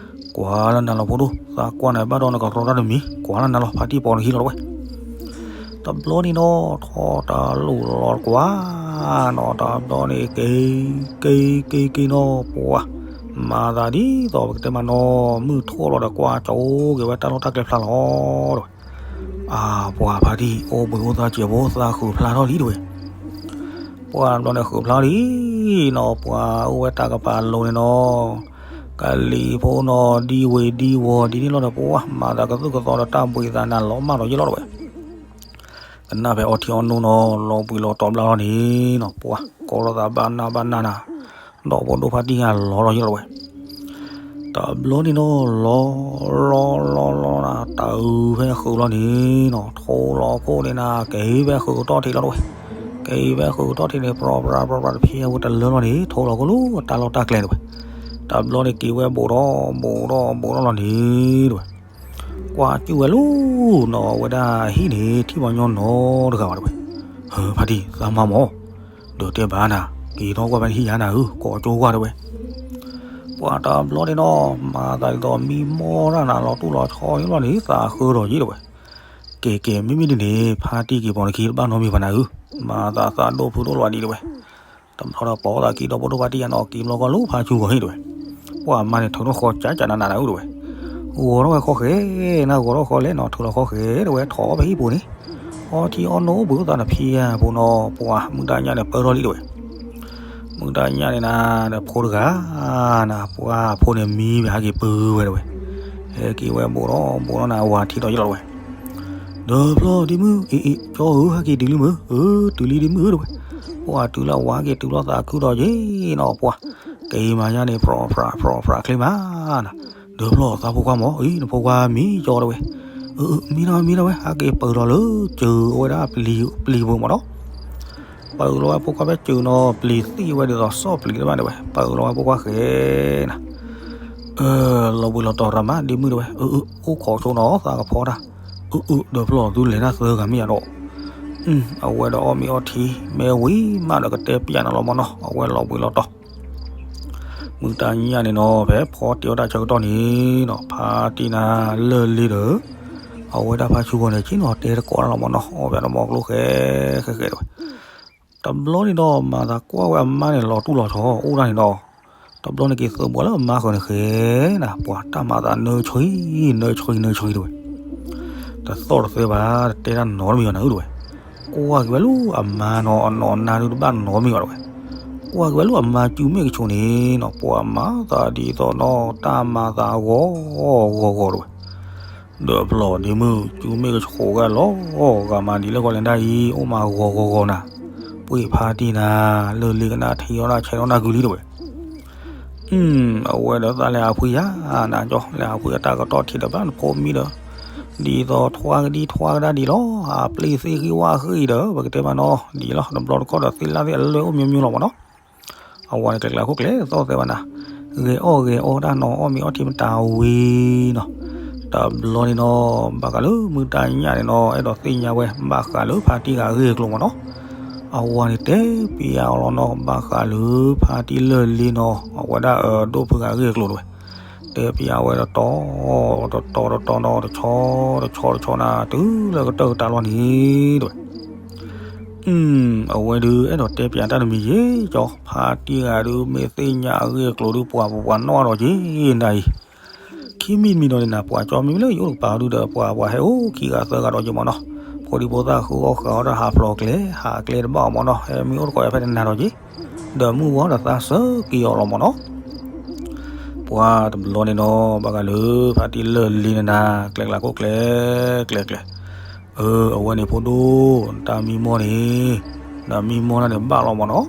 ကွၢ်လၢနၤလီၤဖိဒိၣ် သးကွၢ်နၤဘၣ်ဒီးနကရီတၢ်တမံၤ ကွၢ်လၢနၤလီၤ ဖါတံၢ်ပိာ်နခံလီၤတဝဲ. တဘျီန့ၣ်နီၤ ထီၣ်တၢ်လူၢ်လီၤကွၢ်နီၤ တဘျီန့ၣ် က့ၤ က့ၤ က့ၤ က့ၤနီၤ ပှၤ မၤသးဒ်သိးပကတဲမးနီၤ မုၢ်ထီၣ်လီၤဒီးကွၢ်ကၠိက့ၤဝဲ တၢ်လီၢ်တၢ်ကျဲဖျါလီၤတဝဲ. အါ ပှၤဖါတံၢ် အိၣ်ဘှံးအိၣ်သးစဲးဖိ သးဃုာ်ဖျါထီၣ်လံတဝဲ. ပှၤတဘျီန့ၣ်ဃုာ်ဖျါလံနီၤ ပှၤအိၣ်ဝဲတၢ်ကပၤလိၤန့ၣ်နီၤ ကလံၤဖိနီၤ ဒံဝ့ၤဒံဝီၤဒ်န့ၣ်လီၤဒီး ပှၤမၤသးကသုၣ်ကသီဒီးတၢ်ဘှံးသးနၤလီၤမၢ်ဒီးယဲလီၤတဝဲ. ကနၣ်ဖဲအီထံအီနိနီၤ လီၤဘှံးလီၤတီၤဘျါလီၤန့ၣ်နီၤ ပှၤကိးလိာ်သးဘၣ်နၢ်ဘၣ်နၢ်နၤ ဒီးဖိဒိၣ်ဖါတံၢ်ဂၤလီၤလီၤယဲလီၤတဝဲ. တဘျီန့ၣ်နီၤ လီၤ လီၤ လီၤ လီၤနၤ တၢ်အုးဖဲဃုာ်လီၤန့ၣ်နီၤ ထိလီၤခိၣ်န့ၣ်နၤ က့ၤဖဲဃုာ်ကတီၢ်ထံးလီၤတဝဲ. က့ၤဖဲဃုာ်ကတီၢ်ထံးန့ၣ် ပြီပြါ ပြီပြါတဖျဲဝဲတလၢလီၤန့ၣ် ထိလီၤခိၣ်လၢအတၢ်လီၢ်တၢ်ကျဲတဝဲ. တဘျီန့ၣ်က့ၤဝဲဘူးဒီး ဘူးဒီး ဘူးဒီးလီၤန့ၣ်တဝဲ. ကွၢ်ကၠူၣ်ဝဲလၢနီၤ အဝဲဒၣ်ဟံၣ်န့ၣ် ထံၣ်ပှၤညီနီတဂၤဘၣ်တဝဲ. ဟၢ ဖါတံၢ် သးမၤမၢ် ဒီးတဲဘၣ်နၤ က့ၤထီၣ်ကွၢ်ဖဲနဟံၣ်ယါနၤဧၢ ကိးကၠိကွၢ်တဝဲ. ပှၤတဘျီန့ၣ်နီၤ မၤသးဒ်သိးမံမီၢ်တၢ်နၤ လီၤတူၢ်လီၤဆီန့ၣ်လီၤန့ၣ် သးဃၢဒီးယဲတဝဲ. ကဲ ကဲ မ့မ့ၢ်ဒ်န့ၣ် ဖါတံၢ်က့ၤပိာ်နခံတဘၣ်နီတမံၤဘၣ်နၤဧၢ, မၤသးသးဒိၣ်ဖုးဒိၣ်လီၤဒံးတဝဲ. တဘျီဒီးပိာ်သးခံဒီးဖိဒိၣ်ဖါတံၢ်ယါနီၤ က့ၤဘျီကီၢ်လၢဖါဆူဂီၤဟံၣ်တဝဲ. ပှၤမါန့ၣ်ထုးထီၣ်ဃီကၠးကၠးနးနးနၤဧၢတဝဲ. ဂီၤထီၣ်ဝဲဃီဃဲၤနၤ ဂီၤထီၣ်ဃီလဲၣ်နီၤ ထုးလီၤဃီဃဲၤတဝဲ ထီၣ်အီၣ်ဖဲဟံၣ်ပူၤန့ၣ် အီထံအီနိအိၣ်ဘှံးအိၣ်သးတဖံးဧါဖိနီၤ ပှၤမုၢ်တၢ်ညၣ်န့ၣ်ပၢၢ်ထီၣ်လံတဝဲ. မုၢ်တၢ်ညၣ်န့ၣ်နၤ ဒီးဖိတဂၤနၤ ပှၤဖိန့ၣ်မံဝဲဟဲက့ၤပုၢ်ဝဲတဝဲ. ဟဲက့ၤဝဲဘူးဒီးဘူးဒီးနၤ အဝၤထံၣ်ဒီးယလီၤတဝဲ. ဒီးဖျီဒ်မုၢ် အ့ၣ် အ့ၣ် ကၠီဧၢ ဟဲက့ၤတုၤလံမုၢ် အၢ တုၤလံဒ်မုၢ်ဧၢတဝဲ. ပှၤတုၤလၢအဝၤဟဲက့ၤတုၤလီၤသးခုဒီးယ့ၣ်နီၤ ပှၤ က့ၤမၤညါန့ၣ် ဖြီၣ်ဖြးဖြီၣ်ဖြးချ့မးနၤ. ဒီးဖျီသးဖိခွါမၢ် အံၤ နဖိခွါမံကၠီတဝဲ. အၢ အၢ မံနီၤ မံနီၤဝဲ ဟဲက့ၤပၢၢ်ထီၣ်လၢစၢၤအဝဲဒၣ်ပျံၤပူၤမၢ်နီၤ. ပၢၢ်လီၤဝဲဖိခွါဖဲစၢၤနီၤ ပျံၤသံဝဲဒ်သိးစီၣ်ပျံၤတဘၣ်တဝဲ ပၢၢ်လီၤဝဲဖိခွါဃဲၤနၤ. အၢ လီၤဘှံးလီၤတီၤရၤမးဒ်မုၢ်တဝဲ အၢ အၢ အိၣ်ခိးဆိနီၤ သးကဖီတၢ်. အၢ အၢ ဒီးဖျီသုလဲၤတၢ်သၢဂၤမ့ၢ်ယါဒီး အဝဲဒီးအီၣ်မ့ၤအီထံ မ့ၢ်ဝံၤမးဒီးကတဲပျးနၤလီၤမၢ်နီၤ အဝဲလီၤဘှံးလီၤတီၤ. မုၢ်တၢ်ညၣ်န့ၣ်နီၤ ဖဲဖီတ့ၢ်ဝဲဒၣ်ဆၢကတီၢ်န့ၣ်နီၤ ဖါတံၢ်နၤလၢလ့ဒီး အဝဲဒၣ်ဖါဆူဂီၤန့ၣ် ဆ့ၣ်နီၤတဲတကိးတၢ်လီၤမၢ်နီၤ အီၣ်ဖဲတမီၤကျိဃဲၤဃဲၤဃဲၤတဝဲ. တဘျီန့ၣ်ဒီး မၤသးကွၢ်ဝဲအမါန့ၣ် လီၤတူၢ်လီၤဆီအိၣ်ဒၣ်န့ၣ်ဒီး တဘျီန့ၣ်က့ၤသုးဘှီလၢအမါဃၢၤန့ၣ်ဃဲၤနၤ ပှၤတၢ်မၤသးနၢဆှံ နၢဆှံနၢဆှံတဝဲ. တသီၣ်တသဲဘၣ် တတဲတၢ်နီတမံၤဘၣ်နၤဧၢတဝဲ. ကွၢ်က့ၤဝဲလၢအမါနီၤ အနီၢ်အနါဒုးတဘၣ်နီတမံၤဘၣ်တဝဲ. ကွၢ်က့ၤဝဲလၢအမါစုမ့ၣ်ကဆိးန့ၣ်နီၤ ပှၤမၤသးဒ်သိးနီၤ တၢ်မၤသးဂီၤဂီၤဂီၤတဝဲ. ဒီးဖျီဒ်မုၢ် စုမ့ၣ်ကဆိးဂၤလီၤ ဂၤမးဒ်လဲၣ်ဂီၤလဲၣ်ဒၣ်အံၤ အိၣ်မးဂီၤဂီၤဂီၤနၤ. ပှ့ၤဖါတံၢ်နၤ, လၢၢ်လံၤကနၣ်ထံအီၣ်ဒၣ်ဆဲးထီၣ်နၢ်ကုလံတဝဲ. အဝဲဒီးသးလဲၤဟးဖှံယၤ, နကၠီ လဲၤဟးဖှံအတၢ်ကတီၢ်ထံးဒီးဘၣ်နဖိမံဒီး, ဒ်သိးထွါကဒံထွါကဒါဒ်လီၤ, အပျ့ၤသ့ဃံဝါဃံအံၤဒီး ပကတဲမးနီၤ ဒ်လီၤ, တဘျီတခီၣ်ဒီးသ့ၣ်လၣ်သ့ၣ်အလၢအိၣ်မံမံလီၤမးနီၤ. အဝဲန့ၣ်ကျဲကျဲခိၣ်ကျဲသီၣ်သဲဘၣ်နၤ, ဂဲၤအီၣ်ဂဲၤအီတၢ်နီၤ အီၣ်မ့ၤအီထံမတၤဝံၤနီၤ. တဘျီန့ၣ်နီၤ ဘၣ်ဃးလၢမုၢ်တၢ်ညၣ်န့ၣ်နီၤ အဲၣ်ဒိးသ့ၣ်ညါဝဲ ဘၣ်ဃးလၢဖါတံၢ်ဂၤအဂ့ၢ်အကျိၤမးနီၤ. အဝဲန့ၣ်တဲပျးအီၤလီၤနီၤ ဘၣ်ဃးလၢဖါတံၢ်လၢၢ်လ့နီၤ အဝဲဒၣ်အဒိၣ်ဖုဂၤအဂ့ၢ်အကျိၤတဝဲ. တဲပျးဝဲတတီၤတတီၤတတီၤနီၤ တဆီတဆီတဆီနၤ တုၤလၢကတၢၢ်ကတၢၢ်လီၤန့ၣ်တဝဲ. အဝဲဒုးအဲၣ်ဒိးတဲပျးတၢ်တမံၤယဲၢ်ကၠီ, ဖါတံၢ်ဂၤဒုး မ့ၢ်သ့ၣ်ညါအဂ့ၢ်အကျိၤဒုး ပှၤပှၤနီၣ်ဒီးက့ၤနၤအံၤ, ခံမံၤတမံၤဒီးန့ၣ်နၤ ပှၤကၠီမ့မ့ၢ်လၢယအိၣ်တကပၤဒုးဒီး ပှၤပှၤဟဲအိၣ်ခံဂၤသၢဂၤဒီးက့ၤမးနီၤ. ဖိဒံဖိသၣ်ဃုအီၣ်ဃုအီတၢ်ဟးဖျိးကျဲ ဟးကျဲတဘၣ်အီၤမးနီၤ ဟဲမ့ၢ်အိၣ်တကိးယၤဖဲတနၤဒီးက့ၤ, ဒီးမုၢ်ဝါဒီးသးစၢက့ၤအီၤလီၤမးနီၤ. ပှၤတဘျီန့ၣ်နီၤ ဘၣ်ဃးလၢဖါတံၢ်လၢၢ်လ့န့ၣ်နၤ ကျဲကျဲခိၣ်ကျဲ ကျဲကျဲ အဝဲန့ၣ်ဖိဒိၣ် တၢ်မံမီၢ်န့ၣ်, နမံမီၢ်တၢ်န့ၣ်ဘၣ်လီၤမးနီၤ.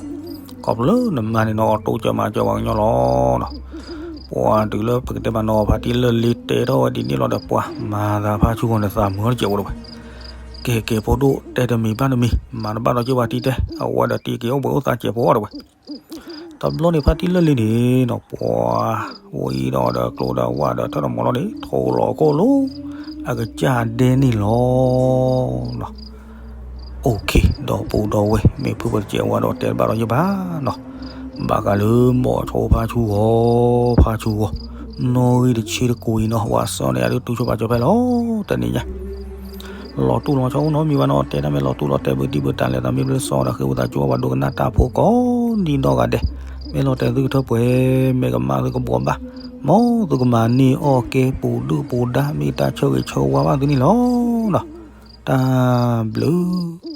ခီဖျိလၢနမါန့ၣ်နီၤ အတိစၢၤမၤစၢၤပှၤကညီလီၤ. ပှၤတုၤလၢပကတဲမးနီၤ ဖါတံၢ်လၢၢ်လ့တဲထီၣ်ဝဲဒ်န့ၣ်လီၤဒီး ပှၤမၤသးဖါဆူဂီၤန့ၣ်သးမုာ်အီၤတစဲးဖိတဝဲ. ကဲကဲဖိဒိၣ် တဲတမံၤဘၣ်တမံၤ မၤတဘၣ်ဒီးက့ၤပှၤတံၢ်တဲ အဝဲဒီးတံၢ်က့ၤအိၣ်ဘှံးအိၣ်သါစဲးဖိအီၤတဝဲ. တဘျီန့ၣ်ဖါတံၢ်လၢၢ်လ့န့ၣ်နီၤ ပှၤ ဝံဒီးဒီးကျိဒီးဝၣ်ဒီးထၢၣ်ဒီးမီၤလီၤန့ၣ် ထိးလီၤခိၣ်လိၤ အကစၢ်ဒဲန့ၣ်လီၤ. အိၣ်ခ့ ဒီပုၢ်ဒီဝဲၢ် မ့ၢ်ဖုပတစဲးဝါဒီးတဲတဘၣ်ဒီးယဘၣ်နီၤ. ဘၣ်ဃးလၢမိၤဆိဖါဆူဂီၤ ဖါဆူဂီၤ နီၣ်ဂံၢ်တဆံတကိးအံၤနီၤ ဝၤစီၤန့ၣ် အဒုးတူၢ်ဆိပာ်စၢၤဖဲလီၤ တနံၤညါ လီၤတူၢ်လီၤဆီအိၣ်နီတမံၤဘၣ်နီၤ တဲတၢ်မ့ၢ်လီၤတူၢ်လီၤတဲာ်ဘၣ်တံၢ်ဘၣ်တၢ်လဲၤသးမ့ၢ်ဘျုးစီၤဒီး ဃ့ဝံသးစူၤပှၤဒိကနၣ်တၢ်ဖိကိးဒံနီၢ်ဂၤဒဲး, မ့ၢ်လီၤတဲာ်သုကထၢပှဲၤ မ့ၢ်ကမၣ်သုကဘှီဘၣ်, မ်သုကမၤန့ၢ်အီၣ်ကဲပူၤဒုၣ်ပူၤဒါ မ့ၢ်တၢ်ဆၢဂ့ၤဆၢဝါဘၣ်သုန့ၣ်လီၤ. တၢ်ဘျုး